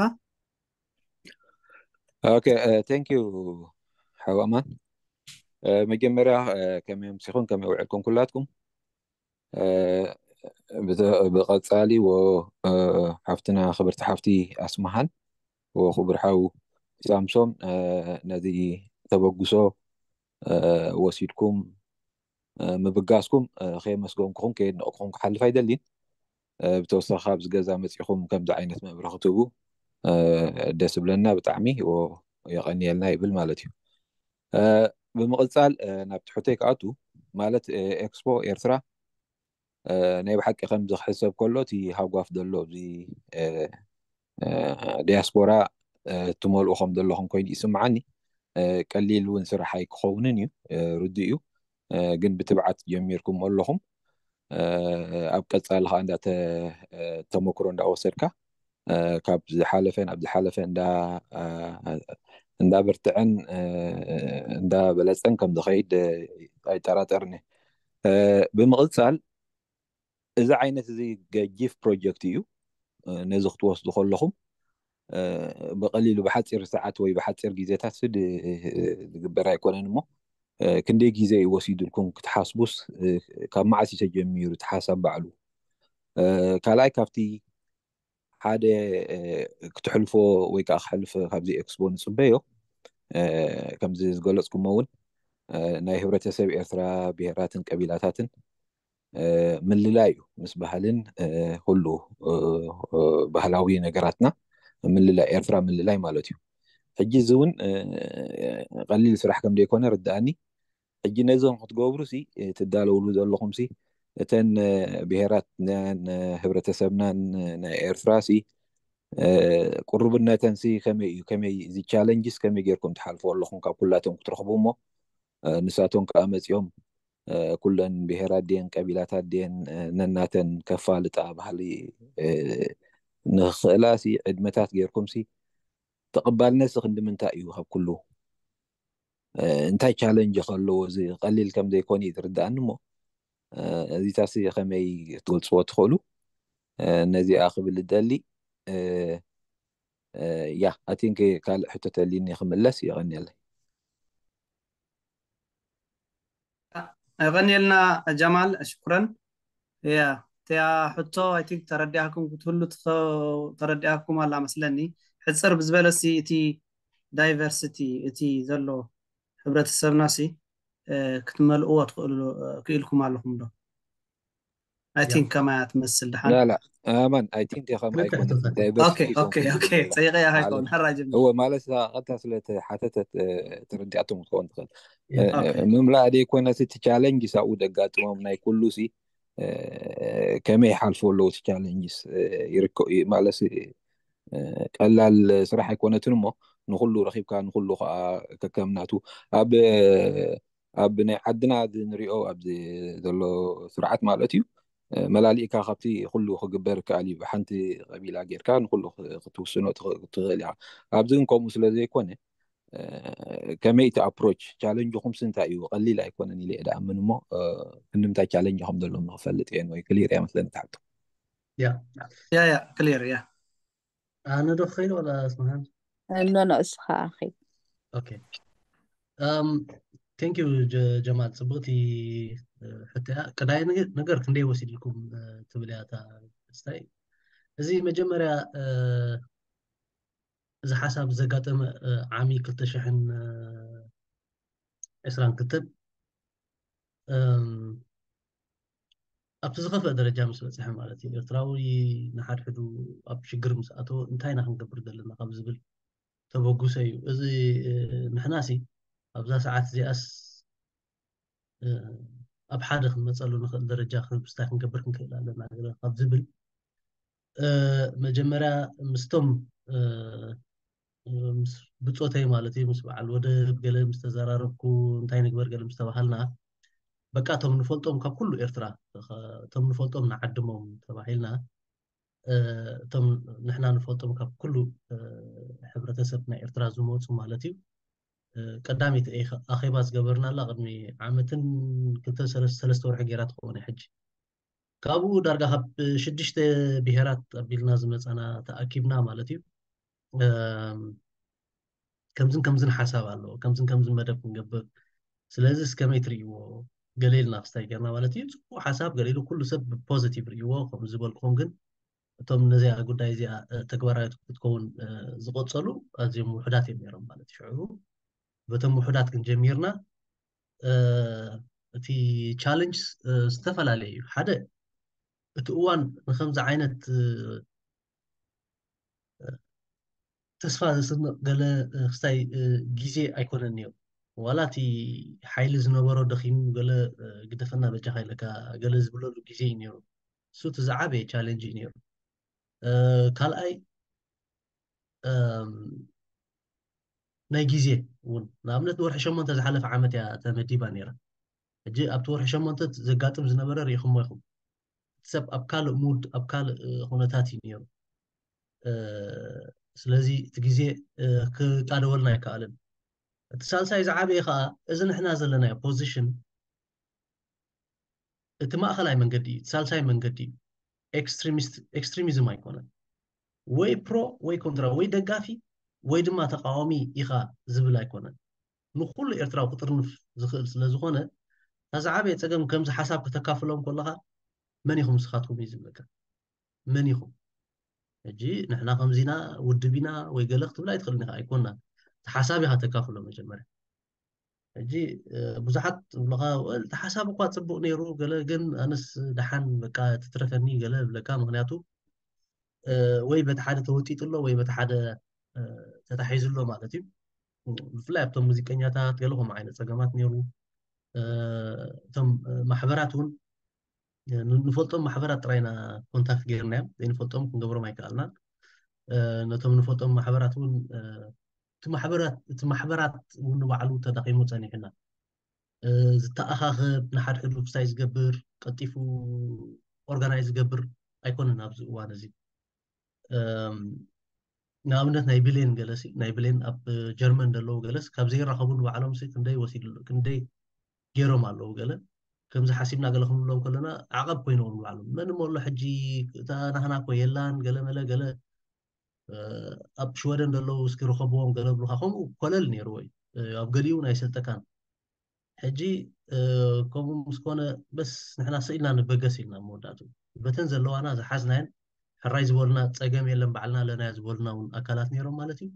ኦኬ፣ thank you ሓው ኣማን። መጀመርያ ከመይ ኣምሲኹም፣ ከመይ ውዕልኩም ኩላትኩም። ብቐጻሊ ወ ሓፍትና ክብርቲ ሓፍቲ ኣስማሃን ወክቡር ሓው ሳምሶን ነዚ ተበግሶ ወሲድኩም ምብጋስኩም ከየመስገንኩኹም ከየድነቕኩኹም ክሓልፍ ኣይደሊን። ብተወሳኺ ኣብዚ ገዛ መጺኹም ከምዚ ዓይነት መብርኺ ትህቡ ደስ ብለና ብጣዕሚ፣ የቐንየልና ይብል ማለት እዩ። ብምቕጻል ናብቲ ሕቶይ ክኣቱ፣ ማለት ኤክስፖ ኤርትራ ናይ ብሓቂ ከምዚ ክሕሰብ ከሎ እቲ ሃጓፍ ዘሎ ኣብዚ ዲያስፖራ ትመልኡ ከም ዘለኹም ኮይኑ ይስምዓኒ። ቀሊል እውን ስራሕ ኣይክኸውንን እዩ፣ ርዱእ እዩ። ግን ብትብዓት ጀሚርኩም ኣለኹም። ኣብ ቀጻሊ ከዓ እንዳ ተመክሮ እንዳወሰድካ ካብ ዝሓለፈ ናብ ዝሓለፈ እንዳ እንዳበርትዐን እንዳበለጸን ከም ዝኸይድ ኣይጠራጠርን። ብምቕጻል እዚ ዓይነት እዚ ገጂፍ ፕሮጀክት እዩ። ነዚ ክትወስዱ ከለኹም ብቐሊሉ ብሓፂር ሰዓት ወይ ብሓፂር ግዜታት ስድ ዝግበር ኣይኮነን እሞ ክንደይ ግዜ እዩ ወሲዱልኩም ክትሓስቡስ፣ ካብ መዓስ እዩ ተጀሚሩ እቲ ሓሳብ ባዕሉ? ካልኣይ ካብቲ ሓደ ክትሕልፎ ወይ ከዓ ክሕልፍ ካብዚ ኤክስፖ ንፅበዮ፣ ከምዚ ዝገለፅኩሞ እውን ናይ ህብረተሰብ ኤርትራ ብሄራትን ቀቢላታትን ምልላይ እዩ፣ ምስ ባህልን ኩሉ ባህላዊ ነገራትና ምልላይ፣ ኤርትራ ምልላይ ማለት እዩ። ሕጂ እዚ እውን ቀሊል ስራሕ ከም ዘይኮነ ርድኣኒ። ሕጂ ነዞም ክትገብሩ ሲ ትዳለውሉ ዘለኹም ሲ እተን ብሄራት ህብረተሰብናን ናይ ኤርትራ ሲ ቁርብነተን ሲ ከመይ እዩ? ከመይ እዚ ቻለንጅስ ከመይ ጌርኩም ትሓልፎ ኣለኹም ካብ ኩላቶም ክትረኽቡ እሞ ንሳቶም ከዓ መፂኦም ኩለን ብሄራት ድየን ቀቢላታት ድየን ነናተን ከፋልጣ ባህሊ ንኽኽእላ ሲ ዕድመታት ጌርኩም ሲ ተቐባልነት ሲ ክንዲ ምንታይ እዩ ካብ ኩሉ? እንታይ ቻለንጅ ከለዎ እዚ ቀሊል ከም ዘይኮነ እዩ ዝርድኣኒ እሞ እዚታሲ ከመይ ክትገልፅዎ ትኽእሉ? ነዚኣ ክብል እደሊ። ያ ኣቲንክ ካልእ ሕቶ ተሊኒ ክምለስ። የቐንየለይ። የቐንየልና ጀማል፣ ሽኩረን። ያ እቲያ ሕቶ ኣይ ቲንክ ተረዲኣኩም ክትህሉ ተረዲኣኩም ኣላ መስለኒ። ሕፅር ብዝበለሲ እቲ ዳይቨርሲቲ እቲ ዘሎ ሕብረተሰብናሲ ክትመልእዎ ትኽእሉ ክኢልኩም ኣለኹም ዶ? I think ከማያ ትመስል ድሓን لا لا ኣማን I think ከማይ ኣይኮነትን diversity okay okay okay ጸይቀያ ሃይኮን ሕራጅም እወ ማለት እዛ ቀጥታ ስለ ተሓተተት ተረዲኣቶም ክትኸውን ትኽእል ምምላእ ደይኮነስ እቲ challenge ሳብኡ ደጋጥሞም ናይ ኩሉ ሲ ከመይ ይሓልፎ ኣለዉ እቲ challenges ይርከ ማለት ቀላል ስራሕ ኣይኮነትን እሞ ንኩሉ ረኪብካ ንኩሉ ከዓ ከከምናቱ ኣብ ኣብ ናይ ዓድና እዚ ንሪኦ ኣብዚ ዘሎ ስርዓት ማለት እዩ መላሊእካ ካብቲ ኩሉ ክግበር ከኣል እዩ ብሓንቲ ቀቢላ ጌርካ ንኩሉ ክትውስኖ ትኽእል ኢኻ ኣብዚ ግን ከምኡ ስለ ዘይኮነ ከመይ እቲ approach challenge ኹምስ እንታይ እዩ ቀሊል ኣይኮነን ኢለ እየ ደኣምን እሞ ክንምንታይ challenge ከም ዘለዎም ንክፈልጥ እየን ወይ clear እያ መስለኒ ትሓቶ ያ ያ clear ያ ኣነ ዶ ክኸይድ ወላ ስምሃን ኖ ኖ እስኻ ኸይድ okay um thank you ጀማል ጽብቕቲ ሕትያ ቀዳይ ነገር ክንደይ ወሲድልኩም ትብል እያ እታ ስታይ እዚ መጀመርያ እዚ ሓሳብ ዘጋጠመ ዓሚ ክልተ ሽሕን ዕስራን ክልተን ኣብቲ ዝኸፍአ ደረጃ ምስ በፅሐ ማለት እዩ ኤርትራዊ ንሓድሕዱ ኣብ ሽግር ምስ ኣተወ እንታይ ኢና ክንገብር ዘለና ካብ ዝብል ተበጉሰ እዩ እዚ ንሕና ሲ ኣብዛ ሰዓት እዚኣስ ኣብ ሓደ ክንመፀሉ ንኽእል ደረጃ ክብስታይ ክንገብር ክንክእል ኣለና ካብ ዝብል መጀመርያ ምስቶም ብፆተይ ማለት እዩ ምስ በዓል ወደብ ገለ ምስ ተዘራረብኩ እንታይ ንግበር ገለ ምስ ተባሃልና በቃ እቶም ንፈልጦም ካብ ኩሉ ኤርትራ እቶም ንፈልጦም ንዓድሞም ተባሂልና እቶም ንሕና ንፈልጦም ካብ ኩሉ ሕብረተሰብ ናይ ኤርትራ ዝመፁ ማለት እዩ ቀዳሚት ኣኼባ ዝገበርናላ ቅድሚ ዓመትን ክልተ ሰለስተ ወርሒ ገይራ ትኸውን ሕጂ ካብኡ ዳርጋ ካብ ሽዱሽተ ብሄራት ኣቢልና ዝመፃና ተኣኪብና ማለት እዩ ከምዝን ከምዝን ሓሳብ ኣለዎ ከምዝን ከምዝን መደብ ክንገብር ስለዚ እስከመይ ትርእይዎ ገለ ኢልና ክስታይ ገርና ማለት እዩ ፅቡቅ ሓሳብ ገለ ኢሉ ኩሉ ሰብ ብፖዚቲቭ ርእይዎ ከም ዝበልኩም ግን እቶም ነዚኣ ጉዳይ እዚኣ ተግባራዊት ክትከውን ዝቆፀሉ ኣዝዮም ውሕዳት እዮም ነይሮም ማለት ሽዑ በቶም ውሕዳት ግን ጀሚርና እቲ ቻለንጅ ዝተፈላለየ እዩ ሓደ እቲ እዋን ንከምዚ ዓይነት ተስፋ ዘስንቕ ገለ ክስታይ ግዜ ኣይኮነን ነይሩ ዋላ እቲ ሓይሊ ዝነበሮ ደኺሙ ገለ ግደፈና በጃኻ ኢለካ ገለ ዝብለሉ ግዜ እዩ ነይሩ እሱ እቲ ዝዓበየ ቻለንጅ እዩ ነይሩ ካልኣይ ናይ ግዜ እውን ንኣብነት ወርሒ ሸሞንተ ዝሓለፈ ዓመት እያ ተመዲባ ነይራ ሕጂ ኣብቲ ወርሒ ሸሞንተ ዘጋጥም ዝነበረ ርኢኹሞ ኢኹም እቲ ሰብ ኣብ ካልእ ሙድ ኣብ ካልእ ኩነታት እዩ ነይሩ ስለዚ እቲ ግዜ ክቃደወልና ኣይከኣልን እቲ ሳልሳይ ዝዓበየ ከዓ እዚ ንሕና ዘለናዮ ፖዚሽን እቲ ማእኸላይ መንገዲ እዩ እቲ ሳልሳይ መንገዲ እዩ ኤክስትሪሚዝም ኣይኮነን ወይ ፕሮ ወይ ኮንትራ ወይ ደጋፊ ወይ ድማ ተቃዋሚ ኢኻ ዝብል ኣይኮነን ንኩሉ ኤርትራዊ ክጥርንፍ ዝኽእል ስለ ዝኾነ እታ ዝዓበየ ፀገም ከምዚ ሓሳብ ከተካፍሎም ከለኻ መን ኢኹም ንስኻትኩም እዩ ዝብለካ መን ኢኹም ሕጂ ንሕና ከምዚና ውድብ ኢና ወይ ገለ ክትብል ኣይትኽእልን ኢኻ ኣይኮና እቲ ሓሳብ ኢኻ ተካፍሎ መጀመርያ ሕጂ ብዙሓት ዝብለኻ እቲ ሓሳብ እኳ ፅቡቅ ነይሩ ገለ ግን ኣነስ ደሓን በቃ ትትረፈኒ ገለ ዝብለካ ምክንያቱ ወይ በቲ ሓደ ተወጢጡ ኣሎ ወይ በቲ ሓደ ተታሒዙ ኣሎ ማለት እዩ ብፍላይ ኣብቶም ሙዚቀኛታት ገለ ከምኡ ዓይነት ፀገማት ነይሩ እቶም ማሕበራት እውን ንፈልጦም ማሕበራት ጥራይና ኮንታክት ገይርናዮም ዘይንፈልጦም ክንገብሮም ኣይከኣልናን ነቶም ንፈልጦም ማሕበራት እውን እቲ ማሕበራት እውን ንባዕሉ ተዳኺሙ ፀኒሕና ዝተኣኻኸብ ንሓድሕዱ ክስታይ ዝገብር ቀልጢፉ ኦርጋናይዝ ዝገብር ኣይኮነን ኣብዚ እዋን እዚ ንኣብነት ናይ ብሌን ገለሲ ናይ ብሌን ኣብ ጀርመን ዘለዉ ገለስ ካብ ዘይራኸቡ ንባዕሎም ክንደይ ወሲዱ ክንደይ ገይሮም ኣለዉ ገለ ከምዚ ሓሲብና ገለ ክንብሎም ከለና ዓቐብ ኮይኖም ንባዕሎም መን እሞ ኣሎ ሕጂ እታ ናህና እኮ የላን ገለ መለ ገለ ኣብ ሽወደን ዘለዉ እስኪ ርኸብዎም ገለ ብሉካ ከምኡ ኮለል ነይርዎ እዩ ኣብ ገሊኡ ናይ ሰልጠካን ሕጂ ከምኡ ምስ ኮነ በስ ንሕና ስኢልና ንበገስ ኢልና መወዳእቱ በተን ዘለዋና ዝሓዝናየን ሕራይ ዝበሉና ፀገም የለን ባዕልና ኣለናዮ ዝበሉና እውን ኣካላት ነይሮም ማለት እዩ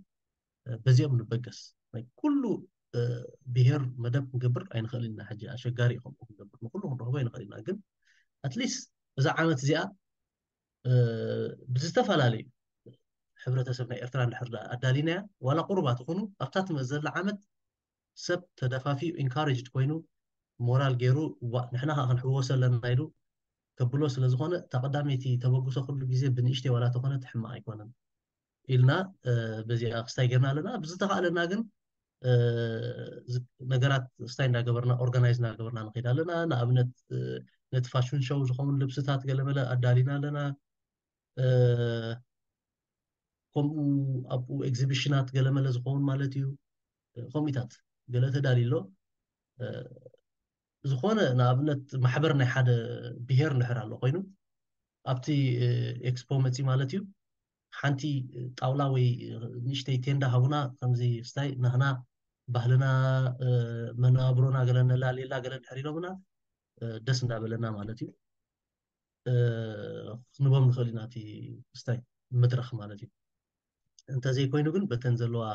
በዚኦም ንበገስ ናይ ኩሉ ብሄር መደብ ክንገብር ኣይንኽእል ኢና ሕጂ ኣሸጋሪ እዩ ከምኡ ክንገብር ንኩሉ ክንረኽቦ ኣይንኽእል ኢና ግን ኣትሊስት እዛ ዓመት እዚኣ ብዝተፈላለዩ ሕብረተሰብ ናይ ኤርትራ እንድሕር ኣዳሊናያ ዋላ ቁሩባት ይኹኑ ኣብታ ትመፅእ ዘላ ዓመት ሰብ ተደፋፊኡ ኢንካሬጅድ ኮይኑ ሞራል ገይሩ ዋ ንሕና ከዓ ክንሕወሶ ኣለና ኢሉ ከብሎ ስለዝኾነ እታ ቀዳመይቲ ተበግሶ ኩሉ ግዜ ብንእሽተይ ዋላ ተኾነ ትሕማቕ ኣይኮነን ኢልና በዚኣ ክስታይ ገርና ኣለና ብዝተኻእለና ግን ነገራት ስታይ እንዳገበርና ኦርጋናይዝ እንዳገበርና ንኸይድ ኣለና ንኣብነት ነቲ ፋሽን ሾው ዝኸውን ልብስታት ገለመለ ኣዳሊና ኣለና ከምኡ ኣብኡ ኤግዚቢሽናት ገለመለ ዝኸውን ማለት እዩ ከምኡታት ገለ ተዳልዩ ኣሎ ዝኾነ ንኣብነት ማሕበር ናይ ሓደ ብሄር እንድሕር ኣሎ ኮይኑ ኣብቲ ኤክስፖ መፂ ማለት እዩ ሓንቲ ጣውላ ወይ ንእሽተይ ቴንዳ ሃቡና ከምዚ ስታይ ናህና ባህልና መነባብሮና ገለ ነላሌላ ገለ እንድሕር ኢሎምና ደስ እንዳበለና ማለት እዩ ክንቦም ንኽእል ኢና እቲ ስታይ መድረኽ ማለት እዩ እንተዘይኮይኑ ግን በተን ዘለዋ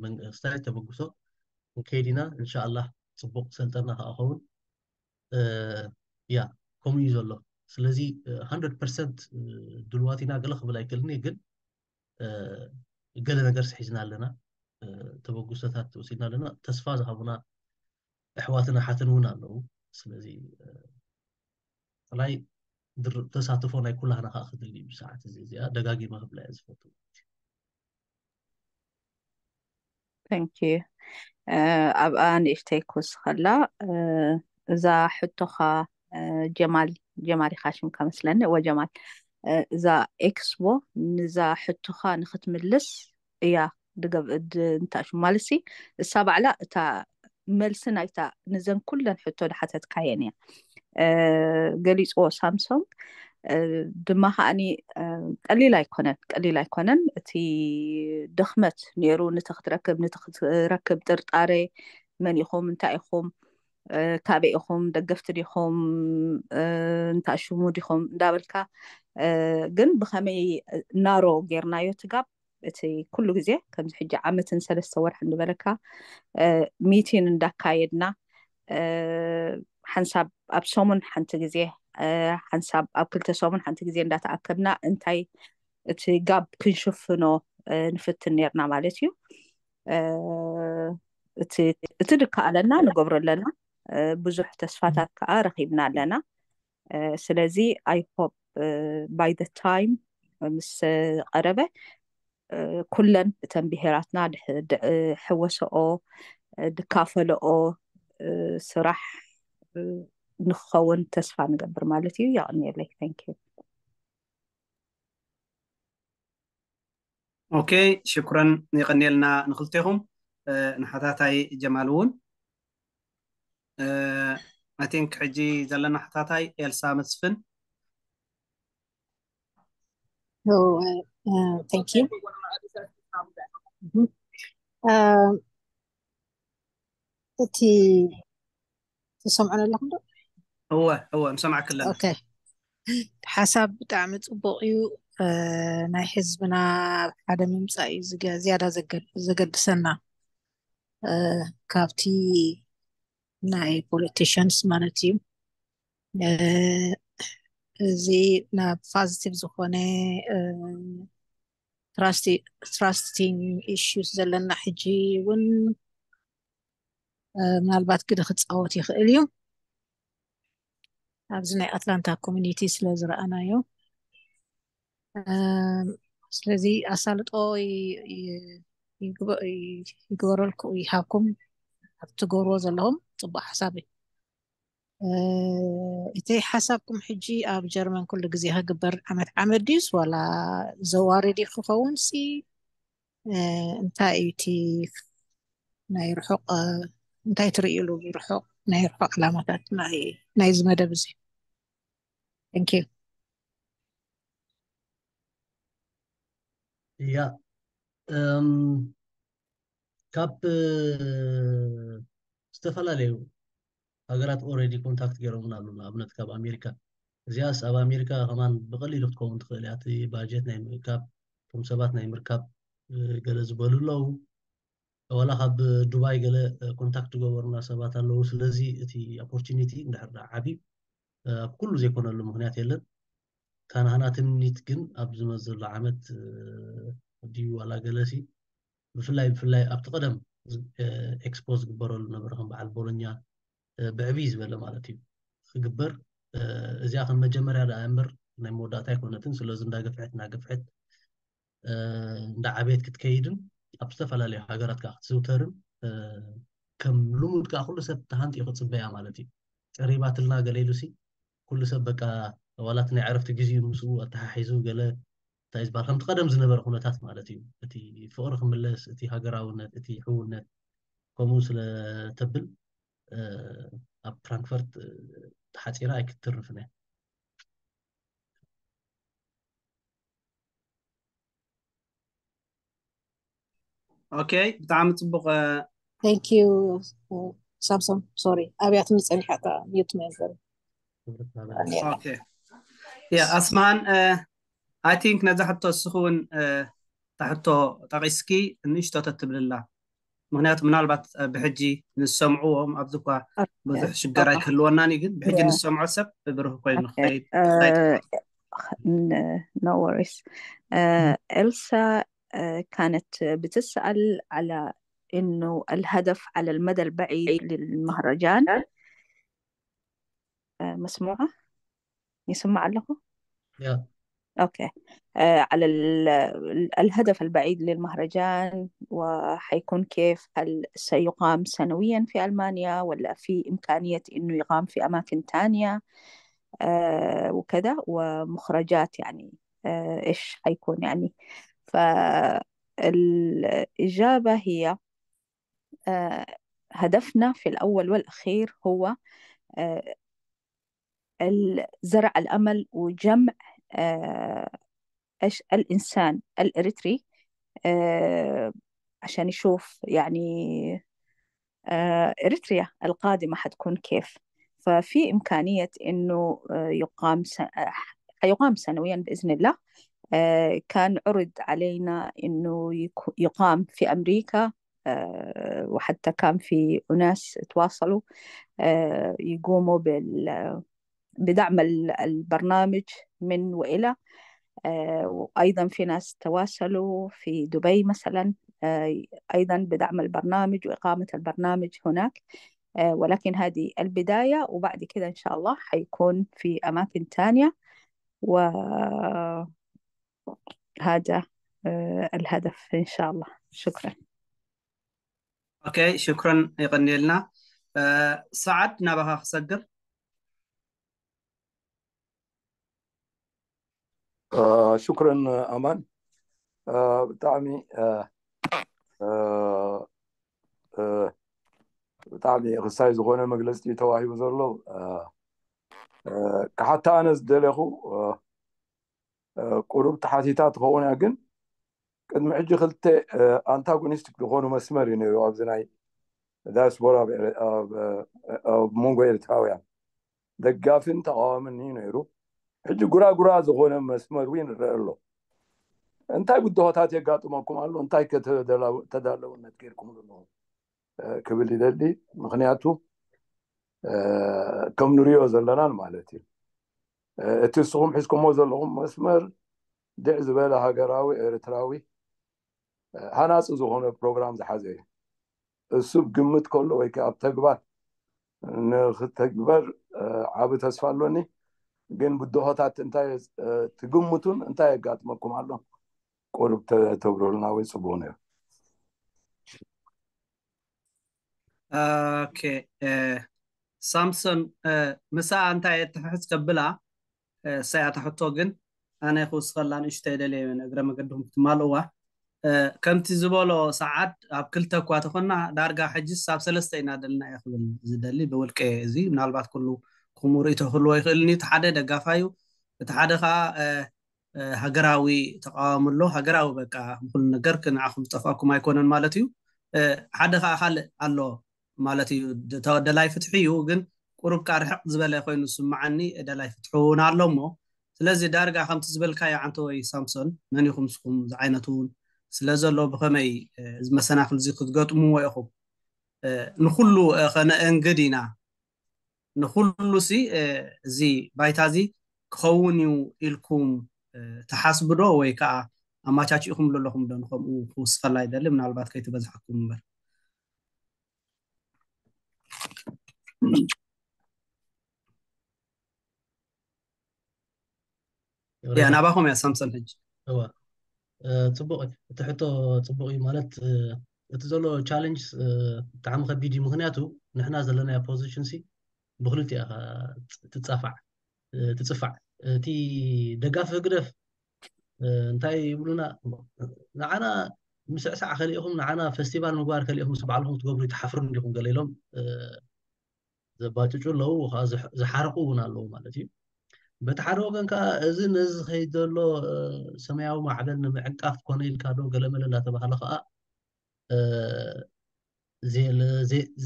መንግስታት ተበግሶ ንከይድ ኢና እንሻኣላህ ፅቡቅ ሰልጠና ከዓ ኸውን ያ ከምኡ እዩ ዘሎ ስለዚ 100 ፐርሰንት ድልዋት ኢና ገለ ክብል ኣይክእልን ግን ገለ ነገር ስሒዝና ኣለና ተበግሶታት ወሲድና ኣለና ተስፋ ዝሃቡና ኣሕዋትን ኣሓትን እውን ኣለዉ ስለዚ ብፍላይ ድርብ ተሳትፎ ናይ ኩላህና ከዓ ክድሊ እዩ ሰዓት እዚ እዚኣ ደጋጊመ ክብላ እየ ዝፈቱ Thank you ኣብኣ ንእሽተይ ክውስኸላ እዛ ሕቶኻ ጀማል ጀማል ኢኻ ሽምካ መስለኒ እወ ጀማል እዛ ኤክስፖ ንዛ ሕቶኻ ንክትምልስ እያ ድገብ እንታይ ሽም ማለት ሲ እሳ ባዕላ እታ መልሲ ናይታ ንዘን ኩለን ሕቶ ድሓተትካየን እያ ገሊፅዎ ሳምሶንግ ድማ ከዓኒ ቀሊል ኣይኮነን ቀሊል ኣይኮነን እቲ ድኽመት ነይሩ ንቲ ክትረክብ ንቲ ክትረክብ ጥርጣሬ መን ኢኹም እንታይ ኢኹም ካበይ ኢኹም ደገፍቲ ዲኹም እንታይ ሽሙ ዲኹም እንዳበልካ ግን ብኸመይ ናሮ ጌርናዮ ትጋብ እቲ ኩሉ ግዜ ከምዚ ሕጂ ዓመትን ሰለስተ ወርሒ እንበለካ ሚቲን እንዳካየድና ሓንሳብ ኣብ ሰሙን ሓንቲ ግዜ ሓንሳብ ኣብ ክልተ ሰሙን ሓንቲ ግዜ እንዳተኣከብና እንታይ እቲ ጋብ ክንሽፍኖ ንፍትን ነርና ማለት እዩ እቲ ድከኣለና ንገብሮ ኣለና ብዙሕ ተስፋታት ከዓ ረኪብና ኣለና ስለዚ I hope by the time ምስ ቀረበ ኩለን እተን ብሄራትና ሕወሰኦ ድካፈለኦ ስራሕ ንክኸውን ተስፋ ንገብር ማለት እዩ የቀንየለይ thank you okay ሽኩረን የቀንየልና ንክልቴኹም ንሓታታይ ጀማል እውን I think ሕጂ ዘለና ሓታታይ ኤልሳ መስፍን So, uh, uh, thank you. Mhm. Uh, እቲ ትሰምዑን ኣለኹም ዶ? እወ እወ ንሰማዕክ ኣለና። Okay. ሓሳብ ብጣዕሚ ፅቡቅ እዩ። ናይ ህዝብና ሓደ ምምፃእ እዩ ዝያዳ ዘገድሰና ካብቲ ናይ politicians ማለት እዩ። እዚ ናብ positive ዝኾነ trusting issues ዘለና ሕጂ እውን ምናልባት ግደ ክፃወት ይኽእል እዩ። ኣብዚ ናይ ኣትላንታ community ስለ ዝረኣናዮ ስለዚ ኣሳልጦ ይግበረልኩ ይሃብኩም ኣብ ትገብርዎ ዘለኹም ፅቡቅ ሓሳብ እዩ። እቲ ሓሳብኩም ሕጂ ኣብ ጀርመን ኩሉ ግዜ ክግበር ዓመት ዓመት ድዩስ ዋላ ዘዋርድ ክኸውን ሲ እንታይ እዩ እቲ ናይ ርሑቕ እንታይ ትርእይሉ ርሑቕ ናይ ርሑቕ ዕላማታት ናይዚ መደብ እዚ? Thank you. እያ ካብ ዝተፈላለዩ ሃገራት already ኮንታክት ገይሮምና ኣሉ ንኣብነት ካብ ኣሜሪካ እዚኣስ ኣብ ኣሜሪካ ከማን ብቀሊሉ ክትከውን ትኽእል እያ እቲ ባጀት ናይ ምእካብ እቶም ሰባት ናይ ምርካብ ገለ ዝበሉ ኣለዉ ዋላ ካብ ዱባይ ገለ ኮንታክት ዝገበሩና ሰባት ኣለዉ ስለዚ እቲ opportunity እንድሕር ዓብዩ ኣብ ኩሉ ዘይኮነሉ ምክንያት የለን ታናህና ትምኒት ግን ኣብ ዝመዘሉ ዓመት ድዩ ዋላ ገለሲ ብፍላይ ብፍላይ ኣብቲ ቀደም ኤክስፖዝ ዝግበረሉ ነበረ ከም በዓል ቦሎኛ ብዕብይ ዝበለ ማለት እዩ ክግበር። እዚኣ ከም መጀመርያ ደኣ እምበር ናይ መወዳእታ ኣይኮነትን። ስለዚ እንዳገፍሐት እንዳገፍሐት እንዳዓበየት ክትከይድን ኣብ ዝተፈላለዩ ሃገራት ከዓ ክትዝውተርን ከም ልሙድ ከዓ ኩሉ ሰብ ተሃንጢ ክፅበያ ማለት እዩ። ቀሪባትልና ገለ ኢሉሲ ኩሉ ሰብ በቃ ዋላት ናይ ዕረፍቲ ግዜኡ ምስኡ ኣተሓሒዙ ገለ እንታይ ዝበሃል ከምቲ ቀደም ዝነበረ ኩነታት ማለት እዩ። እቲ ፍቕሪ ክምለስ፣ እቲ ሃገራውነት፣ እቲ ሕውነት ከምኡ ስለ ተብል ኣብ ፍራንክፈርት ተሓፂራ ኣይክትርፍን እያ። Okay፣ ብጣዕሚ ፅቡቕ። Thank you ሳምሶን። ሶሪ ኣብያትኒ ፀኒሓ እታ ሚዩት መያዘር። Okay፣ yeah ኣስማን፣ I think ነዛ ሕቶ እስኺ እውን እታ ሕቶ ጠቒስኪ ንእሽቶ ተትብልላ። ምክንያቱ ምናልባት ብሕጂ ንሰምዕዎም ኣብዚ እኳ ብዙሕ ሽጋር ኣይክህልወናን እዩ፣ ግን ብሕጂ ንሰምዖ ሰብ ብሩህ ኮይኑ ክኸይድ No worries. إلسا كانت بتسأل على إنه الهدف على المدى البعيد للمهرجان. مسموعة؟ يسمع لكم؟ Yeah. أوكي. على الهدف البعيد للمهرجان وحيكون كيف؟ هل سيقام سنويا في ألمانيا ولا في إمكانية إنه يقام في أماكن تانية وكذا، ومخرجات يعني إيش حيكون يعني؟ فالإجابة هي هدفنا في الأول والأخير هو زرع الأمل وجمع إيش الإنسان الإريتري عشان يشوف يعني إريتريا القادمة حتكون كيف. ففي إمكانية إنه يقام س... حيقام سنويا بإذن الله. كان عرض علينا إنه يقام في أمريكا، وحتى كان في أناس تواصلوا يقوموا بال بدعم البرنامج من وإلى. وأيضا في ناس تواصلوا في دبي مثلا أيضا بدعم البرنامج وإقامة البرنامج هناك. ولكن هذه البداية، وبعد كده إن شاء الله حيكون في أماكن تانية، وهذا الهدف إن شاء الله. شكرا. Okay، شكرا، የቐንየልና። ሰዓድ፣ ናባኻ ክሰግር። ሽኩረን ኣማን። ብጣዕሚ ብጣዕሚ ክሳይ ዝኾነ መግለፂ ተዋሂቡ ዘሎ። ክሓታ ኣነ ዝደለኹ ቁሩብ ተሓቲታ ትኸውን እያ፣ ግን ቅድሚ ሕጂ ክልተ ኣንታጎኒስቲክ ዝኾኑ መስመር እዩ ነይሩ ኣብዚ ናይ ዳያስፖራ ኣብ መንጎ ኤርትራውያን፣ ደጋፊን ተቃዋምን እዩ ነይሩ። ሕጂ ጉራጉራ ዝኾነ መስመር እውን ይረአ ኣሎ። እንታይ ብድሆታት የጋጥመኩም ኣሎ? እንታይ ተዳለውነት ገይርኩም ኣለኹም ክብል ይደሊ። ምክንያቱ ከም ንሪኦ ዘለናን ማለት እዩ፣ እቲ ንስኹም ሒዝኩሞ ዘለኹም መስመር ድዕ ዝበለ ሃገራዊ ኤርትራዊ ሃናፂ ዝኾነ ፕሮግራም ዝሓዘ እዩ። እሱ ግምት ከሎ ወይ ኣብ ተግባር ንክተግበር ዓቢ ተስፋ ኣሎኒ። ግን ብድሆታት እንታይ ትግምቱን እንታይ የጋጥመኩም ኣሎ? ቁሩብ ተብረሉና ወይ ጽቡቕ ነይሩ። ኦኬ፣ ሳምሶን፣ ምሳኣ እንታይ የተሕዝ ከብላ፣ እሳይ ኣታ ሕቶ ግን ኣነ ክውስኸላ ንእሽተይ ደልየ እየ፣ እግረ መገድኹም ክትማልእዋ። ከምቲ ዝበሎ ሰዓድ ኣብ ክልተ እኳ ተኾና፣ ዳርጋ ሕጅስ ኣብ ሰለስተ ኢና ደልና እየ ክብል ዝደሊ ብውልቀ። እዚ ምናልባት ኩሉ ከምኡ ርእይቶ ክህልዎ ይኽእል እዩ። እቲ ሓደ ደጋፋዩ፣ እቲ ሓደ ከዓ ሃገራዊ ተቃዋሚ ኣሎ። ሃገራዊ በቃ ንኩሉ ነገር ንዓኹም ዝጠፍኣኩም ኣይኮነን ማለት እዩ። ሓደ ከዓ ካልእ ኣሎ ማለት እዩ። ደላይ ፍትሒ እዩ፣ ግን ቁሩብ ከዓ ርሕቕ ዝበለ ኮይኑ ዝስምዓኒ ደላይ ፍትሒ እውን ኣሎ እሞ፣ ስለዚ ዳርጋ ከምቲ ዝበልካዮ ዓንተ ወይ ሳምሶን፣ መን ኢኹም ንስኹም ዝዓይነቱ እውን ስለ ዘሎ፣ ብኸመይ እዚ መሰናኽል እዚ ክትገጥምዎ ኢኹም? ንኩሉ ከነእንግድ ኢና። ንኩሉ ሲ እዚ ባይታ እዚ ክኸውን እዩ ኢልኩም ትሓስቡ ዶ? ወይ ከዓ ኣማቻቺእኹም ዘለኹም ዶ? ንከምኡ ክውስኸላ ይደሊ፣ ምናልባት ከይትበዝሓኩም እምበር። ያ ናባኹም እያ ሳምሰን። ሕጂ እዋ ጽቡቕ እቲ ሕቶ ጽቡቕ እዩ። ማለት እቲ ዘሎ ቻለንጅ ብጣዕሚ ከቢድ እዩ። ምክንያቱ ንሕና ዘለናዮ ፖዚሽን ሲ ብክልቲኣ ትጻፋዕ ትጽፋዕ። እቲ ደጋፊ ህግደፍ እንታይ ይብሉና? ንዓና ምስዕሳዕ ከሊእኹም፣ ንዓና ፈስቲቫል ምግባር ከሊእኹም፣ ምስ ባዕልኹም ትገብሩ፣ ይትሓፍሩ እንዲኹም ገለ ኢሎም ዘባጭጩ ኣለዉ፣ ዝሓርቁ እውን ኣለዉ ማለት እዩ። በቲ ሓደ ወገን ከዓ እዚ ነዚ ዝኸይድ ዘሎ ሰማያዊ ማዕበል ንምዕንቃፍ ኮነ ኢልካ ዶ ገለመለ እንዳተባሃለ ከዓ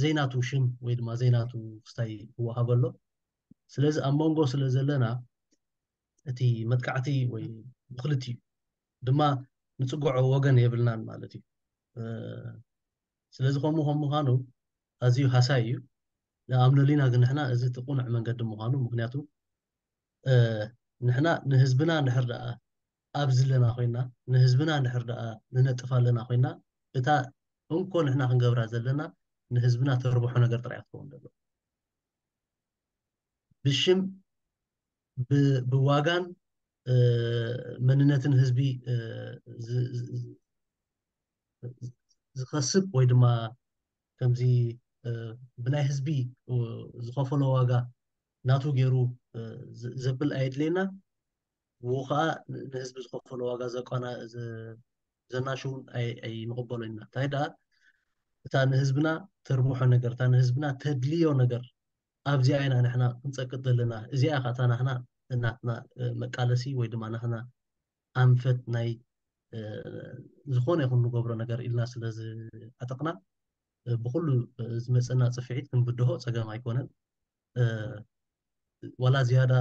ዘይናቱ ሽም ወይ ድማ ዘይናቱ ክስታይ ይወሃበ ኣሎ። ስለዚ ኣብ መንጎ ስለ ዘለና እቲ መጥቃዕቲ ወይ ብክልቲኡ ድማ ንፅግዖ ወገን የብልናን ማለት እዩ። ስለዚ ከምኡ ከም ምዃኑ ኣዝዩ ሃሳይ እዩ። ንኣምነሉ ኢና ግን ንሕና እዚ እቲ ቁኑዕ መንገዲ ምዃኑ፣ ምክንያቱ ንሕና ንህዝብና እንድሕር ደኣ ኣብዚ ኣለና ኮይና፣ ንህዝብና እንድሕር ደኣ ንነጥፍ ኣለና ኮይና፣ እታ እንኮ ንሕና ክንገብራ ዘለና ንህዝብና ተርብሖ ነገር ጥራይ ክትከውን ዘሎ። ብሽም ብዋጋን መንነትን ህዝቢ ዝኸስብ ወይ ድማ ከምዚ ብናይ ህዝቢ ዝኸፈሎ ዋጋ ናቱ ገይሩ ዘብል ኣየድልየና። ብኡ ከዓ ንህዝቢ ዝኸፈሎ ዋጋ ዘቋና ዘናሽውን ኣይንቕበሎ ኢና። እንታይ ደኣ እታ ንህዝብና ተርብሖ ነገር፣ እታ ንህዝብና ተድልዮ ነገር ኣብዚኣ ኢና ንሕና ክንጸቅጥ ዘለና። እዚኣ ከዓ እታ ናህና እናትና መቃለሲ ወይ ድማ ናህና ኣንፈት ናይ ዝኾነ ይኹን ንገብሮ ነገር ኢልና ስለ ዝዓጠቕና ብኩሉ ዝመፀና ፅፍዒት ክንብድሆ ፀገም ኣይኮነን። ዋላ ዝያዳ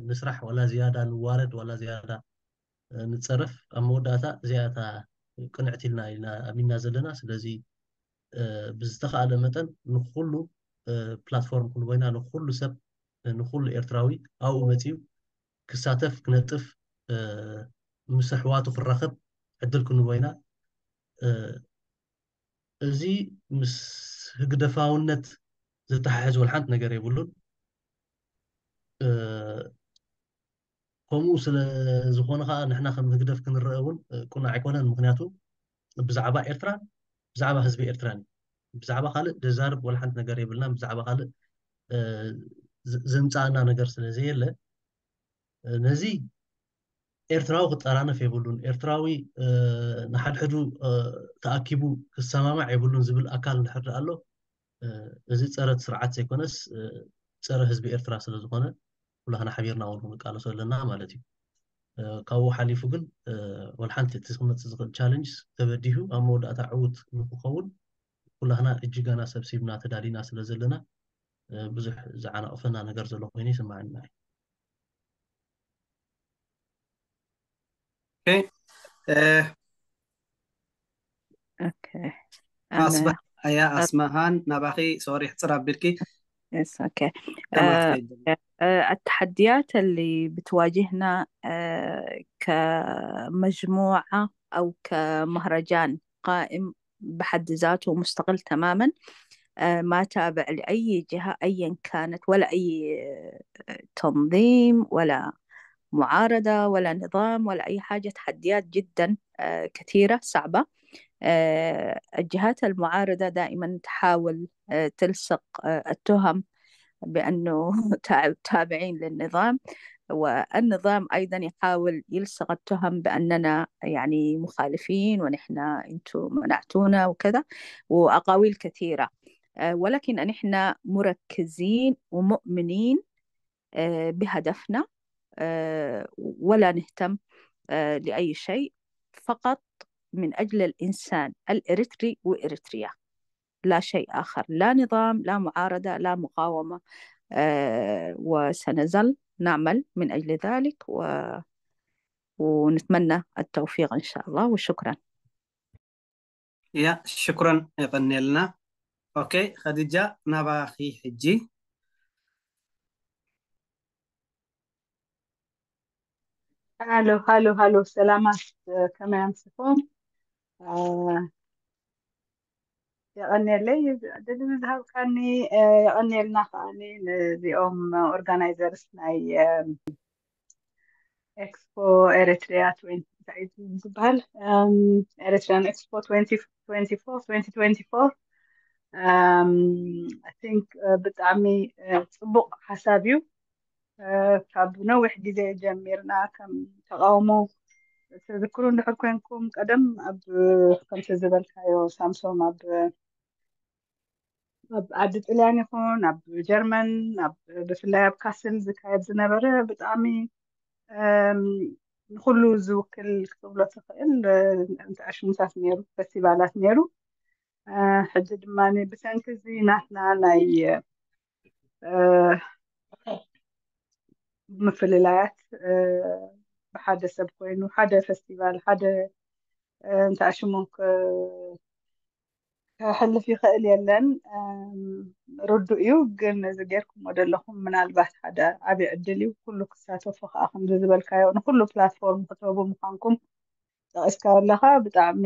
ንስራሕ፣ ዋላ ዝያዳ ንዋረድ፣ ዋላ ዝያዳ ንፀረፍ፣ ኣብ መወዳእታ እዚኣታ ቅንዕቲ ኢልና ኢና ኣሚንና ዘለና። ስለዚ ብዝተኻእለ መጠን ንኩሉ ፕላትፎርም ክንቦይና ንኩሉ ሰብ ንኩሉ ኤርትራዊ ኣብኡ መፂኡ ክሳተፍ ክነጥፍ ምስ ኣሕዋቱ ክራኸብ ዕድል ክንቦይና እዚ ምስ ህግደፋውነት ዝተሓሕዝ ወልሓንቲ ነገር የብሉን። ከምኡ ስለ ዝኾነ ከዓ ንሕና ከም ህግደፍ ክንረአ እውን ቁኑዕ ኣይኮነን። ምክንያቱ ብዛዕባ ኤርትራ ብዛዕባ ህዝቢ ኤርትራን ብዛዕባ ካልእ ደዛርብ ወልሓንቲ ነገር የብልናን። ብዛዕባ ካልእ ዘምፃኣና ነገር ስለ ዘየለ ነዚ ኤርትራዊ ክጠራነፍ የብሉን፣ ኤርትራዊ ንሓድሕዱ ተኣኪቡ ክሰማማዕ የብሉን ዝብል ኣካል እንድሕር ኣሎ እዚ ፀረ ስርዓት ዘይኮነስ ፀረ ህዝቢ ኤርትራ ስለዝኾነ ኩላህና ሓቢርና እውን ክንቃለሶ ኣለና ማለት እዩ። ካብኡ ሓሊፉ ግን ወልሓንቲ እቲ ክመፅእ ዝኽእል ቻለንጅ ተበዲሁ ኣብ መወዳእታ ዕዉት ንክኸውን ኩላህና እጅጋና ሰብሲብና ተዳሊና ስለ ዘለና ብዙሕ ዝዓናቕፈና ነገር ዘሎ ኮይኑ ይስማዓና እዩ። ኦኬ፣ ኣስመሃን ናባኺ ሶሪ ሕፅር ኣቢልኪ التحديات اللي بتواجهنا كمجموعة أو كمهرجان قائم بحد ذاته مستقل تماما، ما تابع لأي جهة أيا كانت، ولا أي تنظيم ولا معارضة ولا نظام ولا أي حاجة. تحديات جدا كثيرة صعبة. الجهات المعارضة دائما تحاول تلصق التهم بأنه تابعين للنظام، والنظام أيضا يحاول يلصق التهم بأننا يعني مخالفين ونحن أنتم منعتونا وكذا، وأقاويل كثيرة. ولكن نحن مركزين ومؤمنين بهدفنا ولا نهتم لأي شيء، فقط من أجل الإنسان الإريتري وإريتريا، لا شيء آخر، لا نظام، لا معارضة، لا مقاومة. وسنظل نعمل من أجل ذلك و... ونتمنى التوفيق إن شاء الله، وشكرا. ያ ሽኩረን የቐንየልና። ኦኬ ኸዲጃ ናባኺ ሕጂ። ሃሎ ሃሎ ሃሎ፣ ሰላማት፣ ከመይ ኣምስኹም? የቐንየለይ እዚ ዕድል እዚ ዝሃብካኒ። የቐንየልና ከዓኒ ነዚኦም ኦርጋናይዘርስ ናይ ኤክስፖ ኤሪትሪያ ትዌንቲ እንታይ እዩ ዝበሃል? ኤሪትሪያን ኤክስፖ ትዌንቲ ትዌንቲ ፎር ትዌንቲ ትዌንቲ ፎር። I think ብጣዕሚ ፅቡቕ ሓሳብ እዩ። ካብ ነዊሕ ግዜ ጀሚርና ከም ተቃውሞ ትዝክሩ እንድሕር ኮንኩም፣ ቀደም ኣብ ከምቲ ዝበልካዮ ሳምሶም፣ ኣብ ኣብ ዓዲ ጥልያን ይኹን ኣብ ጀርመን፣ ኣብ ብፍላይ ኣብ ካስል ዝካየድ ዝነበረ ብጣዕሚ ንኩሉ ዝውክል ክትብሎ ትኽእል እንተኣሽሙታት ነይሩ፣ ፈስቲቫላት ነይሩ። ሕጂ ድማ ብሰንኪ እዚ ናትና ናይ ምፍልላያት ብሓደ ሰብ ኮይኑ ሓደ ፈስቲቫል ሓደ እንተኣሽሙ ከሕልፍ ይኽእል የለን። ርዱእ እዩ፣ ግን እዚ ጌርኩሞ ዘለኹም ምናልባት ሓደ ዓብዪ ዕድል እዩ። ኩሉ ክሳተፎ ከዓ ከምዚ ዝበልካዮ ንኩሉ ፕላትፎርም ክትህቡ ምዃንኩም ጠቒስካ ኣለኻ። ብጣዕሚ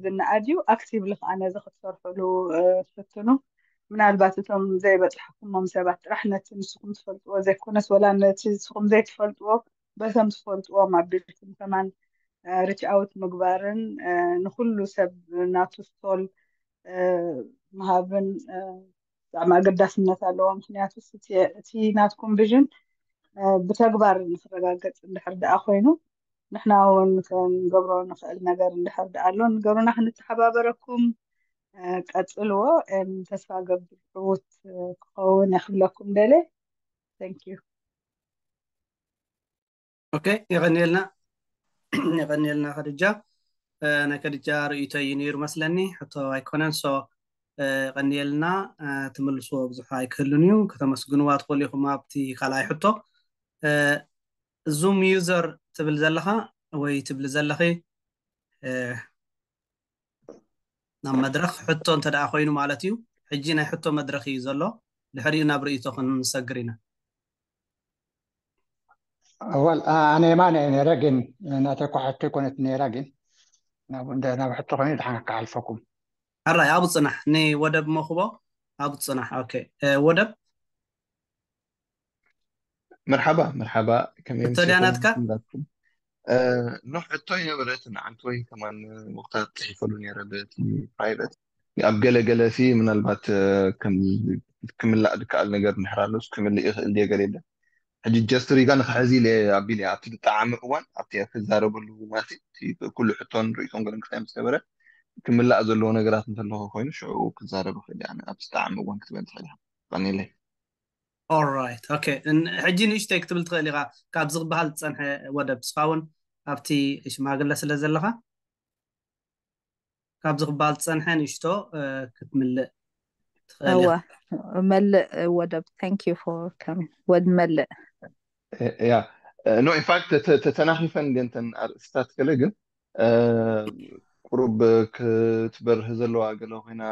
ዝነኣድ እዩ። ኣክቲቭሊ ከዓ ነዚ ክትሰርሕሉ ፍትኑ። ምናልባት እቶም ዘይበፅሐኩሞም ሰባት ጥራሕ ነቲ ንስኹም ትፈልጥዎ ዘይኮነስ ወላ ነቲ ንስኹም ዘይትፈልጥዎ በቶም ትፈልጥዎም ኣቢልኩም ከማን ሪች ኣውት ምግባርን ንኩሉ ሰብ ናቱ ስቶል ምሃብን ብጣዕሚ ኣገዳስነት ኣለዎ። ምክንያቱ እቲ ናትኩም ቪዥን ብተግባር ንክረጋገፅ እንድሕር ደኣ ኮይኑ ንሕና እውን ክንገብሮ ንኽእል ነገር እንድሕር ደኣ ኣሎ ንገሩና፣ ክንተሓባበረኩም። ቀፅልዎ። ተስፋ ገብር ዕዉት ክኸውን እየ ክብለኩም ደለ። Thank you። ኦኬ፣ የቐንየልና። የቐንየልና ከድጃ። ናይ ከድጃ ርእይቶ እዩ ነይሩ መስለኒ፣ ሕቶ ኣይኮነን። ሶ የቐንየልና። ትምልስዎ ብዙሕ ኣይክህሉን እዩ። ከተመስግንዋ ትኽእሉ ኢኹም ኣብቲ ካልኣይ ሕቶ። ዙም ዩዘር ትብል ዘለኻ ወይ ትብሊ ዘለኺ ናብ መድረኽ ሕቶ እንተ ደኣ ኮይኑ ማለት እዩ። ሕጂ ናይ ሕቶ መድረኽ እዩ ዘሎ። ድሕሪኡ ናብ ርእይቶ ክንሰግር ኢና። ኣዋል ኣነ የማነ ነረ ግን ናተኳ ሕቶ ይኮነት ነራ ግን ናብ ሕቶ ኮይኑ ድሓን ክሓልፈኩም። ሕራይ ኣብኡ ፅናሕ፣ ንወደብ መኽቦ ኣብኡ ፅናሕ። ኦኬ፣ ወደብ መርሓባ መርሓባ። ከመይ ሕቶ ድያ ናትካ? ኖ ሕቶ ይነበረት ንዓንትወይ ከማን ወቅታት ፅሒፈሉ ነረ በቲ ፕራይቨት ኣብ ገለ ገለ ሲ ምናልባት ክምላእ ዝከኣል ነገር እንድሕር ኣሎ ክምልእ ይኽእል ድየ ገለ የለን። ሕጂ ጀስት ሪጋ ንክሕዚ ኢለ ኣቢለ ኣብቲ ዝጠዓመ እዋን ኣብቲ ክዛረበሉ ማለት ኩሉ ሕቶን ርእይቶን ገለን ክሳይ ምስ ነበረ ክምላእ ዘለዎ ነገራት እንተለኹ ኮይኑ ሽዑ ክዛረብ ይኽእል እየ። ኣብ ዝጠዓመ እዋን ክትበል ትኽእል ኢኻ። ቀኒለይ። ኦራይት ኦኬ። ሕጂ ንእሽተይ ክትብል ትኽእል ኢኻ ካብዚ ክበሃል ዝፀንሐ ወደብ ስኻ እውን ኣብቲ ሽማግለ ስለ ዘለኻ ካብዚ ክበሃል ዝፀንሐ ንእሽቶ ክትምልእ ትኽእል እወ። መልእ ወደብ thank you for coming ወድ መልእ ያ ኖ ኢንፋክት ተተናኺፈን ገንተን ኣርእስታት ገለ ግን ቁሩብ ክትበርህ ዘለዋ ገለ ኮይና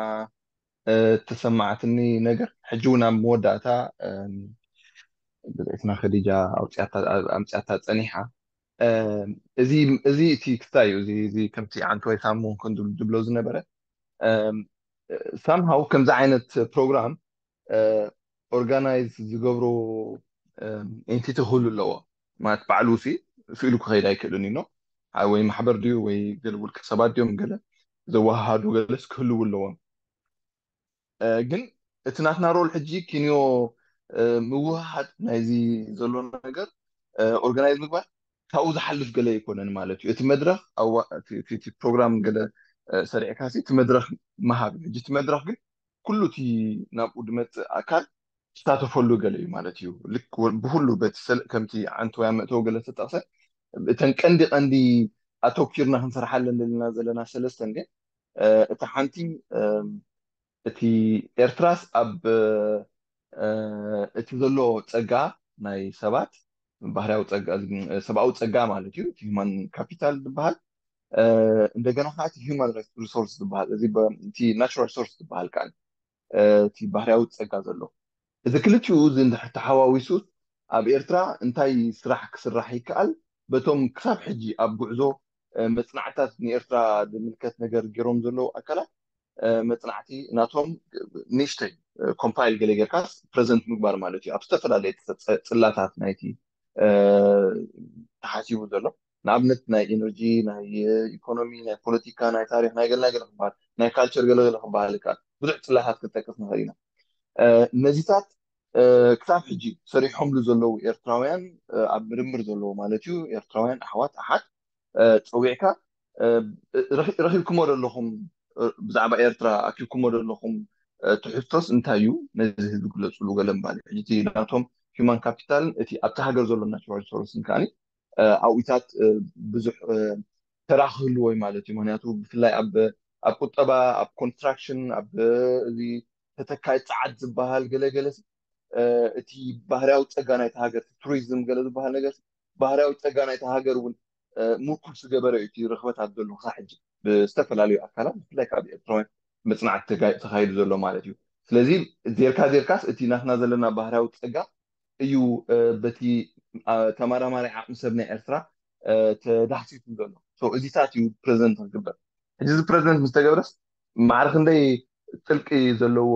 ተሰማዓትኒ ነገር ሕጂ እውን ኣብ መወዳእታ ብልዒትና ከዲጃ ኣምፅያታ ፀኒሓ እዚ እዚ እቲ ክስታይ እዩ እዚ ከምቲ ዓንተወይ ሳሙ ክንድብሎ ዝነበረ ሳምሃው ከምዚ ዓይነት ፕሮግራም ኦርጋናይዝ ዝገብሩ ኤንቲቲ ክህሉ ኣለዎ ማለት ባዕሉ ሲ ስኢሉ ክኸይድ ኣይክእልን እዩ ወይ ማሕበር ድዩ ወይ ገለ ውልቀ ሰባት ድዮም ገለ ዘወሃሃዱ ገለስ ክህልው ኣለዎም ግን እቲ ናትና ሮል ሕጂ ኪንዮ ምውሃሃድ ናይዚ ዘሎ ነገር ኦርጋናይዝ ምግባር ካብኡ ዝሓልፍ ገለ ኣይኮነን ማለት እዩ እቲ መድረክ ፕሮግራም ገለ ሰሪዕካ እቲ መድረክ ምሃብ እዩ እቲ መድረክ ግን ኩሉ እቲ ናብኡ ዝመፅእ ኣካል ዝሳተፈሉ ገለ እዩ ማለት እዩ ብኩሉ በቲ ከምቲ ዓንተወያ መእተዊ ገለ ተጠቅሰ እተን ቀንዲ ቀንዲ ኣተኪርና ክንሰርሓለን ዘለና ዘለና ሰለስተን ግን እቲ ሓንቲ እቲ ኤርትራስ ኣብ እቲ ዘሎ ፀጋ ናይ ሰባት ባህርያዊ ፀጋ ሰብኣዊ ፀጋ ማለት እዩ እቲ human capital ዝበሃል እንደገና ከዓ እቲ human resource ዝበሃል እዚ እቲ natural resource ዝበሃል ከዓ እቲ ባህርያዊ ፀጋ ዘሎ እዚ ክልቲኡ እዚ እንድሕር ተሓዋዊሱ ኣብ ኤርትራ እንታይ ስራሕ ክስራሕ ይከኣል በቶም ክሳብ ሕጂ ኣብ ጉዕዞ መፅናዕትታት ንኤርትራ ዝምልከት ነገር ገይሮም ዘለዉ ኣካላት መፅናዕቲ ናቶም ንእሽተይ ኮምፓይል ገለ ጌርካስ ፕረዘንት ምግባር ማለት እዩ። ኣብ ዝተፈላለየ ፅላታት ናይቲ ተሓሲቡ ዘሎ ንኣብነት ናይ ኢነርጂ፣ ናይ ኢኮኖሚ፣ ናይ ፖለቲካ፣ ናይ ታሪክ፣ ናይ ገለ ገለ ክበሃል፣ ናይ ካልቸር ገለ ገለ ክበሃል ይከኣል። ብዙሕ ፅላታት ክንጠቅስ ንኽእል ኢና። ነዚታት ክሳብ ሕጂ ሰሪሖምሉ ዘለዉ ኤርትራውያን ኣብ ምርምር ዘለዉ ማለት እዩ ኤርትራውያን ኣሕዋት ኣሓት ፀዊዕካ ረኺብኩሞ ዘለኹም ብዛዕባ ኤርትራ ኣኪብኩሞ ዘለኹም ትሕዝቶስ እንታይ እዩ ነዚ ህዝቢ ግለፅሉ ገለ ምባል እዩ። ሕጂ ናቶም ሂማን ካፒታልን እቲ ኣብቲ ሃገር ዘሎ ናቹራል ሪሶርስን ከዓኒ ኣብኡታት ብዙሕ ተራ ክህልዎ እዩ ማለት እዩ። ምክንያቱ ብፍላይ ኣብ ቁጠባ፣ ኣብ ኮንስትራክሽን፣ ኣብ እዚ ተተካይ ፀዓት ዝበሃል ገለገለ እቲ ባህርያዊ ፀጋ ናይቲ ሃገር ቱሪዝም ገለ ዝበሃል ነገር ባህርያዊ ፀጋ ናይቲ ሃገር እውን ምርኩስ ዝገበረ እዩ እቲ ርኽበታት ዘሎ ክሳብ ሕጂ ብዝተፈላለዩ ኣካላት ብፍላይ ካብ ኤርትራውያን መፅናዕቲ ተካይዱ ዘሎ ማለት እዩ። ስለዚ ዜርካ ዜርካስ እቲ ናትና ዘለና ባህርያዊ ፀጋ እዩ በቲ ተመራማሪ ዓቕሚ ሰብ ናይ ኤርትራ ተዳህሲሱ ዘሎ። እዚታት እዩ ፕረዘንት ክግበር። ሕጂ እዚ ፕረዘንት ምስ ተገብረስ ማዕረ ክንደይ ጥልቂ ዘለዎ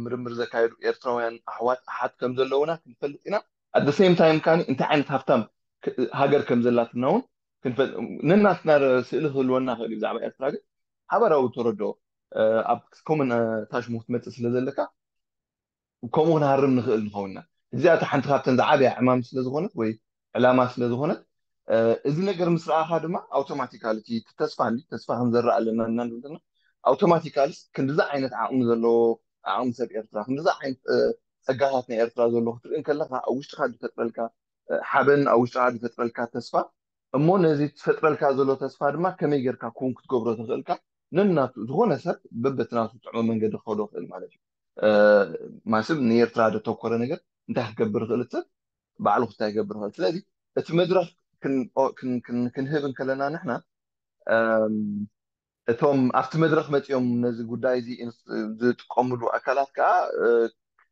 ምርምር ዘካየዱ ኤርትራውያን ኣሕዋት ኣሓት ከም ዘለውና ክንፈልጥ ኢና። ኣደ ሴም ታይም ካኒ እንታይ ዓይነት ሃፍታም ሃገር ከም ዘላትና እውን ነናትና ስእሊ ክህልወና ክእል እዩ ብዛዕባ ኤርትራ። ግን ሓበራዊ ተረድኦ ኣብ ኮመን ታሽሙ ክትመፅእ ስለ ዘለካ ከምኡ ክንሃርም ንኽእል ንኸውንና። እዚኣ ሓንቲ ካብተን ዝዓበያ ዕማም ስለዝኾነት ወይ ዕላማ ስለዝኾነት እዚ ነገር ምስ ረኣኻ ድማ ኣውቶማቲካሊ እቲ ተስፋ እንዲ ተስፋ ክንዘርእ ኣለና እና ንብልና ኣውቶማቲካሊ ክንዲዚ ዓይነት ዓቕሚ ዘለዎ ዓቕሚ ሰብ ኤርትራ ክንዲዚ ዓይነት ፀጋታት ናይ ኤርትራ ዘሎ ክትርኢ ከለካ ኣብ ውሽጥካ ዝፈጥረልካ ሓበን ኣብ ውሽጥካ ዝፈጥረልካ ተስፋ እሞ ነዚ ትፈጥረልካ ዘሎ ተስፋ ድማ ከመይ ጌርካ ክውን ክትገብሮ ትኽእልካ ነናቱ ዝኾነ ሰብ በበትናቱ ጥዕሞ መንገዲ ክኸዶ ክእል ማለት እዩ። ማስብ ንኤርትራ ዘተኮረ ነገር እንታይ ክገብር ይኽእል ሰብ ባዕሉ ክታይ ክገብር ይኽእል። ስለዚ እቲ መድረኽ ክንህብ እንከለና ንሕና እቶም ኣብቲ መድረኽ መፂኦም ነዚ ጉዳይ እዚ ዝጥቀምሉ ኣካላት ከዓ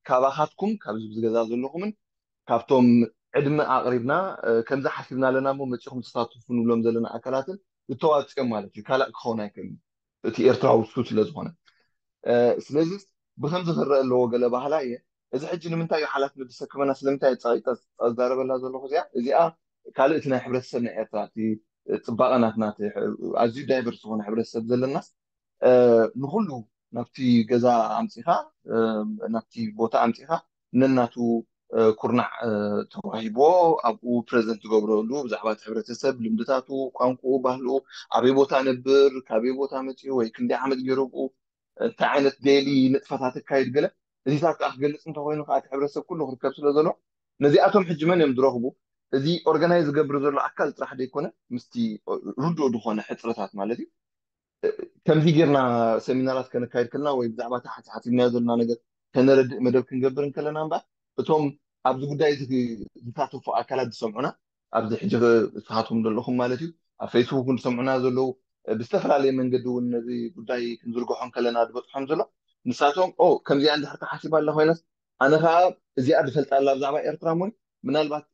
ካባኻትኩም ካብዚ ዝገዛ ዘለኹምን ካብቶም ዕድመ ኣቕሪብና ከምዚ ሓሲብና ኣለና እሞ መፂኹም ተሳትፉ ንብሎም ዘለና ኣካላትን ዝተዋፅኦም ማለት እዩ። ካልእ ክኸውን ኣይክእልን እቲ ኤርትራዊ እሱ ስለ ዝኾነ። ስለዚ ብከምዚ ክረአ ኣለዎ ገለ ባህላ እየ። እዚ ሕጂ ንምንታይ እዩ ሓላፍነት ዝሰከመና ስለምንታይ ፃቂጠ ዛረበላ ዘለኹ እዚኣ እዚኣ ካልእ እቲ ናይ ሕብረተሰብ ናይ ኤርትራ እቲ ፅባቐ ናትና ኣዝዩ ዳይቨርስ ዝኾነ ሕብረተሰብ ዘለናስ ንኩሉ ናብቲ ገዛ ኣምፂኻ ናብቲ ቦታ ኣምፂኻ ነናቱ ኩርናዕ ተዋሂብዎ ኣብኡ ፕረዘንት ትገብረሉ ብዛዕባ እቲ ሕብረተሰብ ልምድታቱ ቋንቁኡ ባህልኡ ኣበይ ቦታ ነብር ካበይ ቦታ መፅኡ ወይ ክንደይ ዓመት ገይሩ ብኡ እንታይ ዓይነት ዴሊ ንጥፈታት ኣካይድ ገለ እዚታት ከዓ ክገልፅ እንተኮይኑ ከዓ እቲ ሕብረተሰብ ኩሉ ክርከብ ስለ ዘሎ ነዚኣቶም ሕጂ መን እዮም ዝረኽቡ እዚ ኦርጋናይዝ ዝገብር ዘሎ ኣካል ጥራሕ ዘይኮነ ምስቲ ርዱእ ዝኾነ ሕፅረታት ማለት እዩ ከምዚ ጌርና ሰሚናራት ከነካይድ ከለና ወይ ብዛዕባ ተሓሳሲብናዮ ዘለና ነገር ከነረድእ መደብ ክንገብር እንከለና እምበር እቶም ኣብዚ ጉዳይ ዝሳተፉ ኣካላት ዝሰምዑና ኣብዚ ሕጂ ንስኻትኩም ዘለኹም ማለት እዩ ኣብ ፌስቡክ ዝሰምዑና ዘለዉ ብዝተፈላለየ መንገዲ እውን ነዚ ጉዳይ ክንዝርግሖም ከለና ዝበፅሖም ዘሎ ንሳቶም ኦ ከምዚኣ እንድሕር ተሓሲባ ኣላ ኮይነስ ኣነ ከዓ እዚኣ ዝፈልጣ ኣላ ብዛዕባ ኤርትራ እሞ ምናልባት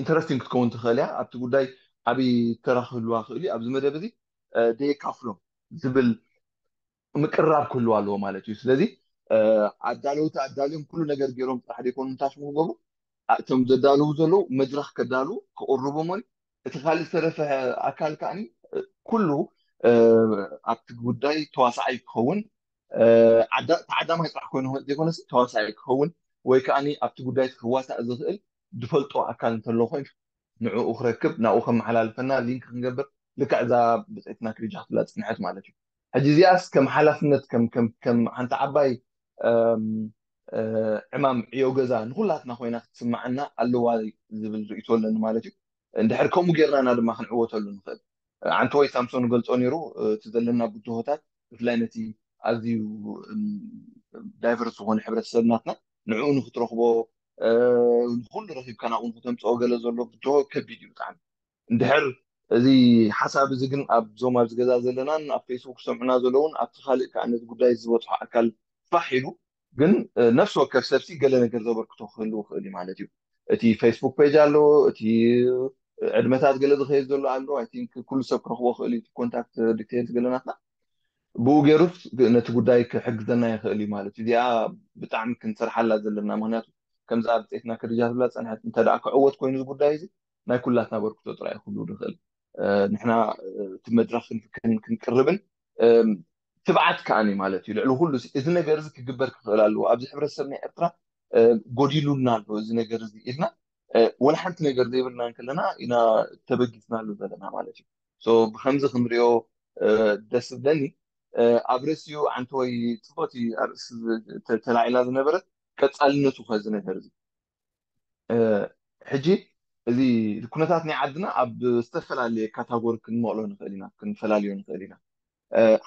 ኢንተረስቲንግ ክትከውን ትኽእል እያ ኣብቲ ጉዳይ ዓብዪ ተራ ክህልዋ ክእል እዩ ኣብዚ መደብ እዚ ደየካፍሎም ዝብል ምቅርራብ ክህልዋ ኣለዎ ማለት እዩ ስለዚ ኣዳለውቲ ኣዳልዮም ኩሉ ነገር ገይሮም ጥራሕ ዘይኮኑ ንታሽሙ ክገብሩ እቶም ዘዳልዉ ዘለዉ መድረክ ከዳልዉ ክቕርቡ እሞ እቲ ካልእ ዝተረፈ ኣካል ከዓ ኩሉ ኣብቲ ጉዳይ ተዋሳዓይ ክኸውን ተዓዳማይ ጥራሕ ኮይኑ ዘይኮነስ ተዋሳኣይ ክኸውን ወይ ከዓ ኣብቲ ጉዳይ ክዋሳእ ዝኽእል ዝፈልጦ ኣካል እንተሎ ኮይኑ ንዕኡ ክረክብ ናብኡ ከመሓላልፈና ሊንክ ክንገብር ልክዕ እዛ ብፀይትና ክሪጃ ክትብላ ፅንሐት ማለት እዩ ሕጂ እዚኣስ ከም ሓላፍነት ከም ሓንቲ ዓባይ ዕማም ዕዮ ገዛ ንኩላትና ኮይና ክትስማዓና ኣለዋ ዝብል ርእቶ ኣለኒ ማለት እዩ እንድሕር ከምኡ ጌርናና ድማ ክንዕወተሉ ንኽእል ዓንተወይ ሳምሶን ገልፆ ነይሩ እቲ ዘለና ብድሆታት ብፍላይ ነቲ ኣዝዩ ዳይቨርስ ዝኾነ ሕብረተሰብ ናትና ንዕኡ ንክትረኽቦ ንኩሉ ረኪብካ ናብኡ ንክተምፅኦ ገለ ዘሎ ብድሆ ከቢድ እዩ ብጣዕሚ እንድሕር እዚ ሓሳብ እዚ ግን ኣብዞም ኣብዚ ገዛ ዘለናን ኣብ ፌስቡክ ዝሰምዑና ዘለውን ኣብቲ ካልእ ከዓ ነዚ ጉዳይ ዝበፅሖ ኣካል ፋሕ ኢሉ ግን ነፍሲ ወከፍ ሰብሲ ገለ ነገር ዘበርክቶ ክህልው ክእል እዩ ማለት እዩ እቲ ፌስቡክ ፔጅ ኣሎ እቲ ዕድመታት ገለ ዝኸይድ ዘሎ ኣሎ። I think ኩሉ ሰብ ክረኽቦ ክእል እዩ፣ ኮንታክት ዲቴልስ ገለናትና ብኡ ገይሩስ ነቲ ጉዳይ ክሕግዘና ይኽእል እዩ ማለት እዩ። እዚኣ ብጣዕሚ ክንሰርሓላ ዘለና፣ ምክንያቱ ከምዛ ብፀይትና ከድጃ ትብላ ፀንሐት እንተ ደኣ ክዕወት ኮይኑ እዚ ጉዳይ እዚ ናይ ኩላትና በርክቶ ጥራይ ክብሉ ንኽእል። ንሕና እቲ መድረክ ክንቅርብን ትብዓት ከኣኒ ማለት እዩ። ልዕሊ ኩሉ እዚ ነገር እዚ ክግበር ክኽእል ኣለዎ። ኣብዚ ሕብረተሰብ ናይ ኤርትራ ጎዲሉና ኣሎ እዚ ነገር እዚ ኢልና ወላ ሓንቲ ነገር ዘይብልና እንከለና ኢና ተበጊስናሉ ዘለና ማለት እዩ። ብከምዚ ክንሪኦ ደስ ዝብለኒ ኣብ ርእሲኡ ዓንተወይ ፅቡቅቲ ኣርእሲ ተላዒላ ዝነበረት ቀፃልነቱ ከዚ ነገር እዚ ሕጂ እዚ ኩነታት ናይ ዓድና ኣብ ዝተፈላለየ ካታጎሪ ክንመቕሎ ንኽእል ኢና፣ ክንፈላልዮ ንኽእል ኢና።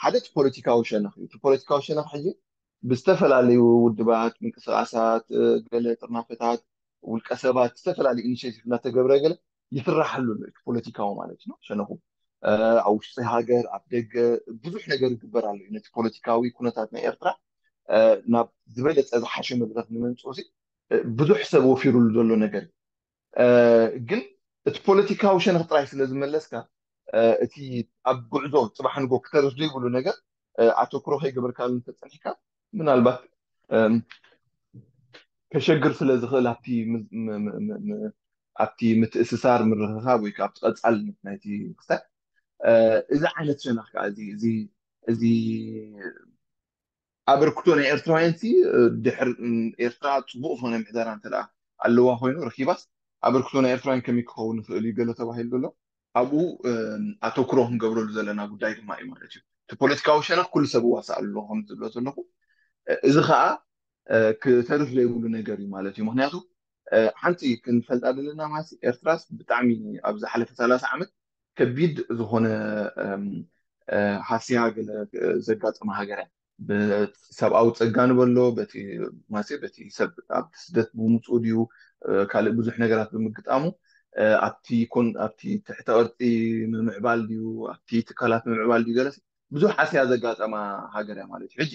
ሓደ እቲ ፖለቲካዊ ሸነኽ እዩ። እቲ ፖለቲካዊ ሸነኽ ሕጂ ብዝተፈላለዩ ውድባት፣ ምንቅስቃሳት፣ ገለ ጥርናፈታት፣ ውልቀ ሰባት፣ ዝተፈላለዩ ኢኒሽቲቭ እናተገብረ ገለ ይስራሓሉ ኣሎ እቲ ፖለቲካዊ ማለት ነው ሸነኹ ኣብ ውሽጢ ሃገር ኣብ ደገ ብዙሕ ነገር ይግበር ኣሎ። ነቲ ፖለቲካዊ ኩነታት ናይ ኤርትራ ናብ ዝበለፀ ዝሓሸ መድረክ ንምምፅኡ ብዙሕ ሰብ ወፊሩሉ ዘሎ ነገር ግን እቲ ፖለቲካዊ ሸነኽ ጥራይ ስለ ዝመለስካ እቲ ኣብ ጉዕዞ ፅባሕ ንጎ ክተርፍ ዘይብሉ ነገር ኣተኩሮ ከይገበርካሉ እንተፀኒሕካ ምናልባት ከሸግር ስለ ዝኽእል ኣብቲ ኣብቲ ምትእስሳር ምርኽኻብ ወይ ከዓ ኣብቲ ቀፃልነት ናይቲ ክስታይ እዚ ዓይነት ሸነኽ ከዓ እዚ ኣበርክቶ ናይ ኤርትራውያን ሲ ድሕር ኤርትራ ፅቡቅ ዝኾነ ምሕደራ እንተ ኣለዋ ኮይኑ ረኪባስ ኣበርክቶ ናይ ኤርትራውያን ከመይ ክኸውን ይኽእል እዩ ገለ ተባሂሉ ዘሎ ኣብኡ ኣተኩሮ ክንገብረሉ ዘለና ጉዳይ ድማ እዩ ማለት እዩ። እቲ ፖለቲካዊ ሸነኽ ኩሉ ሰብ ዋሳእ ኣሎ ከም ዝብሎ ዘለኹ እዚ ከዓ ክተርፍ ዘይብሉ ነገር እዩ ማለት እዩ። ምክንያቱ ሓንቲ ክንፈልጣ ዘለና ማለት ኤርትራስ ብጣዕሚ ኣብ ዝሓለፈ ሰላሳ ዓመት ከቢድ ዝኾነ ሃስያ ገለ ዘጋጠመ ሃገር እያ። ብሰብኣዊ ፀጋ ንበሎ በቲ ማሴ በቲ ሰብ ኣብቲ ስደት ብምምፅኡ ድዩ ካልእ ብዙሕ ነገራት ብምግጣሙ ኣብቲ ኮን ኣብቲ ትሕተ ቅርፂ ምምዕባል ድዩ ኣብቲ ትካላት ምምዕባል ድዩ ገለስ ብዙሕ ሓስያ ዘጋጠማ ሃገር እያ ማለት እዩ። ሕጂ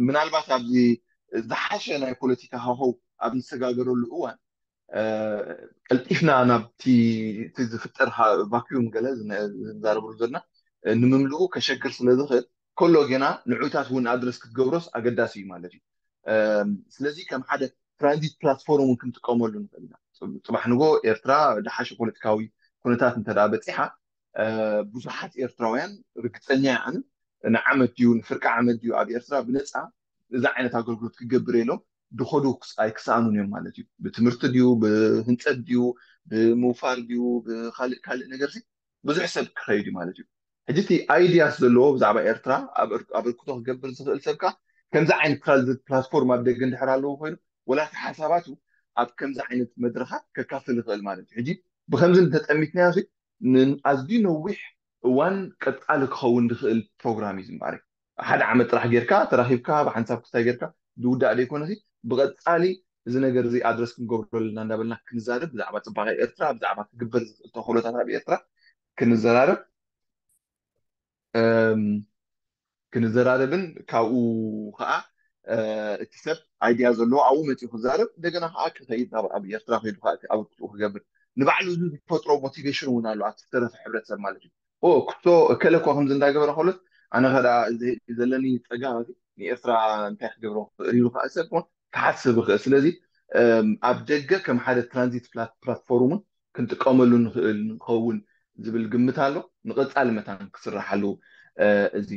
ምናልባት ኣብዚ ዝሓሸ ናይ ፖለቲካ ሃሆው ኣብ ንሰጋገረሉ እዋን ቀልጢፍና ናብቲ እቲ ዝፍጠር ቫኪዩም ገለ ዝዛረብሉ ዘለና ንምምልኡ ከሸግር ስለ ዝኽእል ከሎ ጌና ንዑታት እውን ኣድረስ ክትገብሮስ ኣገዳሲ እዩ ማለት እዩ። ስለዚ ከም ሓደ ትራንዚት ፕላትፎርም እውን ክንጥቀመሉ ንኽእል ኢና። ፅባሕ ንጎ ኤርትራ ደሓሸ ፖለቲካዊ ኩነታት እንተ በፂሓ ብዙሓት ኤርትራውያን ርግፀኛ ይኣን ንዓመት ድዩ ንፍርቂ ዓመት ድዩ ኣብ ኤርትራ ብነፃ እዚ ዓይነት ኣገልግሎት ክገብር ኢሎም ድኸዱ ኣይክሰኣኑን እዮም ማለት እዩ። ብትምህርቲ ድዩ ብህንፀት ድዩ ብምውፋር ድዩ ብካልእ ካልእ ነገር ብዙሕ ሰብ ክኸይድ እዩ ማለት እዩ። ሕጂ እቲ ኣይዲያስ ዘለዎ ብዛዕባ ኤርትራ ኣበርክቶ ክገብር ዝኽእል ሰብ ከዓ ከምዚ ዓይነት ትራንዚት ፕላትፎርም ኣብ ደገ እንድሕር ኣለዎ ኮይኑ ወላ እቲ ሓሳባቱ ኣብ ከምዚ ዓይነት መድረኻት ከካፍል ይኽእል ማለት እዩ። ሕጂ ብከምዚ እንተጠሚትናዮ ኣዝዩ ነዊሕ እዋን ቀጣሊ ክኸውን ዝኽእል ፕሮግራም እዩ ዝምባሪ ሓደ ዓመት ጥራሕ ጌርካ ተራኺብካ ብሓንሳብ ክስታይ ጌርካ ዝውዳእ ዘይኮነ ብቐፃሊ እዚ ነገር እዚ ኣድረስ ክንገብሮ ኣለና እንዳበልና ክንዛረብ ብዛዕባ ፅባቐ ኤርትራ ብዛዕባ ክግበር ዝኽእል ተኽእሎታት ኣብ ኤርትራ ክንዘራረብ ክንዘራረብን ካብኡ ከዓ እቲ ሰብ ኣይድያ ዘለዎ ኣብኡ መፂኡ ክዛረብ እንደገና ከዓ ክኸይድ ናብ ኣብ ኤርትራ ከይዱ ከዓ ኣበርክትኡ ክገብር ንባዕሉ እዚ ዝፈጥሮ ሞቲቬሽን እውን ኣሎ ኣብቲ ዝተረፈ ሕብረተሰብ ማለት እዩ። ክቶ እከለ እኳ ከምዚ እንዳገበረ ከሎስ ኣነ ከዳ ዘለኒ ፀጋ ንኤርትራ እንታይ ክገብሮ ክእል ኢሉ ከዓ ሰብ ክሓስብ ይኽእል። ስለዚ ኣብ ደገ ከም ሓደ ትራንዚት ፕላትፎርም እውን ክንጥቀመሉ ንኽእል ንኸውን ዝብል ግምት ኣሎ። ንቐፃሊ መታን ክስራሓሉ እዚ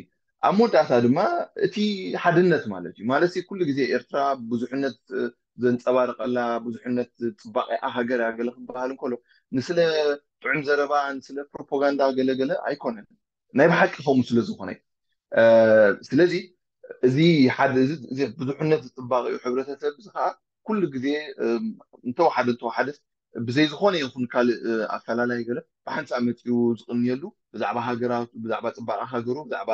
ኣብ መወዳእታ ድማ እቲ ሓድነት ማለት እዩ። ማለት ኩሉ ግዜ ኤርትራ ብዙሕነት ዘንፀባርቀላ ብዙሕነት ፅባቐ ሃገር እያ ገለ ክበሃል እንከሎ ንስለ ጥዑም ዘረባ ንስለ ፕሮፓጋንዳ ገለገለ ኣይኮነን። ናይ ብሓቂ ከምኡ ስለ ዝኾነ ስለዚ እዚ ሓደ እዚ ብዙሕነት ዝፅባቐ እዩ ሕብረተሰብ እዚ ከዓ ኩሉ ግዜ እንተወሓደ እንተወሓደ ብዘይ ዝኾነ ይኹን ካልእ ኣፈላላይ ገለ ብሓንሳብ መፂኡ ዝቕንየሉ ብዛዕባ ሃገራቱ ብዛዕባ ፅባቐ ሃገሩ ብዛዕባ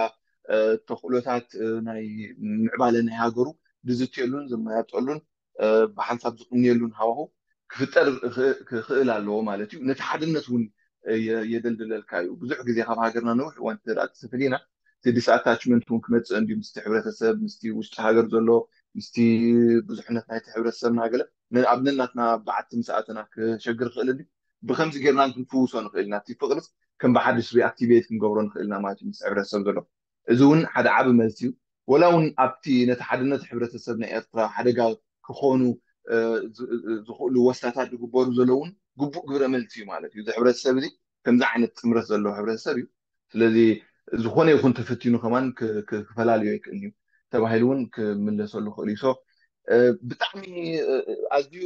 ተኽእሎታት ናይ ምዕባለ ናይ ሃገሩ ዝዝትየሉን ዝመያጠሉን ብሓንሳብ ዝቕንየሉን ሃዋሁ ክፍጠር ክኽእል ኣለዎ ማለት እዩ። ነቲ ሓድነት እውን የደልድለልካ እዩ። ብዙሕ ግዜ ካብ ሃገርና ነዊሕ እዋን ተስፈ ዲስኣታችመንት እውን ክመፅእ እንዲዩ ምስቲ ሕብረተሰብ ምስቲ ውሽጢ ሃገር ዘሎ ምስቲ ብዙሕነት ናይቲ ሕብረተሰብና ገለ ኣብ ነናትና በዓቲ ምስ ኣተና ክሸግር ይኽእል እንዲ ብከምዚ ጌርና ክንፍውሶ ንኽእል ኢና። እቲ ፍቕርስ ከም ብሓድሽ ሪኣክቲቬት ክንገብሮ ንኽእል ኢና ማለት እዩ ምስ ሕብረተሰብ ዘሎ። እዚ እውን ሓደ ዓቢ መልሲ እዩ። ወላ እውን ኣብቲ ነቲ ሓድነት ሕብረተሰብ ናይ ኤርትራ ሓደጋ ክኾኑ ዝኽእሉ ወስታታት ዝግበሩ ዘለውን ግቡእ ግብረ መልሲ እዩ ማለት እዩ። እዚ ሕብረተሰብ እዚ ከምዚ ዓይነት ጥምረት ዘለዎ ሕብረተሰብ እዩ። ስለዚ ዝኾነ ይኹን ተፈቲኑ ከማን ክፈላለዩ ኣይክእልን እዩ ተባሂሉ እውን ክምለሰሉ ክእል እዩ። ብጣዕሚ ኣዝዩ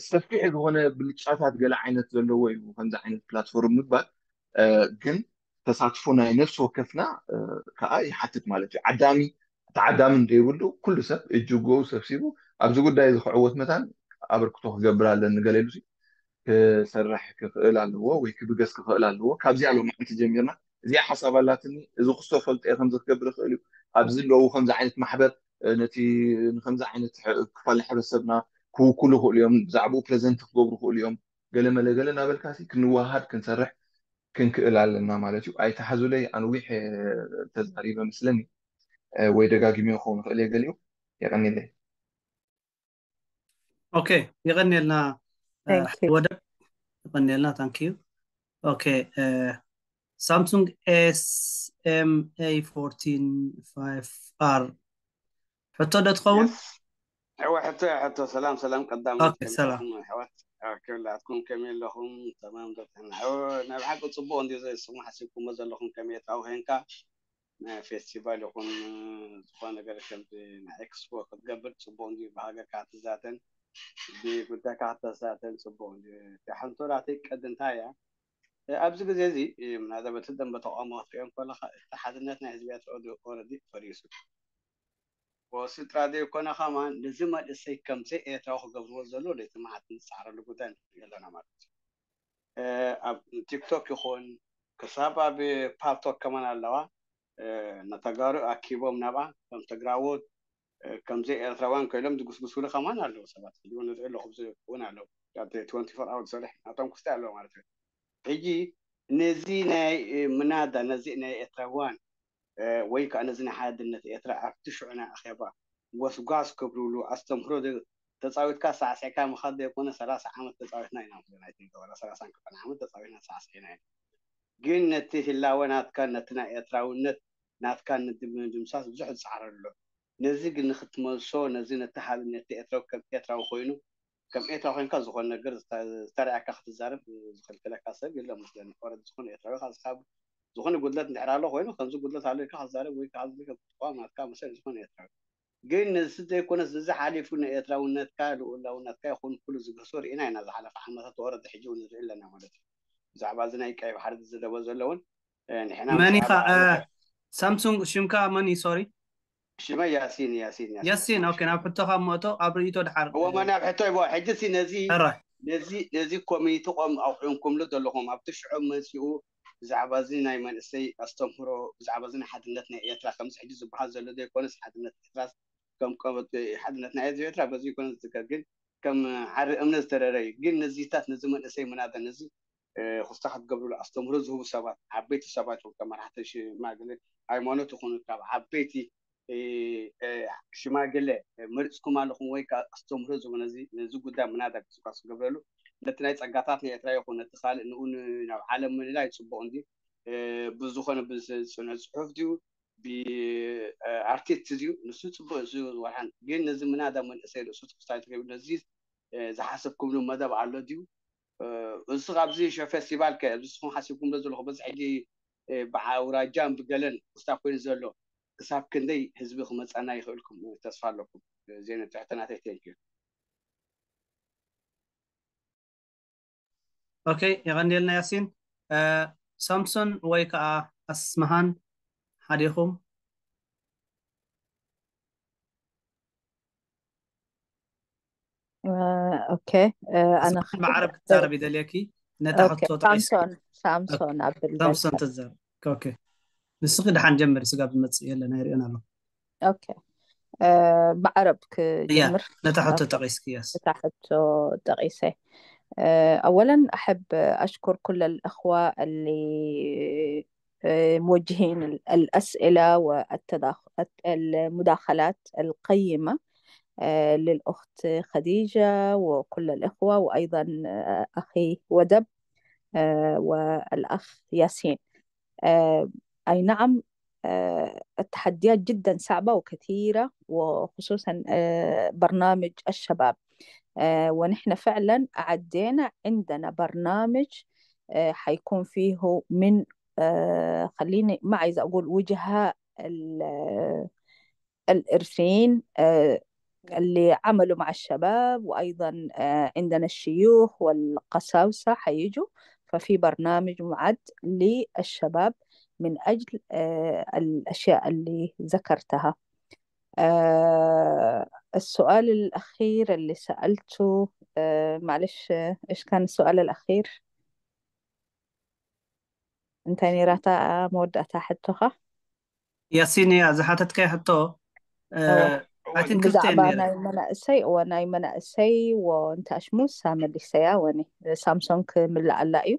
ሰፊሕ ዝኾነ ብልጫታት ገለ ዓይነት ዘለዎ እዩ ከምዚ ዓይነት ፕላትፎርም ምግባር። ግን ተሳትፎ ናይ ነፍሲ ወከፍና ከዓ ይሓትት ማለት እዩ። ዓዳሚ ተዓዳሚ እንደይብሉ ኩሉ ሰብ እጅጎ ሰብሲቡ ኣብዚ ጉዳይ እዚ ክዕወት መታን ኣበርክቶ ክገብር ኣለኒ ገለ ኢሉ ክሰርሕ ክኽእል ኣለዎ ወይ ክብገስ ክኽእል ኣለዎ። ካብዚኣ ሎማዓንቲ ጀሚርና እዚኣ ሓሳብ ኣላትኒ፣ እዚ ክስቶ ፈልጠ ከምዚ ክገብር ይኽእል እዩ፣ ኣብዚ ዘለዉ ከምዚ ዓይነት ማሕበር ነቲ ንከምዚ ዓይነት ክፋል ሕብረተሰብና ክውክሉ ይኽእሉ እዮም፣ ብዛዕባኡ ፕሬዘንት ክገብሩ ይኽእሉ እዮም፣ ገለ መለ ገለ እናበልካሲ ክንወሃድ ክንሰርሕ ክንክእል ኣለና ማለት እዩ። ኣይተሓዙለይ ኣንዊሕ ተዛሪበ መስለኒ ወይ ደጋጊሚ ክኸውን ይኽእል እየ ገሊኡ። የቐኒለይ። ኦኬ፣ የቐኒልና ወደብ፣ የቐኒልና። ታንክ ዩ። ኦኬ፣ ሳምሱንግ ኤስ ኤም ኤ ፎርቲን ፋይቭ ኣር ሕቶ ዶ ትኸውን? ሕወ ሕቶ ሕቶ። ሰላም ሰላም። ቀዳም ኦኬ፣ ሰላም። ኣሕዋት ክላትኩም ከመይ ኣለኹም? ተማም ዶ? ናብ ሓቂ ፅቡቅ እንዲ ዝስሙ ሓሲብኩሞ ዘለኹም ከመይ ታው ሄንካ ናይ ፌስቲቫል ይኹን ዝኾነ ነገር ከም ናይ ኤክስፖ ክትገብር ፅቡቅ እንዲ ብሃገርካ ክትዛተን ብጉዳይካ ክትዛተን ፅቡቅ እንዲ። ሓንቶ ናተይ ቀድ እንታይ እያ? ኣብዚ ግዜ እዚ ምናልባት እቲ ደንበ ተቃውሞ ክትሪኦ ከለካ እቲ ሓድነት ናይ ህዝቢ ኤርትራ ኦረዲ ፈሪሱ። ወስድራ ዘይኮነ ከማን ነዚ መንእሰይ ከምዘይ ኤርትራዊ ክገብርዎ ዘሎ ለይቲ መዓት ንፃዕረሉ ጉዳይ ንሪኦ ኣለና ማለት እዩ። ኣብ ቲክቶክ ይኹን ክሳብ ኣብ ፓልቶክ ከማን ኣለዋ። ነተጋሩ ኣኪቦም ናብኣ ከም ትግራዎት ከምዘይ ኤርትራውያን ኮይኖም ዝጉስጉስሉ ከማን ኣለዉ ሰባት። ሕጂ እውን ንርኢ ኣለኹ እውን ኣለዉ። ትወንቲ ፎር ኣወር ዝሰርሕ ናቶም ክስታይ ኣለዎ ማለት እዩ። ሕጂ ነዚ ናይ ምናዳ ነዚ ናይ ኤርትራውያን ወይ ከዓ ነዚ ናይ ሓድነት ኤርትራ ኣብቲ ሽዑ ናይ ኣኼባ ጎስጓስ ክብልሉ ኣስተምህሮ ተፃዊትካ ሳዕሲዕካ ምኻድ ዘይኮነ ሰላሳ ዓመት ተፃዊትና ኢና ምስለና ኣይትንገበራ ሰላሳን ክልተን ዓመት ተፃዊትና ሳዕሲዕና ኢና። ግን ነቲ ህላወ ናትካን ነቲ ናይ ኤርትራውነት ናትካን ንምድምሳስ ብዙሕ ዝፃዕረ ኣሎ። ነዚ ግን ንክትመልሶ ነዚ ነቲ ሓድነት ኤርትራዊ ከም ኤርትራዊ ኮይኑ ከም ኤርትራዊ ኮይንካ ዝኾነ ነገር ዝተረኣካ ክትዛረብ ዝኽልክለካ ሰብ የለን መስለኒ። ኦረዲ ዝኾነ ኤርትራዊ ካብ ዝካብ ዝኾነ ጉድለት እንድሕር ኣሎ ኮይኑ ከምዚ ጉድለት ኣሎ ኢልካ ክትዛረብ ወይ ከዓ ዝልከ ክትቋም ናትካ መሰል ዝኾነ ኤርትራዊ ግን ንዚ ዘይኮነስ እዚ ሓሊፉ ንኤርትራውነትካ ልኡላውነትካ ይኹን ኩሉ ዝገሶ ርኢና ኢና ዝሓለፈ ዓመታት ወረዲ ሕጂ እውን ንርኢ ኣለና ማለት እዩ። ብዛዕባ እዚ ናይ ቀይ ባሕሪ ዝዘለቦ ዘለውን ንሕና መን ኢኻ? ሳምሱንግ ሽምካ መን እዩ? ሶሪ ሽመይ ያሲን ያሲን ያሲን። ኦኬ፣ ናብ ሕቶኻ እሞ እቶ ኣብ ርእይቶ ድሓር እወ መን ኣብ ሕቶ ይቦ ሕጂ ሲ ነዚ ሕራይ ነዚ ነዚ ኮሚኒቲ ቆም ኣውዒንኩምሉ ዘለኹም ኣብቲ ሽዑ መፂኡ ብዛዕባ እዚ ናይ መንእሰይ ኣስተምህሮ ብዛዕባ እዚ ናይ ሓድነት ናይ ኤርትራ ከምዚ ሕጂ ዝበሃል ዘሎ ዘይኮነስ ሓድነት ኤርትራ ከም ቀበጥ ሓድነት ናይ ህዝቢ ኤርትራ በዚ ይኮነ ዝዝከር ግን ከም ዓሪ እምነት ዝተረረ እዩ። ግን ነዚታት ነዚ መንእሰይ ምናተ ነዚ ክስታ ክትገብርሉ ኣስተምህሮ ዝህቡ ሰባት ዓበይቲ ሰባት ይኹን ካብ መራሕቲ ሽማግለ ሃይማኖት ይኹን ካብ ዓበይቲ ሽማግለ መሪፅኩም ኣለኹም ወይ ከዓ ኣስተምህሮ ዝህቡ ነዚ ነዚ ጉዳይ ምናዳ ግስጓስ ክገብረሉ ነቲ ናይ ፀጋታት ናይ ኤርትራ ይኹን ነቲ ካልእ ንኡ ናብ ዓለም ምልላይ ፅቡቅ እንዲ ብዝኾነ ብስነ ፅሑፍ ድዩ ብኣርቲስት ድዩ ንሱ ፅቡቅ እሱ ወርሓን ግን ነዚ ምናዳ መንእሰይ ርእሱ ትክስታይ ትገብሩ ነዚ ዝሓሰብኩምሉ መደብ ኣሎ ድዩ እሱ ካብዚ ሸ ፌስቲቫል ከ ኣብዚ ስኹም ሓሲብኩም ዶ ዘለኹ በዚ ሕጂ ብዓውራጃን ብገለን ክስታ ኮይኑ ዘሎ ክሳብ ክንደይ ህዝቢ ክመፀና ይኽእልኩም ተስፋ ኣለኩም ዜነ ትሕተናተይ ቴንኪዩ ኦኬ የቐንየልና ያሲን ሳምሶን ወይ ከዓ ኣስመሃን ሓዲኹም ኦኬ ኣነ ብዓረብ ክትዛረብ ይደልየኪ ነታ ሕቶ ጠቂስ ሳምሶን ሳምሶን ኣብልበል ሳምሶን ትዛረብ ኦኬ ንስኺ ድሓን ጀምር ስጋብ ዝመፅእ የለን ኣይሪኦን ኣሎ ኦኬ ብዓረብ ክጀምር ነታ ሕቶ ጠቂስኪ ያስ እታ ሕቶ ጠቂሰ أولا أحب أشكر كل الأخوة اللي موجهين الأسئلة والمداخلات القيمة للأخت خديجة وكل الإخوة وأيضا أخي ودب آه، والأخ ياسين. آه، أي نعم، آه، التحديات جدا صعبة وكثيرة، وخصوصا آه، برنامج الشباب. آه، ونحن فعلا عدينا عندنا برنامج آه، حيكون فيه من آه، خليني ما عايزة أقول وجهاء ال- الإرثيين آه، اللي عملوا مع الشباب، وأيضا آه، عندنا الشيوخ والقساوسة حيجوا. ففي برنامج معد للشباب من أجل آه، الأشياء اللي ذكرتها. آه، السؤال الأخير اللي سألته، آه، معلش، آه، إيش كان السؤال الأخير؟ أنت نيراتا مودة تحتها؟ ያሲን እያ ዝሓተትካዮ ሕቶ። እወ። I think ክልተ ብዛዕባ ነይረ። ናይ መናእሰይ፣ እወ፣ ናይ መናእሰይ ወንታሽሙስ ሳመሊሰያ ወኒ ሳምሶንግ ምላእ ኣላ እዩ።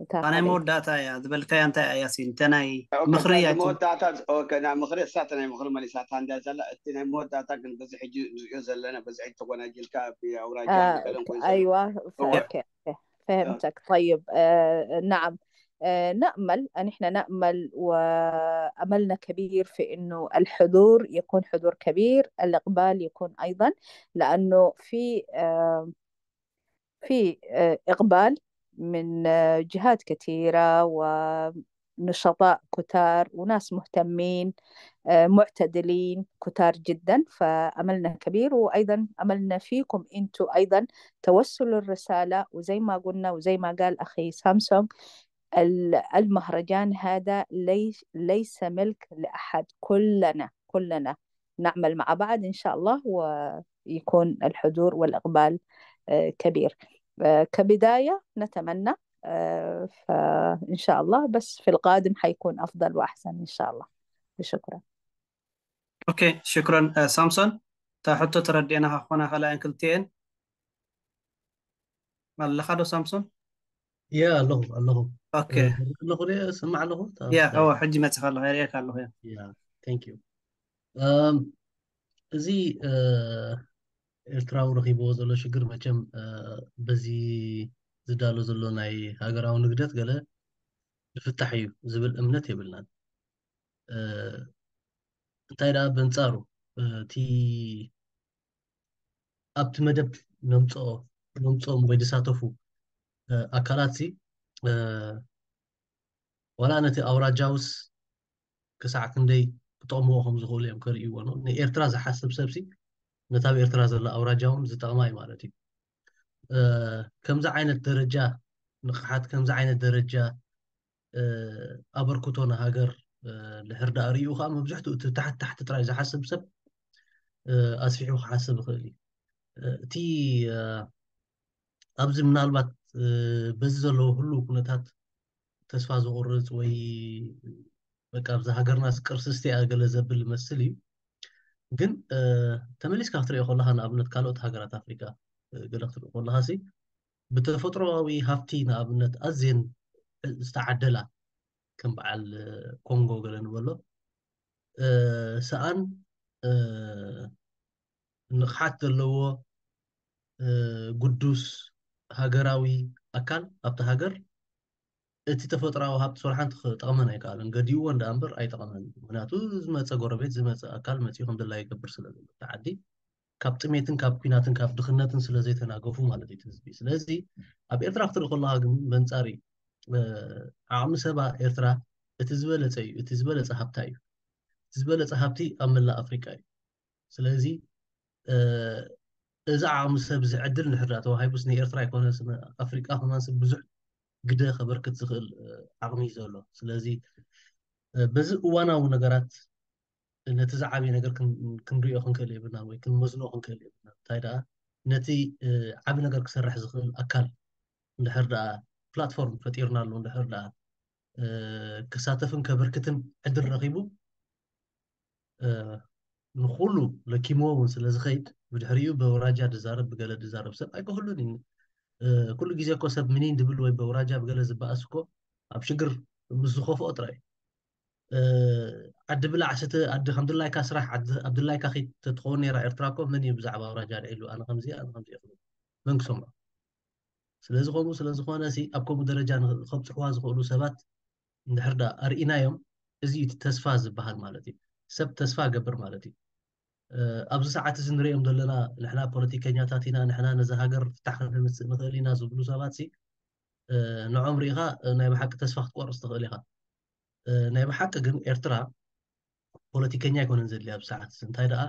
እታ ናይ ካልኣይቲ። መወዳእታ እያ ዝበልካያ እንታይ እያ ያሲን? እተ ናይ ኦኬ፣ ምኽሪ እታ እያ። መወዳእታ፣ ኦኬ፣ ናይ ምኽሪ፣ እሳ እታ ናይ ምኽሪ መሊሳታ እንድያ ዘላ፣ እቲ ናይ መወዳእታ ግን በዚ ሕጂ ንሪኦ ዘለና፣ በዚ ሕጂ ተጎናጅልካ፣ ብኣውራጃ آه، ንገለን ኮይኑ أيوة، ف- هو أوكي، أوكي، فهمتك. طيب، آه، نعم. آه، نأمل، نحن نأمل وأملنا كبير في إنه الحضور يكون حضور كبير، الإقبال يكون أيضا، لأنه في آه، في آه، إقبال من آه، جهات كثيرة ونشطاء كتار وناس مهتمين، آه، معتدلين كتار جدا. فأملنا كبير، وأيضا أملنا فيكم أنتوا أيضا توصلوا الرسالة. وزي ما قلنا وزي ما قال أخي سامسونج، ال- المهرجان هذا ليس ليس ملك لأحد، كلنا كلنا نعمل مع بعض إن شاء الله، ويكون الحضور والإقبال آه، كبير. آه، كبداية نتمنى، آه، فإن شاء الله، بس في القادم حيكون أفضل وأحسن إن شاء الله. شكرا. ኦኬ፣ ሽክረን ሳምሶን። እታ ሕቶ ተረዲእናኻ ክኾና ካልኣይን ክልቲኤን ኣለኻ ዶ ሳምሶን? ያ ኣለኹ ኣለኹ። ኦኬ። ኣለኹ ዶ? ስማዕ ኣለኹ። ያ እወ፣ ሕጂ መፂኻ ኣለኹ፣ የርእየካ ኣለኹ። ያ። ያ፣ thank you። እም፣ እዚ እ፣ ኤርትራዊ ረኺብዎ ዘሎ ሽግር መቸም እ፣ በዚ ዝዳሎ ዘሎ ናይ ሃገራዊ ንግደት ገለ ዝፍታሕ እዩ ዝብል እምነት የብልናን። እ፣ እንታይ ደኣ በንጻሩ እ፣ እቲ ኣብቲ መደብ ነምጽኦ ነምጽኦም ወይ ዝሳተፉ እ፣ ኣካላት ሲ እ፣ ዋላ ነቲ ኣውራጃውስ ክሳዕ ክንደይ ክጠቕምዎ ከም ዝኽእሉ እዮም ከርእይዎ ነው። ንኤርትራ ዝሓስብ ሰብሲ ነታ ኣብ ኤርትራ ዘላ ኣውራጃ እውን ዝጠቕማ እዩ ማለት እዩ። እ፣ ከምዚ ዓይነት ደረጃ ንቕሓት፣ ከምዚ ዓይነት ደረጃ እ፣ ኣበርክቶ ንሃገር እ፣ ድሕር ደኣ ርእዩ ከዓ መብዝሕትኡ እቲ ታሕቲ ታሕቲ ጥራይ ዝሓስብ ሰብ እ፣ ኣስፊሑ ክሓስብ ይኽእል እዩ። እ፣ እቲ እ፣ ኣብዚ ምናልባት እ፣ በዚ ዘለዎ ህሉው ኩነታት ተስፋ ዝቑርጽ ወይ በቃ ኣብዚ ሃገርናስ ቅርሲ ስቲኣ ገለ ዘብል ይመስል እዩ። ግን እ፣ ተመሊስካ ክትሪኦ ከለኻ ንኣብነት ካልኦት ሃገራት ኣፍሪቃ እ፣ ገለ ክትሪኦ ከለኻ ሲ ብተፈጥሮኣዊ ሃፍቲ ንኣብነት ኣዝየን ዝተዓደላ ከም በዓል እ፣ ኮንጎ ገለ ንበሎ እ፣ ሰኣን እ፣ ንቕሓት ዘለዎ እ፣ ግዱስ ሃገራዊ ኣካል ኣብቲ ሃገር እቲ ተፈጥሮኣዊ ሃብቲ ስራሕ ሓንቲ ክጠቕመን ኣይከኣለን። ገዲእዎ እንዳ እምበር ኣይጠቐመን። ምክንያቱ ዝመፀ ጎረቤት ዝመፀ ኣካል መፂኡ ከም ድላዩ ይገብር ስለ ዘሎ እቲ ዓዲ ካብ ጥሜትን ካብ ኲናትን ካብ ድኽነትን ስለ ዘይተናገፉ ማለት እዩ እቲ ህዝቢ። ስለዚ ኣብ ኤርትራ ክትርኢ ከለኻ ግን በንጻሪ እ፣ ዓቕሚ ሰባ ኤርትራ እቲ ዝበለጸ እዩ። እቲ ዝበለጸ ሃብታ እዩ። እቲ ዝበለጸ ሃብቲ ኣብ መላእ ኣፍሪቃ እዩ። ስለዚ እ፣ እዚ ዓቕሚ ሰብ እዚ ዕድል እንድሕር ደኣ ተዋሂቡስ ንኤርትራ ኣይኮነስ ንኣፍሪቃ ከማን ሰብ ብዙሕ ግደ ከበርክት ዝኽእል እ፣ ዓቕሚ እዩ ዘሎ። ስለዚ እ፣ በዚ እዋናዊ ነገራት ነቲ ዝዓበየ ነገር ክን- ክንሪኦ ክንክእል የብልናን ወይ ክንመዝኖ ክንክእል የብልናን። እንታይ ደኣ ነቲ እ፣ ዓቢ ነገር ክሰርሕ ዝኽእል ኣካል እንድሕር ደኣ ፕላትፎርም ፈጢርናሉ እንድሕር ደኣ እ፣ ክሳተፍን ከበርክትን ዕድል ረኺቡ እ፣ ንኹሉ ለኪምዎ እውን ስለ ዝኸይድ ብድሕሪኡ በውራጃ ድዛረብ ብገለ ድዛረብ ሰብ ኣይክህሉን እዩ። እ፣ ኩሉ ግዜ እኮ ሰብ ምኒን ድብል ወይ በውራጃ ብገለ ዝበኣስ እኮ ኣብ ሽግር ምስ ዝኸፍኦ ጥራይ እዩ። እ፣ ዓዲ ብላዕ ስተ ዓዲ ከም ድላይካ ስራሕ ዓዲ ኣብ ድላይካ ኺድ ተትኸውን ነይራ ኤርትራ እኮ መን እዩ ብዛዕባ ኣውራጃ ድዒሉ ኣነ ከምዚ ኣነ ከምዚ እየ ክብል መን ክሰምዖ? ስለዚ ከምኡ ስለዝኾነ ሲ ኣብ ከምኡ ደረጃ ንኽ- ከብፅሕዋ ዝኽእሉ ሰባት እንድሕር ዳ ኣርኢናዮም፣ እዚ እዩ እቲ ተስፋ ዝበሃል ማለት እዩ። ሰብ ተስፋ ገብር ማለት እዩ። ኣብዚ ሰዓት እዚ ንሪኦም ዘለና ንሕና ፖለቲከኛታት ኢና፣ ንሕና ነዚ ሃገር ፍታሕ ከነምፅእ ንኽእል ኢና ዝብሉ ሰባት ሲ ንዖም ርኢኻ ናይ ብሓቂ ተስፋ ክትቆርፅ ትኽእል ኢኻ። ናይ ብሓቂ ግን ኤርትራ ፖለቲከኛ ኣይኮነን ዘድልያ ኣብዚ ሰዓት እዚ። እንታይ ደኣ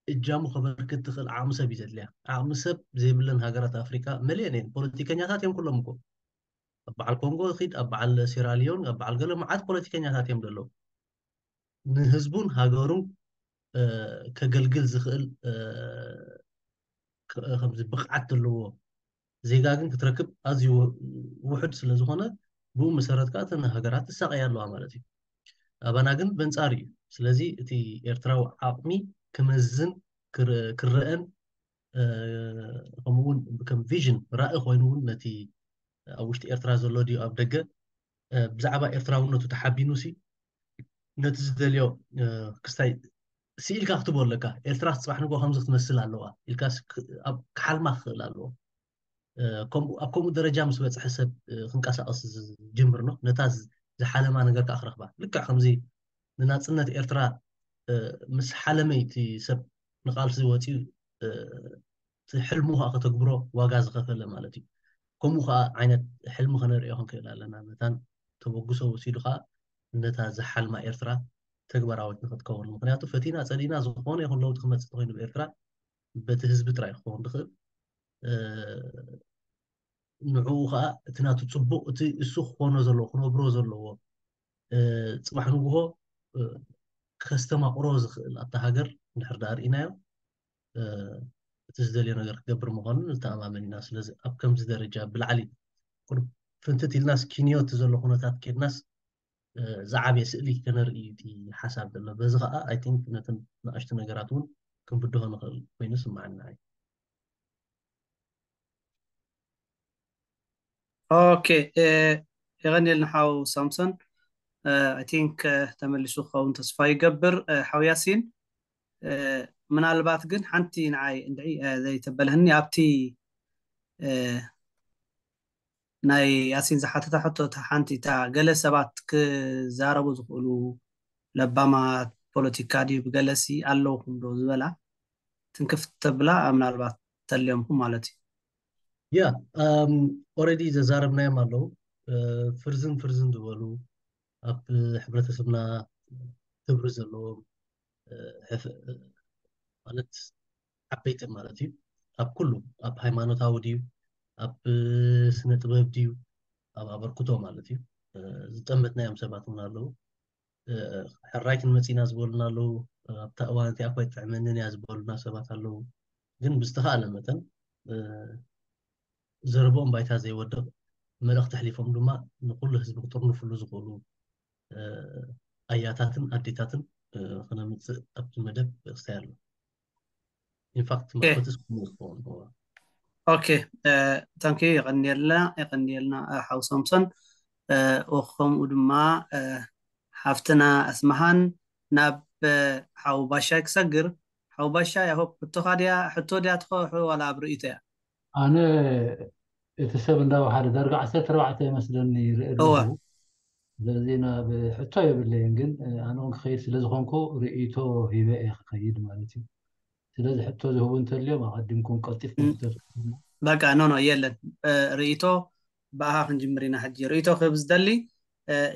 እጃሙ ከበርክት ትኽእል ዓቕሚ ሰብ እዩ ዘድልያ። ዓቕሚ ሰብ ዘይብለን ሃገራት ኣፍሪካ መሊአን እየን። ፖለቲከኛታት እዮም ኩሎም እኮ። ኣብ በዓል ኮንጎ ኺድ፣ ኣብ በዓል ሴራሊዮን፣ ኣብ በዓል ገለ መዓት ፖለቲከኛታት እዮም ዘለዉ። ንህዝቡን ሃገሩን ከገልግል ዝኽእል ከምዚ ብቕዓት ዘለዎ ዜጋ ግን ክትረክብ ኣዝዩ ውሑድ ስለ ዝኾነ፣ ብኡ መሰረት ከዓ እተን ሃገራት ትሳቐያ ኣለዋ ማለት እዩ። ኣባና ግን በንጻር እዩ። ስለዚ እቲ ኤርትራዊ ዓቕሚ ክመዝን ክረአን፣ ከምኡውን ከም ቪዥን፣ ራኢ ኮይኑ እውን ነቲ ኣብ ውሽጢ ኤርትራ ዘሎ ድዩ ኣብ ደገ ብዛዕባ ኤርትራውነቱ ተሓቢኑ ሲ ነቲ ዝደልዮ ክስታይ ስኢልካ ክትቦ ኣለካ። ኤርትራ ጽባሕ ንግሆ ከምዚ ክትመስል ኣለዋ ኢልካ ክሓልማ ክኽእል ኣለዎ። ኣብ ከምኡ ደረጃ ምስ በፅሐ ሰብ ክንቀሳቀስ ዝጅምር ነው። ነታ ዝሓለማ ነገር ከዓ ክረክባ። ልክዕ ከምዚ ንናፅነት ኤርትራ ምስ ሓለመ እቲ ሰብ ንቃልሲ ወፂኡ ሕልሙ ከዓ ከተግብሮ ዋጋ ዝኸፈለ ማለት እዩ። ከምኡ ከዓ ዓይነት ሕልሚ ከነርእዮ ክንክእል ኣለና። መታን ተበግሶ ወሲዱ ከዓ ነታ ዝሓልማ ኤርትራ ተግባራዊት ንክትከውን። ምክንያቱ ፈቲና ፀሊና ዝኾነ ይኹን ለውጢ ክመፅእ ተኮይኑ ብኤርትራ በቲ ህዝቢ ጥራይ ክኸውን ዝኽእል። ንዕኡ ከዓ እቲ ናቱ ፅቡቅ፣ እቲ እሱ ክኾኖ ዘለዎ፣ ክነብሮ ዘለዎ፣ ፅባሕ ንግሆ ከስተማቕሮ ዝኽእል ኣብታ ሃገር እንድሕር ዳ ርኢናዮ፣ እቲ ዝደልዮ ነገር ክገብር ምዃኑ ንተኣማመን ኢና። ስለዚ ኣብ ከምዚ ደረጃ ብላዕሊ ፍንትት ኢልናስ ኪንዮ እቲ ዘሎ ኩነታት ኬድናስ ዝዓበየ ስእሊ ከነርኢ እዩ እቲ ሓሳብ ዘሎ። በዚ ከዓ ኣይ ቲንክ ነተን ንኣሽቱ ነገራት እውን ክንብድሆ ንኽእል ኮይኑ ስምዓና እዩ። ኦኬ፣ የቐንየልና ሓው ሳምሶን። ኣይ ቲንክ ተመሊሱ ክኸውን ተስፋ ይገብር። ሓው ያሲን፣ ምናልባት ግን ሓንቲ ንዓይ እንድዒ ዘይተበለህኒ ኣብቲ ናይ ያሲን ዝሓተታ ሕቶ እታ ሓንቲ እታ ገለ ሰባት ክዛረቡ ዝኽእሉ ለባማት ፖለቲካ ድዩ ብገለሲ ኣለውኹም ዶ ዝበላ ትንክፍ ተብላ ምናልባት ተልዮምኩም ማለት እዩ። ያ ኦረዲ ዘዛረብናዮም ኣለዉ። ፍርዝን ፍርዝን ዝበሉ ኣብ ሕብረተሰብና ክብሪ ዘለዎም ማለት ዓበይቲ ማለት እዩ። ኣብ ኩሉ ኣብ ሃይማኖታዊ ድዩ ኣብ ስነ ጥበብ ድዩ ኣብ ኣበርክቶ ማለት እዩ ዝጠመትናዮም ሰባት እውን ኣለዉ። ሕራይ ክንመፅ ኢና ዝበሉና ኣለዉ። ኣብታ እዋን እቲኣ እኳ ይጥዕመንን እያ ዝበሉና ሰባት ኣለዉ። ግን ብዝተኻእለ መጠን ዘረብኦም ባይታ ዘይወድቕ መልእኽቲ ኣሕሊፎም ድማ ንኩሉ ህዝቢ ክጥርንፍሉ ዝኽእሉ ኣያታትን ኣዴታትን ክነምፅእ ኣብቲ መደብ ክስታይ ኣሎ። ኢንፋክት መክፈቲ ስሙ ዝኸውን ኦኬ ታንኪ የቐንየልና የቐንየልና ሓው ሳምሶን። ከምኡ ድማ ሓፍትና ኣስመሃን ናብ ሓው ባሻይ ክሰግር። ሓው ባሻይ ኣሆ ሕቶኻ ድያ ሕቶ ድያ ትኸውሑ ዋላ ኣብ ርእይቶ እያ? ኣነ እቲ ሰብ እንዳወሓደ ዳርጋ ዓሰርተ ኣርባዕተ ይመስለኒ ይርኢ ኣለኹ። ስለዚ ናብ ሕቶ የብለይን፣ ግን ኣነ እውን ክኸይድ ስለዝኾንኩ ርእይቶ ሂበ እየ ክኸይድ ማለት እዩ። ስለዚ ሕቶ ዝህቡ እንተልዮም ኣቐዲምኩም ቀልጢፍኩም ክትተትኩ። በቃ ኖ ኖ የለን ርእይቶ ብኣኻ ክንጅምር ኢና ሕጂ። ርእይቶ ክህብ ዝደሊ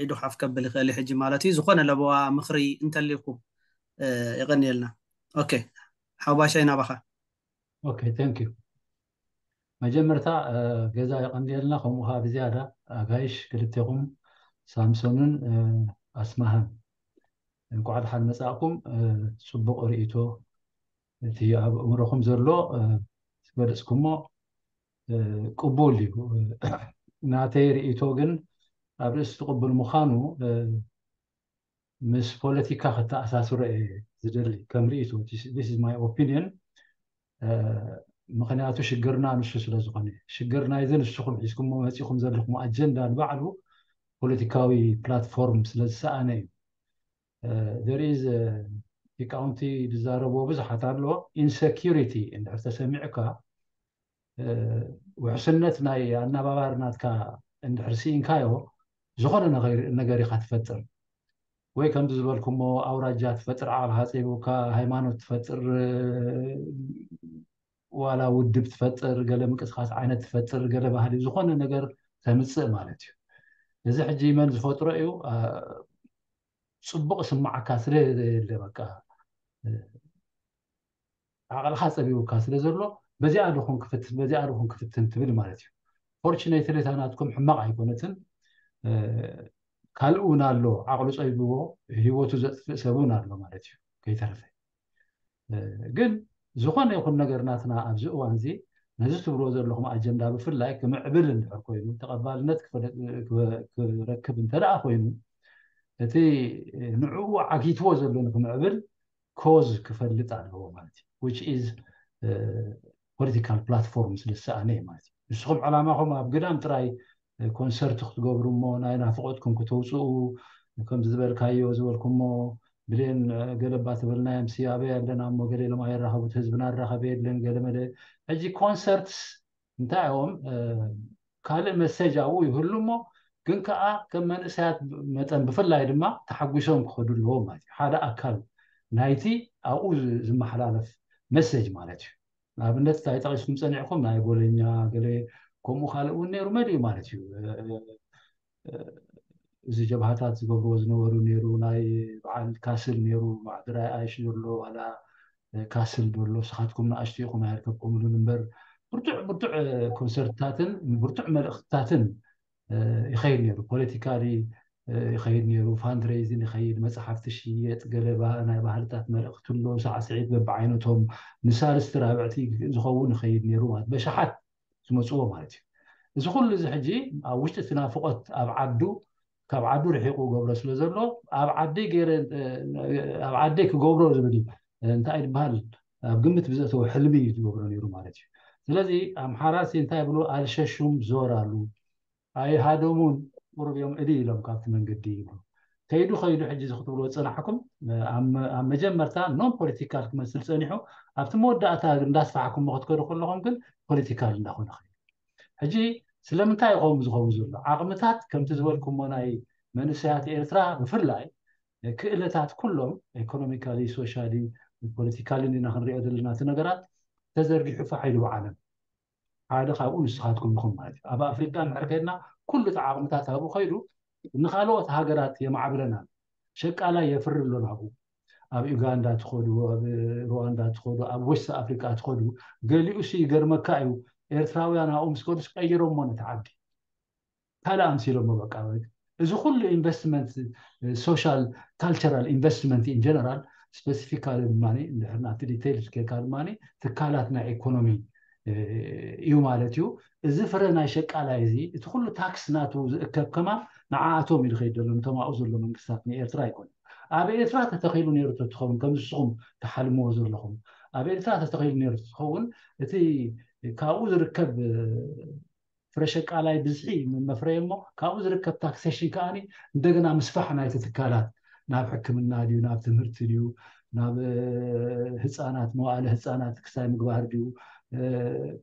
ኢዱ ሓፍ ከብል ይኽእል እዩ ሕጂ ማለት እዩ። ዝኾነ ለበዋ ምኽሪ እንተልይኩም የቐንየልና። ኦኬ ሓው ባሻይ ናባኻ። ኦኬ thank you። መጀመርታ ገዛ የቐንየልና፣ ከምኡ ከዓ ብዝያዳ ኣጋይሽ ክልቴኹም ሳምሶንን ኣስማሃን እንኳዕ ደሓን መጻእኩም። ጽቡቕ ርእይቶ እቲ ኣብ ኣእምሮኹም ዘሎ ዝገለጽኩሞ ቅቡል እዩ። ናተይ ርእይቶ ግን ኣብ ርእሲ ቅቡል ምዃኑ ምስ ፖለቲካ ክተኣሳስሮ እየ ዝደሊ ከም ርእይቶ። This is my opinion። ምኽንያቱ ሽግርና ንሱ ስለ ዝኾነ፣ ሽግር ናይዚ ንስኹም ሒዝኩሞ መፂኹም ዘለኹም ኣጀንዳ ንባዕሉ ፖለቲካዊ ፕላትፎርም ስለ ዝሰኣነ እዩ። There is ሊቃውንቲ ዝዛረብዎ ብዙሓት ኣሎ። ኢንሰኪሪቲ እንድሕር ተሰሚዕካ ውሕስነት ናይ ኣናባባር ናትካ እንድሕር ስኢንካዮ፣ ዝኾነ ነገር ኢኻ ትፈጥር። ወይ ከምዚ ዝበልኩሞ ኣውራጃ ትፈጥር፣ ዓቕልኻ ፀቢብካ ሃይማኖት ትፈጥር፣ ዋላ ውድብ ትፈጥር፣ ገለ ምንቅስቃስ ዓይነት ትፈጥር፣ ገለ ባህሊ፣ ዝኾነ ነገር ተምፅእ ማለት እዩ። እዚ ሕጂ መን ዝፈጥሮ እዩ? ጽቡቕ ስማዓካ ስለ ዘየለ፣ በቃ ዓቕልኻ ፀቢቡካ ስለ ዘሎ፣ በዚኣ ዶ ክፍትን በዚኣ ዶ ክፍትን ትብል ማለት እዩ። ፎርቹኔትሊ እታ ናትኩም ሕማቕ ኣይኮነትን። ካልእ እውን ኣሎ፣ ዓቕሉ ፀቢብዎ ህይወቱ ዘጥፍእ ሰብ እውን ኣሎ ማለት እዩ። ከይተረፈ ግን ዝኾነ ይኹን ነገር ናትና ኣብዚ እዋን እዚ ነዚ ትብልዎ ዘለኹም ኣጀንዳ ብፍላይ ክምዕብል እንድሕር ኮይኑ፣ ተቐባልነት ክረክብ እንተደኣ ኮይኑ፣ እቲ ንዕኡ ዓጊትዎ ዘሎ ንክምዕብል ኮዝ ክፈልጥ ኣለዎ ማለት እዩ። Which is political platform ስለ ዝሰኣነ ማለት እዩ። ንስኹም ዕላማኹም ኣብ ግዳም ጥራይ ኮንሰርት ክትገብሩ እሞ ናይ ናፍቆትኩም ክተውፅኡ፣ ከምዚ ዝበልካዮ ዝበልኩሞ ብሌን ገለባ ትበልናዮም ስያበ ኣለና እሞ ገለ ኢሎም ኣይራኸቡት ህዝብና ኣራኸበ የለን ገለ መለ። ሕጂ ኮንሰርትስ እንታይ እዮም? ካልእ መሰጅ ኣብኡ ይህሉ እሞ ግን ከዓ ከም መንእሰያት መጠን ብፍላይ ድማ ተሓጒሶም ክኸዱ ኣለዎም ማለት እዩ። ሓደ ኣካል ናይቲ ኣብኡ ዝመሓላለፍ መሰጅ ማለት እዩ። ንኣብነት እንታይ ጠቒስኩም ፀኒዕኩም ናይ ቦለኛ ገለ ከምኡ ካልእ እውን ነይሩ መሊኡ ማለት እዩ። እዚ ጀብሃታት ዝገብርዎ ዝነበሩ ነይሩ፣ ናይ በዓል ካስል ነይሩ፣ ማዕድራይ ኣይሽ ዘሎ ዋላ ካስል ዘሎ ስኻትኩም ንኣሽቱ ኢኹም ኣይርከብኩምሉን እምበር ብርቱዕ ብርቱዕ ኮንሰርትታትን ብርቱዕ መልእኽትታትን ይኸይድ ነይሩ። ፖለቲካሊ ይኸይድ ነይሩ፣ ፋንድሬይዝን ይኸይድ፣ መፅሓፍቲ ሽየጥ፣ ገለ ናይ ባህልታት መልእኽቲ ኣሎ፣ ሳዕስዒት በብዓይነቶም ንሳልስቲ ራብዕቲ ዝኸውን ይኸይድ ነይሩ ማለት በሻሓት ዝመፅዎ ማለት እዩ። እዚ ኩሉ እዚ ሕጂ ኣብ ውሽጢ እቲ ናፍቆት ኣብ ዓዱ ካብ ዓዱ ርሒቁ ገብሮ ስለ ዘሎ ኣብ ዓደይ ገይረ ኣብ ዓደይ ክገብሮ ዝብል እንታይ ዝበሃል ኣብ ግምት ብዘእተወ ሕልሚ እዩ ዝገብሮ ነይሩ ማለት እዩ። ስለዚ ኣምሓራሲ እንታይ ብሎ ኣልሸሹም ዞር ኣሉ ኣይሃደሙን ቁሩብ እዮም እዲ ኢሎም ካብቲ መንገዲ ይብሉ። ከይዱ ከይዱ ሕጂ እዚ ክትብልዎ ዝፀናሕኩም ኣብ መጀመርታ ኖን ፖለቲካል ክመስል ፀኒሑ ኣብቲ መወዳእታ እንዳስፋሕኩም ክትከዱ ከለኹም ግን ፖለቲካል እንዳኾነ ከይዱ። ሕጂ ስለምንታይ ይኸውን ዝኸውን ዘሎ ዓቕምታት ከምቲ ዝበልኩሞ ናይ መንእሰያት ኤርትራ ብፍላይ ክእለታት ኩሎም ኢኮኖሚካሊ ሶሻሊ ፖለቲካሊ ኢና ክንሪኦ ዘለና እቲ ነገራት ተዘርጊሑ ፋሕ ኢሉ ብዓለም ሓደ ካብኡ ንስኻትኩም ኢኹም ማለት እዩ። ኣብ ኣፍሪቃ እንድሕር ከድና ኩሉ እቲ ዓቕምታት ኣብኡ ከይዱ ንካልኦት ሃገራት የማዕብለን ኣሎ። ሸቃላይ የፍሪ ኣሎ ናብኡ። ኣብ ዩጋንዳ ትኸዱ፣ ኣብ ሩዋንዳ ትኸዱ፣ ኣብ ዌስት ኣፍሪቃ ትኸዱ ገሊኡ ሲ ይገርመካ እዩ። ኤርትራውያን ኣብኡ ምስ ከዱስ ቀይሮሞ ነቲ ዓዲ ካልእ ኣምሲሎሞ በቃ። እዚ ኩሉ ኢንቨስትመንት ሶሻል ካልቸራል ኢንቨስትመንት ኢን ጀነራል ስፔሲፊካሊ ድማ እንድሕር ናብቲ ዲቴይል ስኬልካ ድማ ትካላት ናይ ኢኮኖሚ እዩ ማለት እዩ። እዚ ፍረ ናይ ሸቃላይ እዚ እቲ ኩሉ ታክስ ናቱ ዝእከብ ከማን ንዓኣቶም እዩ ዝኸይድ ዘሎ፣ ነቶም ኣብኡ ዘሎ መንግስታት ንኤርትራ ኣይኮነ። ኣብ ኤርትራ ተተኺሉ ነይሩ ተትኸውን ከምዚ ንስኹም ትሓልምዎ ዘለኹም ኣብ ኤርትራ ተተኺሉ ነይሩ ተትኸውን እቲ ካብኡ ዝርከብ ፍረ ሸቃላይ ብዝሒ መፍረየ እሞ ካብኡ ዝርከብ ታክሴሽን ከዓኒ እንደገና ምስፋሕ ናይቲ ትካላት ናብ ሕክምና ድዩ ናብ ትምህርቲ ድዩ ናብ ህፃናት መዋእለ ህፃናት ክሳይ ምግባር ድዩ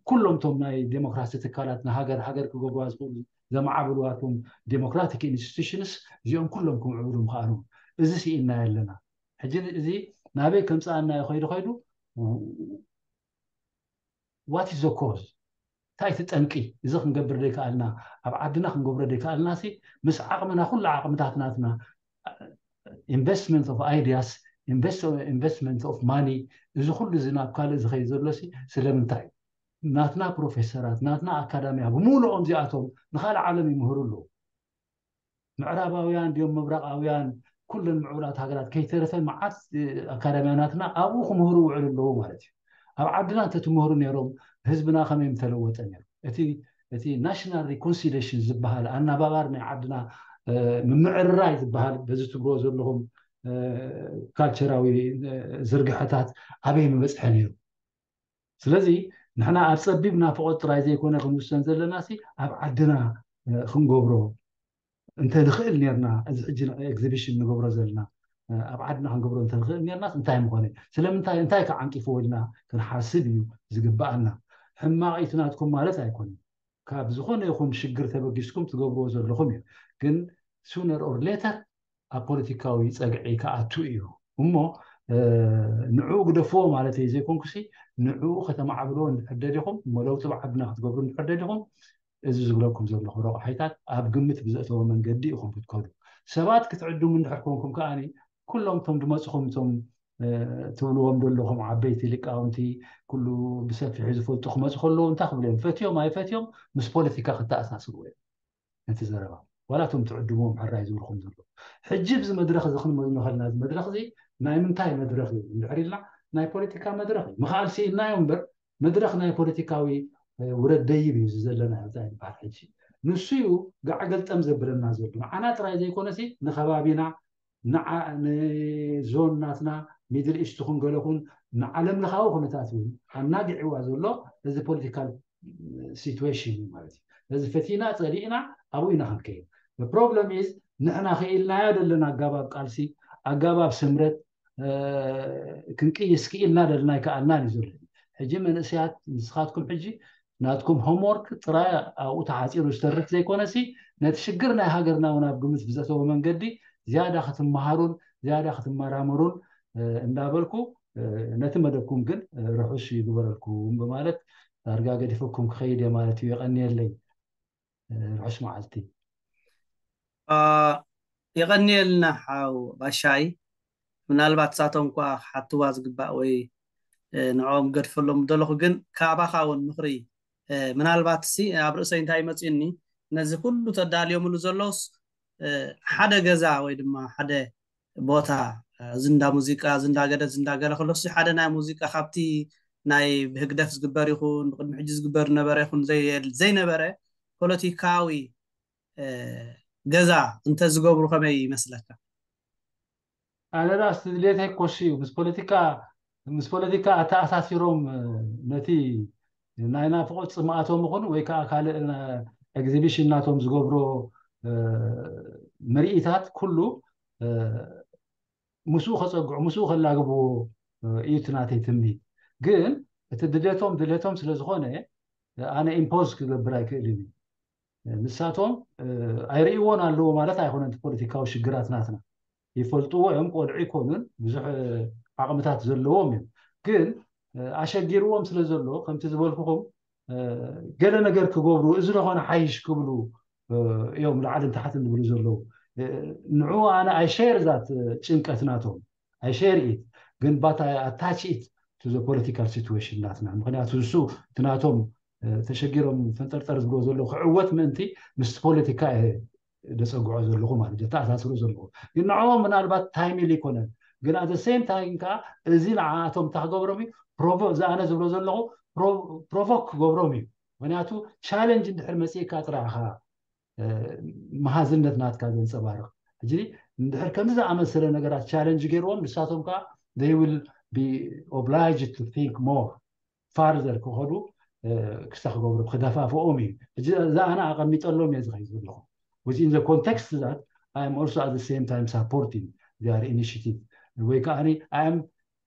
ኩሎም ቶም ናይ ዴሞክራሲ ትካላት ንሃገር ሃገር ክገብርዋ ዝኽእሉ ዘማዕብልዋቶም ዴሞክራቲክ ኢንስቲቱሽንስ እዚኦም ኩሎም ክምዕብሉ ምኽኣሉ እዚ ስኢና ኣለና ሕጂ እዚ ናበይ ከምፅኣና ከይዱ ከይዱ what is the cause እንታይ እቲ ጠንቂ እዚ ክንገብር ዘይከኣልና ኣብ ዓድና ክንገብሮ ዘይከኣልና ሲ ምስ ዓቕምና ኩሉ ዓቕምታት ናትና investment of ideas investment of money እዚ ኩሉ እዚ ናብ ካልእ ዝኸይድ ዘሎ ሲ ስለምንታይ እዩ ናትና ፕሮፌሰራት ናትና ኣካዳሚያ ብምሉኦም እዚኣቶም ንካልእ ዓለም ይምህሩ ኣለዉ ምዕራባውያን ድዮም ምብራቃውያን ኩለን ምዕቡላት ሃገራት ከይተረፈ መዓት ኣካዳሚያናትና ኣብኡ ክምህሩ ውዕል ኣለዉ ማለት እዩ ኣብ ዓድና እንተትምህሩ ነይሮም ህዝብና ከመይ ምተለወጠ ነይሩ እቲ እቲ ናሽናል ሪኮንሲሌሽን ዝበሃል ኣናባባር ናይ ዓድና ምምዕርራይ ዝበሃል በዚ ትብሎ ዘለኹም ካልቸራዊ ዝርግሐታት ኣበይ ምበፅሐ ነይሩ ስለዚ ንሕና ኣብ ፀቢብ ናፍቆት ጥራይ ዘይኮነ ክንውሰን ዘለና ሲ ኣብ ዓድና ክንገብሮ እንተንኽእል ኔርና እዚ ሕጂ ኤግዚቢሽን ንገብሮ ዘለና ኣብ ዓድና ክንገብሮ እንተንኽእል ኔርና እንታይ ምኾነ ስለምንታይ እንታይ ከዓንቂፍዎ ኢልና ክንሓስብ እዩ ዝግብኣና ሕማቕ እዩ ናትኩም ማለት ኣይኮነን። ካብ ዝኾነ ይኹን ሽግር ተበጊስኩም ትገብርዎ ዘለኹም እዩ። ግን sooner or later ኣብ ፖለቲካዊ ጸግዒ ክኣቱ እዩ እሞ፣ ንዕኡ ግደፍዎ ማለት እዩ ዘይኮንኩሲ፣ ንዕኡ ከተማዕብልዎ እንድሕር ደሊኹም እሞ፣ ለውጢ ብዓድና ክትገብሩ እንድሕር ደሊኹም፣ እዚ ዝብለኩም ዘለኹ ረቑሓይታት ኣብ ግምት ብዘእተወ መንገዲ ኢኹም ክትከዱ። ሰባት ክትዕድሙ እንድሕር ኮንኩም ከኣ፣ ኩሎም እቶም ዝመፅኹም፣ እቶም ትብልዎም ዘለኹም ዓበይቲ ሊቃውንቲ፣ ኩሉ ብሰፊሑ ዝፈልጡ ክመፁ ከለዉ እንታይ ክብሉ እዮም? ፈትዮም ኣይፈትዮም ምስ ፖለቲካ ክተኣሳስርዎ እዮም ነቲ ዘረባ። ዋላ እቶም ትዕድምዎም ሕራይ ዝብልኹም ዘለዉ። ሕጂ ብዚ መድረኽ እዚ ክንመዝኖ ከለና፣ እዚ መድረኽ እዚ ናይ ምንታይ መድረኽ እዩ እንድሕር ኢልና፣ ናይ ፖለቲካ መድረኽ እዩ። ምኽኣል ስኢንናዮ እምበር፣ መድረኽ ናይ ፖለቲካዊ ውረድ ደይብ እዩ እዚ ዘለና ኣብዚ ዝበሃል ሕጂ። ንሱ እዩ ጋዕ ገልጠም ዘብለና ዘሎ። ንዓና ጥራይ ዘይኮነሲ ንከባቢና፣ ንዞን ናትና፣ ሚድል ኢስት ኹን ገለ ኹን፣ ንዓለም ለኻዊ ኩነታት እውን ኣናጊዕዋ ዘሎ እዚ ፖለቲካል ሲትዌሽን እዩ ማለት እዩ። ስለዚ ፈቲና ጸሊእና ኣብኡ ኢና ክንከይድ። ፕሮብለም ኢዝ ንሕና ክኢልናዮ ዘለና ኣጋባብ ቃልሲ፣ ኣጋባብ ስምረት ክንቅይስ ክኢልና ደልና ኣይከኣልናን እዩ ዘሎ። ሕጂ መንእሰያት ንስኻትኩም ሕጂ ናትኩም ሆምወርክ ጥራይ ኣብኡ ተሓፂሩ ዝተርፍ ዘይኮነሲ ነቲ ሽግር ናይ ሃገርና እውን ኣብ ግምት ብዘእተወ መንገዲ ዝያዳ ክትመሃሩን ዝያዳ ክትመራመሩን እንዳበልኩ ነቲ መደብኩም ግን ርሑስ ይግበረልኩም ብማለት ዳርጋ ገዲፈኩም ክኸይድ እየ ማለት እዩ። የቐንየለይ። ርሑስ መዓልቲ። የቐንየልና ሓው ባሻይ። ምናልባት እሳቶም እኳ ክሓትዋ ዝግባእ ወይ ንዕኦም ገድፈሎም ደለኹ፣ ግን ካባኻ እውን ምኽሪ ምናልባት ሲ ኣብ ርእሰይ እንታይ መፅእኒ፣ ነዚ ኩሉ ተዳልዮምሉ ዘለውስ ሓደ ገዛ ወይ ድማ ሓደ ቦታ ዝንዳ ሙዚቃ ዝንዳ ገደ ዝንዳ ገለ ከሎሲ ሓደ ናይ ሙዚቃ ካብቲ ናይ ብህግደፍ ዝግበር ይኹን ብቅድሚ ሕጂ ዝግበር ነበረ ይኹን ዘይነበረ ፖለቲካዊ ገዛ እንተዝገብሩ ከመይ ይመስለካ? ኣነ ዳኣ ድሌተይ ኮሱ እዩ። ምስ ፖለቲካ ምስ ፖለቲካ ኣተኣሳሲሮም ነቲ ናይ ናፍቆት ፅምኣቶም ይኹን ወይ ከዓ ካልእ ኤግዚቢሽን ናቶም ዝገብሮ ምርኢታት ኩሉ ምስኡ ከፀግዑ ምስኡ ከላግብዎ እዩ እቲ ናተይ ትምኒት። ግን እቲ ድሌቶም ድሌቶም ስለዝኾነ ኣነ ኢምፖዝ ክገብር ኣይክእልን እዩ። ንሳቶም ኣይርእይዎን ኣለዎ ማለት ኣይኮነን። እቲ ፖለቲካዊ ሽግራት ናትና ይፈልጥዎ እዮም። ቆልዑ ይኮኑን ብዙሕ ዓቕምታት ዘለዎም እዮም። ግን ኣሸጊርዎም ስለ ዘሎ ከምቲ ዝበልኩኹም ገለ ነገር ክገብሩ እዚ ዝኾነ ሓይሽ ክብሉ እዮም ላዕልን ታሕትን ዝብሉ ዘለዉ። ንዑ ኣነ ኣይ ሸር ዛት ጭንቀት ናቶም ኣይ ሸር ኢት ግን but I attach it to the political situation ናትና። ምክንያቱ እሱ እቲ ናቶም ተሸጊሮም ፈንጠርጠር ዝብሎ ዘለዉ ክዕወት ምእንቲ ምስ ፖለቲካ እየ ደፀግዖ ዘለኹ ማለት እዩ፣ ተኣሳስሮ ዘለኹ። ግን ንዕኦም ምናልባት ታይምሊ ይኮነን፣ ግን at the same time ከዓ እዚ ንዓኣቶም እንታይ ክገብሮም እዩ? ፕሮቮ-፣ እዚ ኣነ ዝብሎ ዘለኹ ፕሮ-፣ ፕሮቮክ ክገብሮም እዩ። ምክንያቱ ቻለንጅ እንድሕር መፂእካ ጥራሕ ኢኻ መሃዝነት ናትካ ዘንፀባርቕ። ሕጂ እንድሕር ከምዚ ዝኣመሰለ ነገራት ቻለንጅ ገይርዎም ንሳቶም ከዓ they will be obliged to think more further ክኸዱ ክስታ ክገብሩ ክደፋፍኦም እዩ። ሕጂ እዚ ኣነ ኣቐሚጠሎም እየ ዝኸይድ ዘለኹ። Within the context that I am also at the same time supporting their initiative ወይ ከዓ I am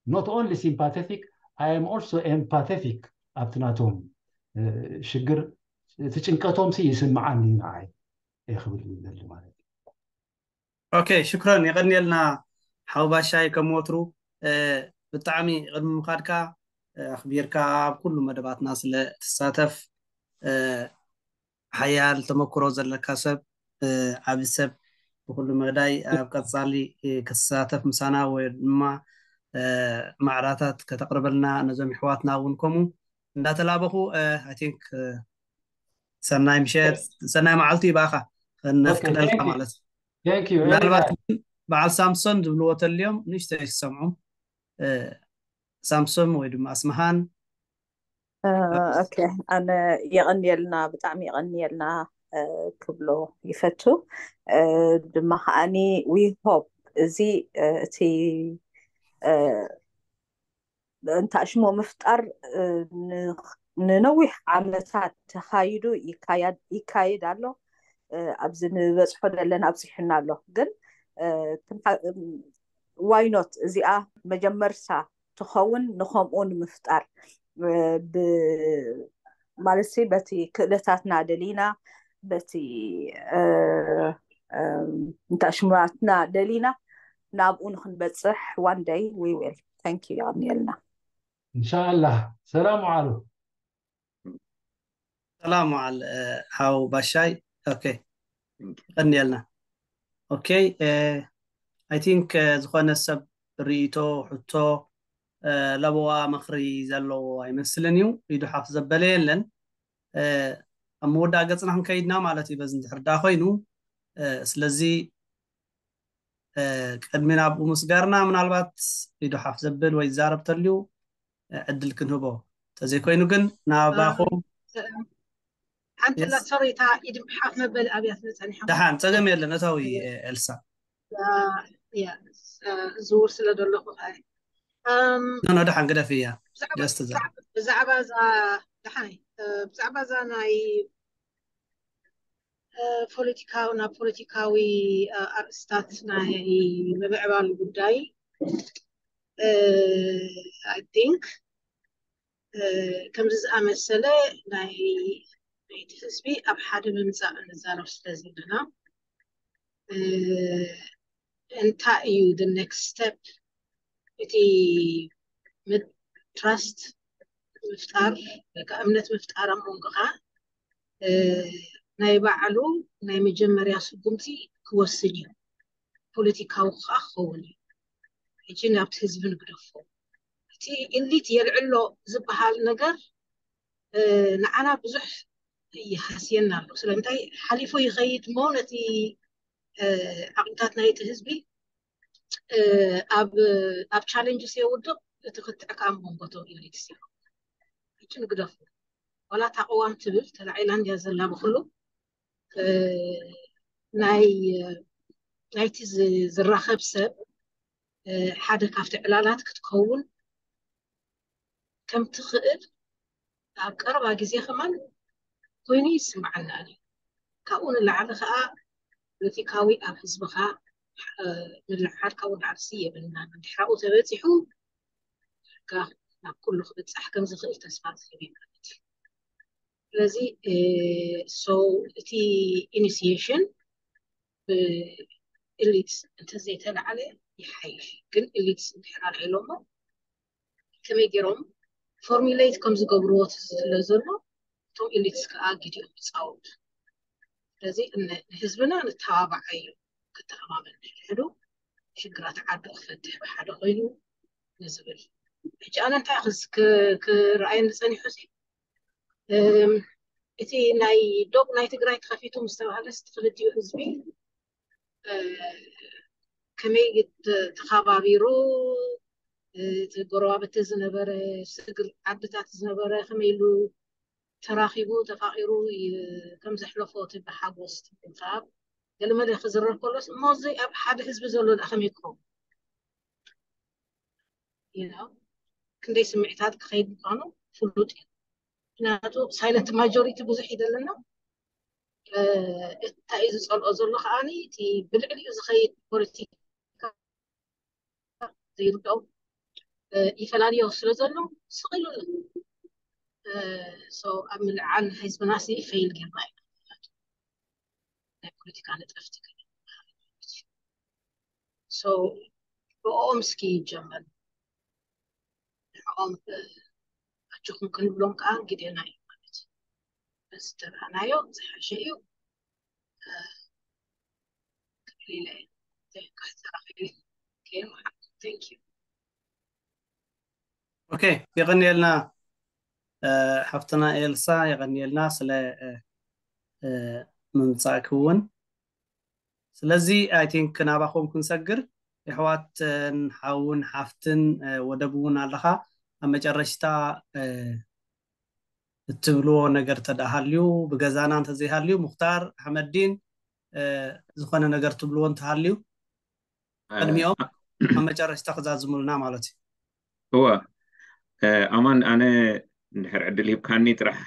not only sympathetic, I am also empathetic ኣብቲ ናቶም ሽግር እቲ ጭንቀቶም ሲ ይስምዓኒ ንዓይ እየ ክብል ይደሊ ማለት እዩ። ኦኬ ሽክረን የቐንየልና ሓው ባሻይ ከም ወትሩ ብጣዕሚ ቅድሚ ምኻድካ ኣኽቢርካ ኣብ ኩሉ መደባትና ስለ ትሳተፍ ሓያል ተመክሮ ዘለካ ሰብ ዓቢ ሰብ ብኩሉ መዳይ ኣብ ቀጻሊ ክትሳተፍ ምሳና ወይ ድማ ማዕዳታት ከተቕርበልና ነዞም ይሕዋትና እውን ከምኡ እንዳተላበኹ I think ሰናይ ምሸት ሰናይ መዓልቲ ይባኻ ከነፍቅደልካ ማለት እዩ። ምናልባት በዓል ሳምሶን ዝብልዎ ተልዮም ንእሽተይ ዝሰምዖም ሳምሶን ወይ ድማ ኣስመሃን ኦኬ ኣነ የቐንየልና ብጣዕሚ የቐንየልና ክብሎ ይፈቱ ድማ ከዓኒ we hope እዚ እቲ እንታሽሞ ምፍጣር ንነዊሕ ዓመታት ተኻይዱ ይካየድ ኣሎ። ኣብዚ ንበፅሖ ዘለና ኣብፂሑና ኣሎ። ግን why not እዚኣ መጀመርታ ትኸውን ንኸምኡ ንምፍጣር ብ ማለት ሲ በቲ ክእለታትና ደሊና በቲ እንታይ ሽሙራትና ደሊና ናብኡ ንክንበፅሕ one day we will. Thank you. የቐንየልና። እንሻኣላህ። ሰላም ዋዕሉ። ሰላም ዋዕል ሓው ባሻይ። ኦኬ፣ ይቐንየልና። ኦኬ፣ I think ዝኾነ ሰብ ርእይቶ፣ ሕቶ፣ ለበዋ፣ ምኽሪ ዘለዎ ኣይመስልን እዩ። ኢዱ ሓፍ ዘበለ የለን። ኣብ መወዳእ ገፅና ክንከይድና ማለት እዩ በዚ እንድሕር ዳ ኮይኑ። ስለዚ ቅድሚ ናብኡ ምስጋርና ምናልባት ኢዱ ሓፍ ዘብል ወይ ዝዛረብ ተልዩ ዕድል ክንህቦ፣ ተዘይኮይኑ ግን ናባኹም ሓንቲ ላ ሶሪ፣ እታ ኢድ ሓፍ መበል ኣብያ ስለ ጸኒሓ። ደሓን፣ ጸገም የለን። እታዊ ኤልሳ ዝውር ስለ ዘለኹ ኖ ኖ፣ ደሓን ግደፍ እያ ደስ ትዛ ብዛዕባ እዛ ደሓን ብዛዕባ እዛ ናይ ፖለቲካዊ፣ ናብ ፖለቲካዊ ኣርእስታት ናይ ምምዕባል ጉዳይ I think ከምዚ ዝኣመሰለ ናይ ናይቲ ህዝቢ ኣብ ሓደ ምምፃእ ንዛረብ ስለ ዘለና እንታይ እዩ the next step? እቲ trust ምፍጣር ወይ ከዓ እምነት ምፍጣር ኣብ መንጎኻ ናይ ባዕሉ ናይ መጀመርያ ስጉምቲ ክወስን እዩ። ፖለቲካዊ ከዓ ክኸውን እዩ። ሕጂ ናብቲ ህዝቢ ንግደፎ። እቲ elite የልዕሎ ዝበሃል ነገር ንዓና ብዙሕ ይሃስየና ኣሎ። ስለምንታይ ሓሊፉ ይኸይድ እሞ ነቲ ዓቕምታት ናይቲ ህዝቢ ኣብ challenge የውድቕ። እቲ ክትዕ ከዓ መንጎቶም elites እዮም። ሕጂ ንግደፎ። ዋላ እታ ቅዋም ትብል ተላዒላ እንድያ ዘላ ብኩሉ ናይ ናይቲ ዝራኸብ ሰብ ሓደ ካብቲ ዕላላት ክትከውን ከም ትኽእል ኣብ ቀረባ ግዜ ከማን ኮይኑ ይስምዓና እዩ። ካብኡ ንላዕሊ ከዓ ፖለቲካዊ ኣብ ህዝብኻ ምልዕዓል ካብኡ ንላዕሊ የብልናን። ድሕራኡ ተበፂሑ ሕጋ ናብ ኩሉ ክብፃሕ ከም ዝኽእል ተስፋ ዝህብ እዩ ማለት እዩ። ስለዚ so እቲ initiation ብ elites እንተዘይተላዕለ ይሓይሽ። ግን elites እንድሕር ኣልዒሎሞ ከመይ ገይሮም formulate ከም ዝገብርዎ ስለ ዘሎ እቶም elites ከዓ ግዲኦም ይፃወቱ። ስለዚ ንህዝብና ንተባባዓዮ፣ ክተኣማመን ንሕድሕዱ፣ ሽግራት ዓዱ ክፈትሕ ብሓደ ኮይኑ ንዝብል። ሕጂ ኣነ እንታይ ክረኣየኒ ፀኒሑ እቲ ናይ ዶብ ናይ ትግራይ ተኸፊቱ ምስ ተባህለስ እቲ ክልቲኡ ህዝቢ ከመይ ተኸባቢሩ እቲ ጎረባብቲ ዝነበረ ስግር ዓድታት ዝነበረ ከመይ ኢሉ ተራኺቡ ተፋቒሩ ከም ዘሕለፎ እቲ ብሓጎስ ምንካብ ገለመለ ክዝረብ ከሎስ እሞ እዚ ኣብ ሓደ ህዝቢ ዘሎ ደኣ ከመይ ክኸውን? ክንደይ ስምዒታት ክኸይድ ምዃኑ ፍሉጥ እዩ። ምክንያቱ silent majority ብዙሕ እዩ ዘለና። እንታይ እዩ ዝፀልኦ ዘሎ ከዓኒ እቲ ብልዕሊኡ ዝኸይድ ፖለቲካ ዘይርድኦም ይፈላልዮ ስለ ዘሎ ስቕ ኢሉ ኣሎ። ኣብ ምልዕዓል ህዝብና ሲ fail ጌርና ኢና ናይ ፖለቲካ ነጠፍቲ ገለ ብኦም እስኪ ይጀመር። ንዕኦም ኣጆኹም ክንብሎም ከዓ ግዴና እዩ ማለት እዩ። በዚ ተረኣናዮ ዝሓሸ እዩ ክብል ኢለ እየ። ኦኬ፣ የቐንየልና ሓፍትና ኤልሳ፣ የቐንየልና ስለ ምምፃእኪ እውን። ስለዚ I think ናባኹም ክንሰግር፣ የሕዋትን ሓውን ሓፍትን ወደብ እውን ኣለኻ። ኣብ መጨረሽታ እትብልዎ ነገር ተደኣ ሃልዩ፣ ብገዛና እንተዘይሃልዩ፣ ሙክታር ኣሕመዲን ዝኾነ ነገር ትብልዎ እንተሃልዩ ቅድሚኦም ኣብ መጨረሽታ ክዛዝሙልና ማለት እዩ። እወ ኣማን፣ ኣነ እንድሕር ዕድል ሂብካኒ ጥራሕ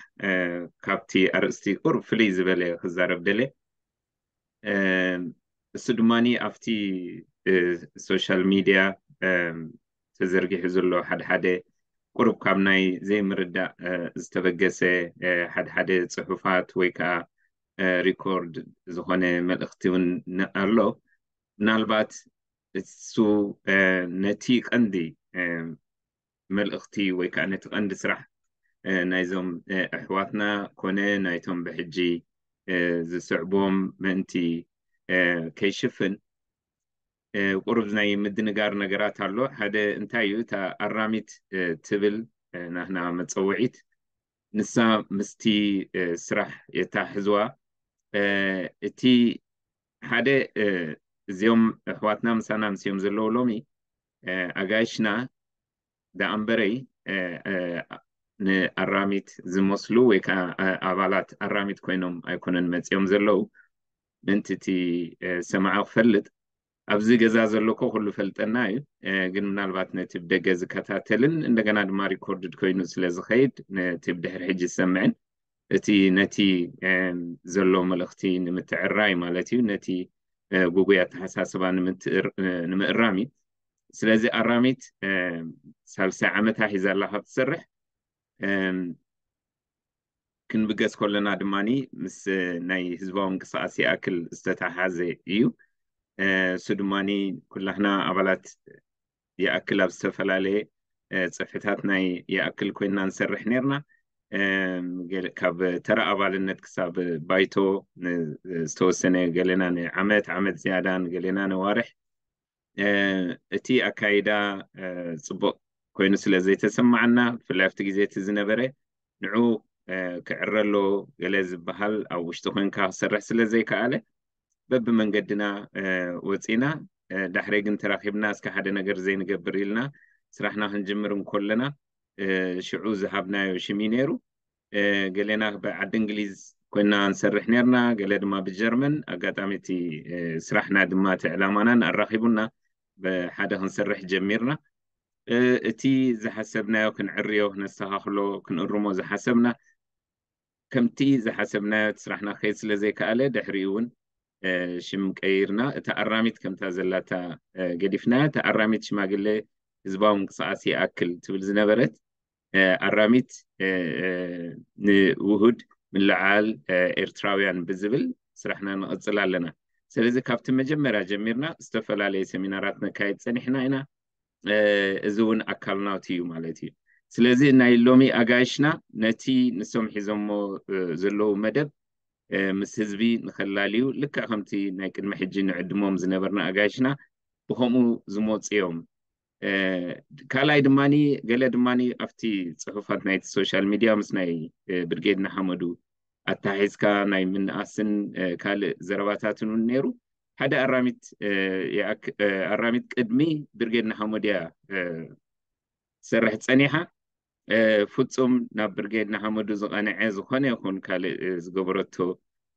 ካብቲ ኣርእስቲ ቁሩብ ፍልይ ዝበለ ክዛረብ ደልየ። እሱ ድማ ኣብቲ social media ተዘርጊሑ ዘሎ ሓደ ሓደ ቁሩብ ካብ ናይ ዘይምርዳእ ዝተበገሰ ሓደ ሓደ ፅሑፋት ወይ ከዓ ሪኮርድ ዝኾነ መልእኽቲ እውን ኣሎ። ምናልባት እሱ ነቲ ቀንዲ መልእኽቲ ወይ ከዓ ነቲ ቀንዲ ስራሕ ናይዞም ኣሕዋትና ኮነ ናይቶም ብሕጂ ዝስዕቦም ምእንቲ ከይሽፍን ቁሩብ ናይ ምድንጋር ነገራት ኣሎ። ሓደ እንታይ እዩ እታ ኣራሚት ትብል ናህና መፀውዒት ንሳ ምስቲ ስራሕ የታሕዝዋ። እቲ ሓደ እዚኦም ኣሕዋትና ምሳና ምስዮም ዘለዉ ሎሚ ኣጋይሽና ደኣምበረይ ንኣራሚት ዝመስሉ ወይ ከዓ ኣባላት ኣራሚት ኮይኖም ኣይኮነን መፂኦም ዘለዉ። ምእንቲ እቲ ሰማዒ ክፈልጥ ኣብዚ ገዛ ዘሎ እኮ ኩሉ ፈልጠና እዩ። ግን ምናልባት ነቲ ብደገ ዝከታተልን እንደገና ድማ ሪኮርድድ ኮይኑ ስለ ዝኸይድ ነቲ ብድሕሪ ሕጂ ዝሰምዕን እቲ ነቲ ዘሎ መልእኽቲ ንምትዕራይ ማለት እዩ ነቲ ጉጉይ ኣተሓሳስባ ንምእራም እዩ። ስለዚ ኣራሚት ሳልሳይ ዓመታ ሒዛ ኣላ ካብ ትሰርሕ። ክንብገስ ከለና ድማ ምስ ናይ ህዝባዊ ምንቅስቃስ ይኣክል ዝተተሓሓዘ እዩ። እሱ ድማ ኩላህና ኣባላት ይኣክል ኣብ ዝተፈላለየ ፅፍሕታት ናይ ይኣክል ኮይንና ንሰርሕ ነርና። ካብ ተራ ኣባልነት ክሳብ ባይቶ ዝተወሰነ ገሌና ንዓመት ዓመት ዝያዳ ንገሌና ነዋርሕ እቲ ኣካይዳ ፅቡቅ ኮይኑ ስለ ዘይተሰማዓና ብፍላይ ኣብቲ ግዜ እቲ ዝነበረ ንዑ ክዕረ ኣሎ ገለ ዝበሃል ኣብ ውሽጢ ኮንካ ክሰርሕ ስለ ዘይከኣለ በብመንገድና ወፂና። ዳሕረይ ግን ተራኺብና እስከ ሓደ ነገር ዘይንገብር ኢልና ስራሕና ክንጅምር እንኮለና ሽዑ ዝሃብናዮ ሽም እዩ ነይሩ። ገሌና ብዓዲ እንግሊዝ ኮይና ንሰርሕ ነርና፣ ገለ ድማ ብጀርመን። ኣጋጣሚ እቲ ስራሕና ድማ እቲ ዕላማናን ኣራኺቡና ብሓደ ክንሰርሕ ጀሚርና። እቲ ዝሓሰብናዮ ክንዕርዮ ክነስተኻኽሎ ክንእርሞ ዝሓሰብና ከምቲ ዝሓሰብናዮ እቲ ስራሕና ክኸይድ ስለ ዘይከኣለ ድሕሪኡ እውን ሽም ቀይርና እታ ኣራሚት ከምታ ዘላታ ገዲፍናያ። እታ ኣራሚት ሽማግሌ ህዝባዊ ምንቅስቃስ ይኣክል ትብል ዝነበረት ኣራሚት ንውሁድ ምልዓል ኤርትራውያን ብዝብል ስራሕና ንቕፅል ኣለና። ስለዚ ካብቲ መጀመርያ ጀሚርና ዝተፈላለየ ሰሚናራት ነካይድ ፀኒሕና ኢና። እዚ እውን ኣካል ናውቲ እዩ ማለት እዩ። ስለዚ ናይ ሎሚ ኣጋይሽና ነቲ ንሶም ሒዞሞ ዘለዉ መደብ ምስ ህዝቢ ንኸላልዩ ልክዕ ከምቲ ናይ ቅድሚ ሕጂ ንዕድሞም ዝነበርና ኣጋይሽና ብኸምኡ ዝመፁ እዮም። ካልኣይ ድማ ገለ ድማ ኣብቲ ፅሑፋት ናይቲ ሶሻል ሚድያ ምስ ናይ ብርጌድ ንሓመዱ ኣታሒዝካ ናይ ምንኣስን ካልእ ዘረባታትን እውን ነይሩ። ሓደ ኣራሚት ኣራሚት ቅድሚ ብርጌድ ንሓመዱ እያ ትሰርሕ ፀኒሓ። ፍፁም ናብ ብርጌድ ንሓመዱ ዝቐንዐ ዝኾነ ይኹን ካልእ ዝገበረቶ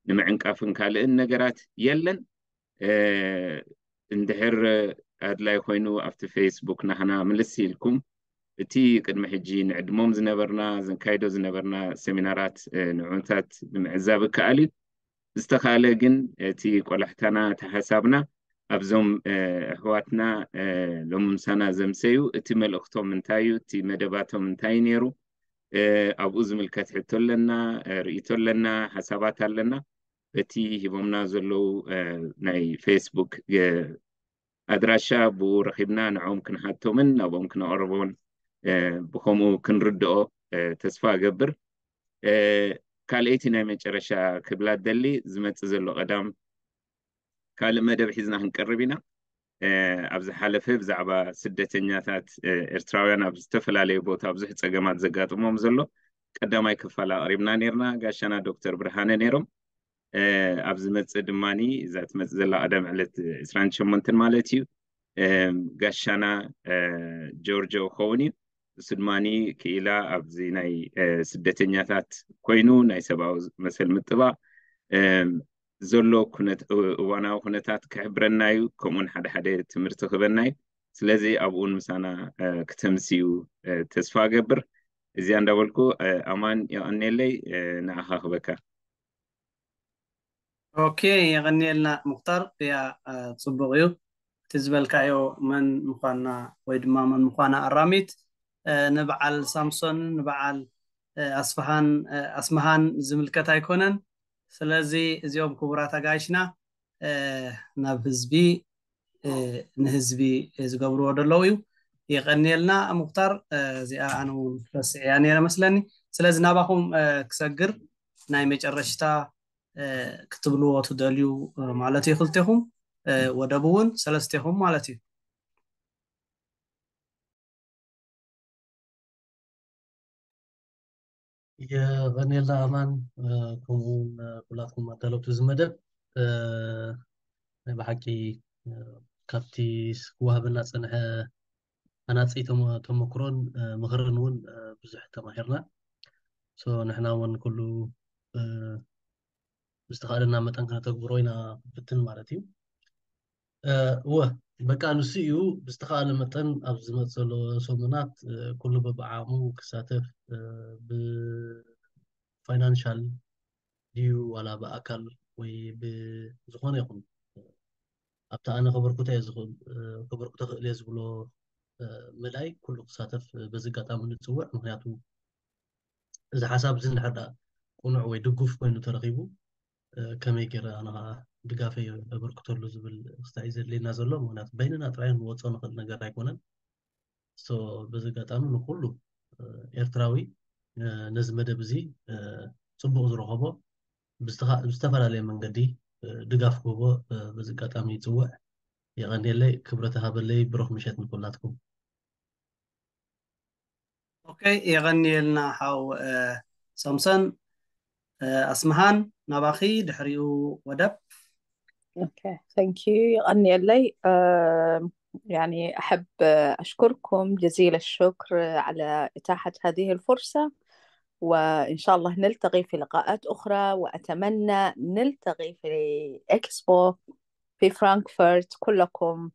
ንምዕንቃፍን ካልእን ነገራት የለን። እንድሕር ኣድላይ ኮይኑ ኣብቲ ፌስቡክ ናህና ምልስ ኢልኩም እቲ ቅድሚ ሕጂ ንዕድሞም ዝነበርና ዘንካይዶ ዝነበርና ሰሚናራት ንዑታት ንምዕዛብ እከኣል እዩ። ዝተኻለ ግን እቲ ቆላሕታና እቲ ሓሳብና ኣብዞም ኣሕዋትና ሎሚ ምሳና ዘምሰዩ እቲ መልእኽቶም እንታይ እዩ፣ እቲ መደባቶም እንታይ ነይሩ፣ ኣብኡ ዝምልከት ሕቶ ኣለና፣ ርእይቶ ኣለና፣ ሓሳባት ኣለና። በቲ ሂቦምና ዘለዉ ናይ ፌስቡክ ኣድራሻ ብኡ ረኺብና ንዕኦም ክንሓቶምን ናብኦም ክነቕርቦን ብኸምኡ ክንርድኦ ተስፋ እገብር። ካልኣይቲ ናይ መጨረሻ ክብላ ደሊ ዝመፅእ ዘሎ ቀዳም ካልእ መደብ ሒዝና ክንቀርብ ኢና። ኣብ ዝሓለፈ ብዛዕባ ስደተኛታት ኤርትራውያን ኣብ ዝተፈላለዩ ቦታ ብዙሕ ፀገማት ዘጋጥሞም ዘሎ ቀዳማይ ክፋል ኣቕሪብና ነርና። ጋሻና ዶክተር ብርሃነ ነይሮም። ኣብ ዝመፅእ ድማ እዛ ትመፅእ ዘላ ቀዳም ዕለት ዕስራን ሸሞንተን ማለት እዩ ጋሻና ጆርጆ ክኸውን እዩ። እሱ ድማ ክኢላ ኣብዚ ናይ ስደተኛታት ኮይኑ ናይ ሰብኣዊ መሰል ምጥባቕ ዘሎ እዋናዊ ኩነታት ክሕብረና እዩ። ከምኡውን ሓደ ሓደ ትምህርቲ ክበና እዩ። ስለዚ ኣብኡን ምሳና ክተምስዩ ተስፋ እገብር። እዚኣ እንዳበልኩ ኣማን የቐኔለይ ንኣኻ ክበካ። ኦኬ፣ የቐንየልና ሙክታር። ያ ጽቡቕ እዩ እቲ ዝበልካዮ፣ መን ምዃና ወይ ድማ መን ምዃና ኣራሚት ንበዓል ሳምሶን ንበዓል ኣስፍሃን ኣስመሃን ዝምልከት ኣይኮነን። ስለዚ እዚኦም ክቡራት ኣጋይሽና ናብ ህዝቢ ንህዝቢ ዝገብርዎ ዘለዉ እዩ። የቐንየልና። ሙክታር፣ እዚኣ ኣነ እውን ረስዕያ ነይረ መስለኒ። ስለዚ ናባኹም ክሰግር፣ ናይ መጨረሽታ ክትብልዎ ትደልዩ ማለት እዩ። ክልቴኹም ወደብ እውን ሰለስቴኹም ማለት እዩ። የቐንየልና ኣማን፣ ከምኡ እውን ኩላትኩም ኣዳለውቲ እዚ መደብ። ናይ ብሓቂ ካብቲ ክወሃበና ዝፀንሐ ሃናፂ ተመክሮን ምኽርን እውን ብዙሕ ተማሂርና። ንሕና እውን ኩሉ ብዝተኻእለና መጠን ክነተግብሮ ኢና ክንፍትን ማለት እዩ። እወ፣ በቃ ንሱ እዩ። ብዝተኻእለ መጠን ኣብ ዝመፅ ዘሎ ሰሙናት ኩሉ በብዓቕሙ ክሳተፍ፣ ብፋይናንሻል ድዩ ዋላ ብኣካል ወይ ብዝኾነ ይኹን ኣብቲ ኣነ ከበርኩተ እየ ዝኽእል፣ ከበርኩተ ክእል እየ ዝብሎ ምልኣይ ኩሉ ክሳተፍ በዚ ኣጋጣሚ ንፅውዕ። ምክንያቱ እዚ ሓሳብ እዚ እንድሕር ደኣ ቁኑዕ ወይ ድጉፍ ኮይኑ ተረኺቡ፣ ከመይ ገይረ ኣነ ከዓ ድጋፈይ ኣበርክተሉ ዝብል ክስታይ ዘድልየና ዘሎ። ምክንያቱ በይንና ጥራይ ክንወፅኦ ንኽእል ነገር ኣይኮነን። በዚ ኣጋጣሚ ንኩሉ ኤርትራዊ ነዚ መደብ እዚ ፅቡቕ ዝረኸቦ ብዝተፈላለየ መንገዲ ድጋፍ ክህቦ በዚ ኣጋጣሚ ይፅውዕ። የቐንየለይ፣ ክብረት ሃበለይ፣ ብሩኽ ምሸት ንኩላትኩም። ኦኬ፣ የቐንየልና ሓው ሳምሶን። ኣስመሃን ናባኺ፣ ድሕሪኡ ወደብ። ኦኬ፣ ثانك يو። የቐንየለይ። يعني أحب أشكركم جزيل الشكر على إتاحة هذه الفرصة، وإن شاء الله نلتقي في لقاءات أخرى، وأتمنى نلتقي في إكسبو في فرانكفورت كلكم،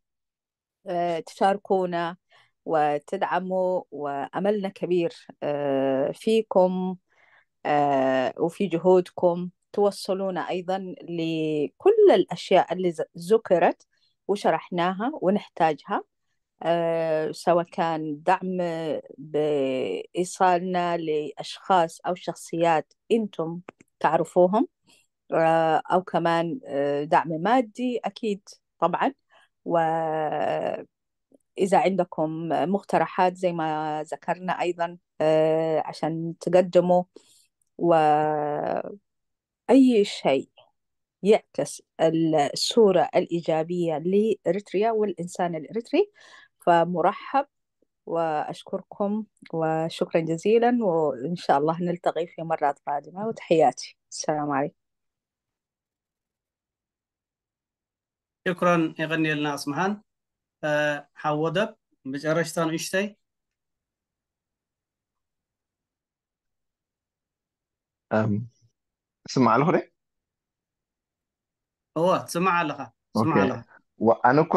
تشاركونا وتدعموا، وأملنا كبير فيكم وفي جهودكم توصلونا أيضا لكل الأشياء اللي ذكرت وشرحناها ونحتاجها، سواء كان دعم بإيصالنا لأشخاص أو شخصيات أنتم تعرفوهم، أو كمان دعم مادي أكيد طبعا. وإذا عندكم مقترحات زي ما ذكرنا أيضا عشان تقدموا، وأي شيء يعكس الصورة الإيجابية لإريتريا والإنسان الإريتري فمرحب. وأشكركم وشكرا جزيلا، وإن شاء الله نلتقي في مرات قادمة، وتحياتي، السلام عليكم. ሽክረን፣ የቐንየልና ኣስመሃን። ሓወደብ፣ መጨረሽታ ንእሽተይ። ስማዕ ኣለኹ ደ እዋ ትስማዕ ኣለኻ። ኣነ እኳ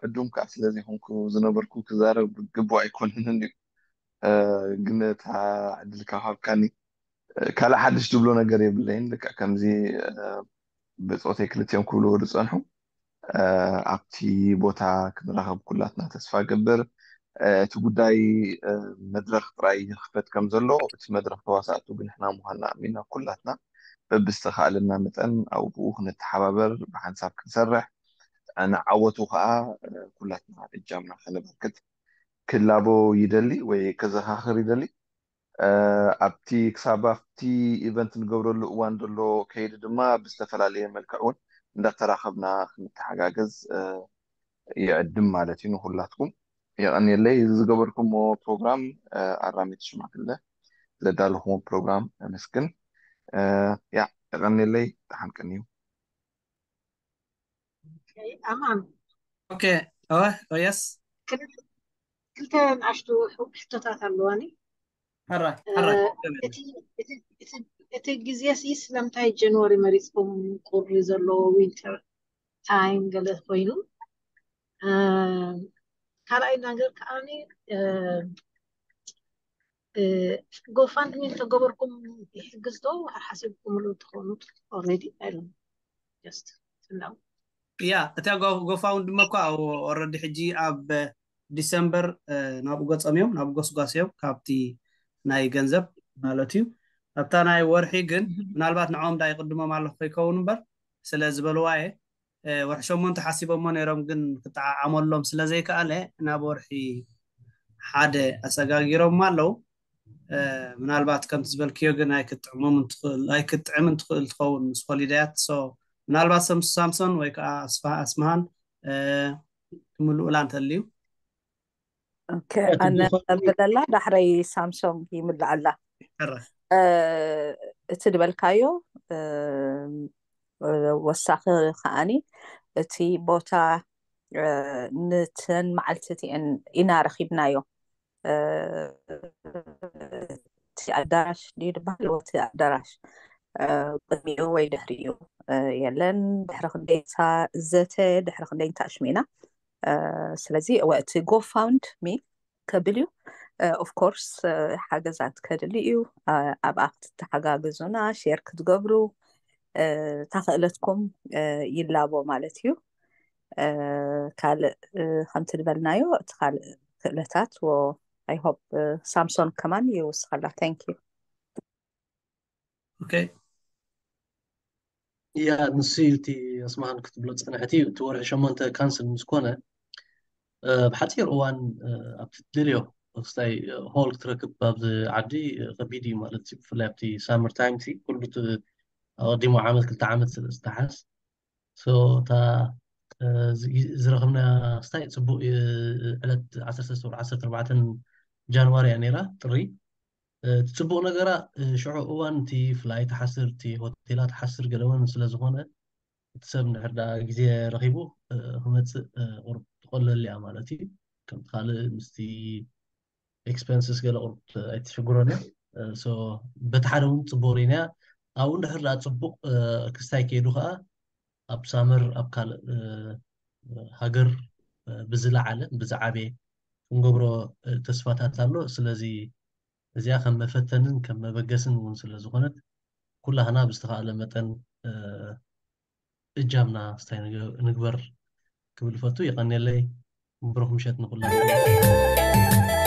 ዕዱም ከዓ ስለዘይኮንኩ ዝነበርኩ ክዛረብ ግቡእ ኣይኮነንን እዩ። ግን እታ ዕድል ካብ ሃብካኒ፣ ካልእ ሓድሽ ዝብሎ ነገር የብለይን። ልክዕ ከምዚ ብፆተይ ክልቲኦም ክብልዎ ዝፀንሑ፣ ኣብቲ ቦታ ክንራኸብ ኩላትና ተስፋ ገብር። እቲ ጉዳይ መድረኽ ጥራይ ይኽፈት ከም ዘሎ፣ እቲ መድረኽ ተዋሳእቱ ግን ንሕና ምዃንና ኣሚንና ኩላትና በብዝተኻእለና መጠን ኣብኡ ክንተሓባበር፣ ብሓንሳብ ክንሰርሕ፣ ንዓወቱ ከዓ ኩላትና እጃምና ከነበርክት ክላቦ ይደሊ ወይ ከዘኻኽር ይደሊ። ኣብቲ ክሳብ ኣብቲ ኢቨንት ንገብረሉ እዋን ዘሎ ከይዲ ድማ ብዝተፈላለየ መልክዕ እውን እንዳተራኸብና ክንተሓጋገዝ ይዕድም ማለት እዩ። ንኩላትኩም የቐንየለይ። እዚ ዝገበርኩሞ ፕሮግራም ኣራሚት ሽማግለ ዘዳለኹሞ ፕሮግራም ኣመስግን። ያ የቐንየለይ። ደሓን ቀንዩ። ኣማን ኦኬ። ኦየስ ክልተ ንኣሽቱ ሕቶታት ኣለዋኒ። ሕራይ ሕራይ። እቲ ግዜ ሲ ስለምንታይ ጀንዋሪ መሪፅኩም? ቁሪ ዘለዎ ዊንተር ታይም ገለ ኮይኑ። ካልኣይ ነገር ከዓኒ ጎፋንድሚ እንተገበርኩም ይሕግዝ ዶ? ሓሲብኩምሉ ትኾኑ ኦልሬዲ ኣይሎም ጀስት ትላው ያ እታ ጎፋንድሚ እኳ ኦልሬዲ ሕጂ ኣብ ዲሰምበር ናብኡ ገጾም እዮም፣ ናብኡ ጎስጓስ እዮም ካብቲ ናይ ገንዘብ ማለት እዩ። ኣብታ ናይ ወርሒ ግን ምናልባት ንዕኦም ዳ ይቕድሞም ኣሎ ከይከውን እምበር፣ ስለ ዝበልዋ እየ። ወርሒ ሸሞንተ ሓሲቦሞ ነይሮም፣ ግን ክጠዓዓመሎም ስለ ዘይከኣለ ናብ ወርሒ ሓደ ኣሰጋጊሮም ኣለዉ። ምናልባት ከምቲ ዝበልክዮ ግን ኣይክጥዕሞም እንትኽእል ኣይክጥዕምን ትኽእል ትኸውን ምስ ኮሊዳያት። ምናልባት ሰም ሳምሶን ወይ ከዓ ኣስፋ ኣስማሃን ትምልኡላ እንተልዩ ኣነ ቀብለላ ዳሕረይ ሳምሶን ይምልኣላ። እቲ ዝበልካዮ ወሳኺ ከዓኒ እቲ ቦታ ንተን መዓልቲ እቲአን ኢና ረኺብናዮ። እቲ ኣዳራሽ ድዩ ዝበሃል እቲ ኣዳራሽ ቅድሚኡ ወይ ድሕሪኡ የለን። ድሕሪ ክንደይ ዘተ ድሕሪ ክንደይ እንተኣሽሚና። ስለዚ እቲ ጎፋውንድ ሚ ከብል እዩ። ኦፍኮርስ ሓገዛት ከድሊ እዩ። ኣብኣ ክትተሓጋግዙና፣ ሼር ክትገብሩ፣ እታ ክእለትኩም ይላቦ ማለት እዩ። ካልእ ከምቲ ዝበልናዮ እቲ ካልእ ክእለታት I hope ሳምሶን ከማን ይውስኸላ። Thank you። Okay። ያ ንሱ እቲ ኣስማሃን ክትብሎ ፀንሐት እዩ። እቲ ወርሒ ሸሞንተ ካንስል ምስ ኮነ ብሓፂር እዋን ኣብቲ ትደልዮ ክስታይ ሆል ክትረክብ ኣብዚ ዓዲ ከቢድ እዩ ማለት እዩ። ብፍላይ ኣብቲ ሳመር ታይም ኩሉ ኣቐዲሙ ዓመት ክልተ ዓመት ስለ ዝተሓዝ እታ ዝረኸብና ክስታይ ፅቡቅ ዕለት ዓሰርተ ኣርባዕተን ጃንዋሪ እያ ነይራ፣ ጥሪ። እቲ ፅቡቅ ነገራ ሽዑ እዋን እቲ ፍላይ ትሓስር፣ እቲ ሆቴላ ትሓስር ገለወን ስለዝኾነ እቲ ሰብ እንድሕር ደኣ ግዜ ረኺቡ ክመፅእ ቁሩብ ትቐለሉ እያ ማለት እዩ። ከምቲ ካልእ ምስቲ ኤክስፐንስስ ገለ ቁሩብ ኣይትሽግሮን እያ። በቲ ሓደ እውን ፅቡቅ ርኢናያ። ኣብኡ እንድሕር ደኣ ፅቡቅ ክስታይ ከይዱ ከዓ ኣብ ሳመር ኣብ ካልእ ሃገር ብዝለዓለ ብዝዓበየ ክንገብሮ ተስፋታት ኣሎ። ስለዚ እዚኣ ከም መፈተንን ከም መበገስን እውን ስለ ዝኾነት ኩላህና ብዝተኻእለ መጠን እጃምና ስታይ ንግበር ክብል ፈቱ። ይቐንየለይ። ብሩኽ ምሸት ንኹላትና።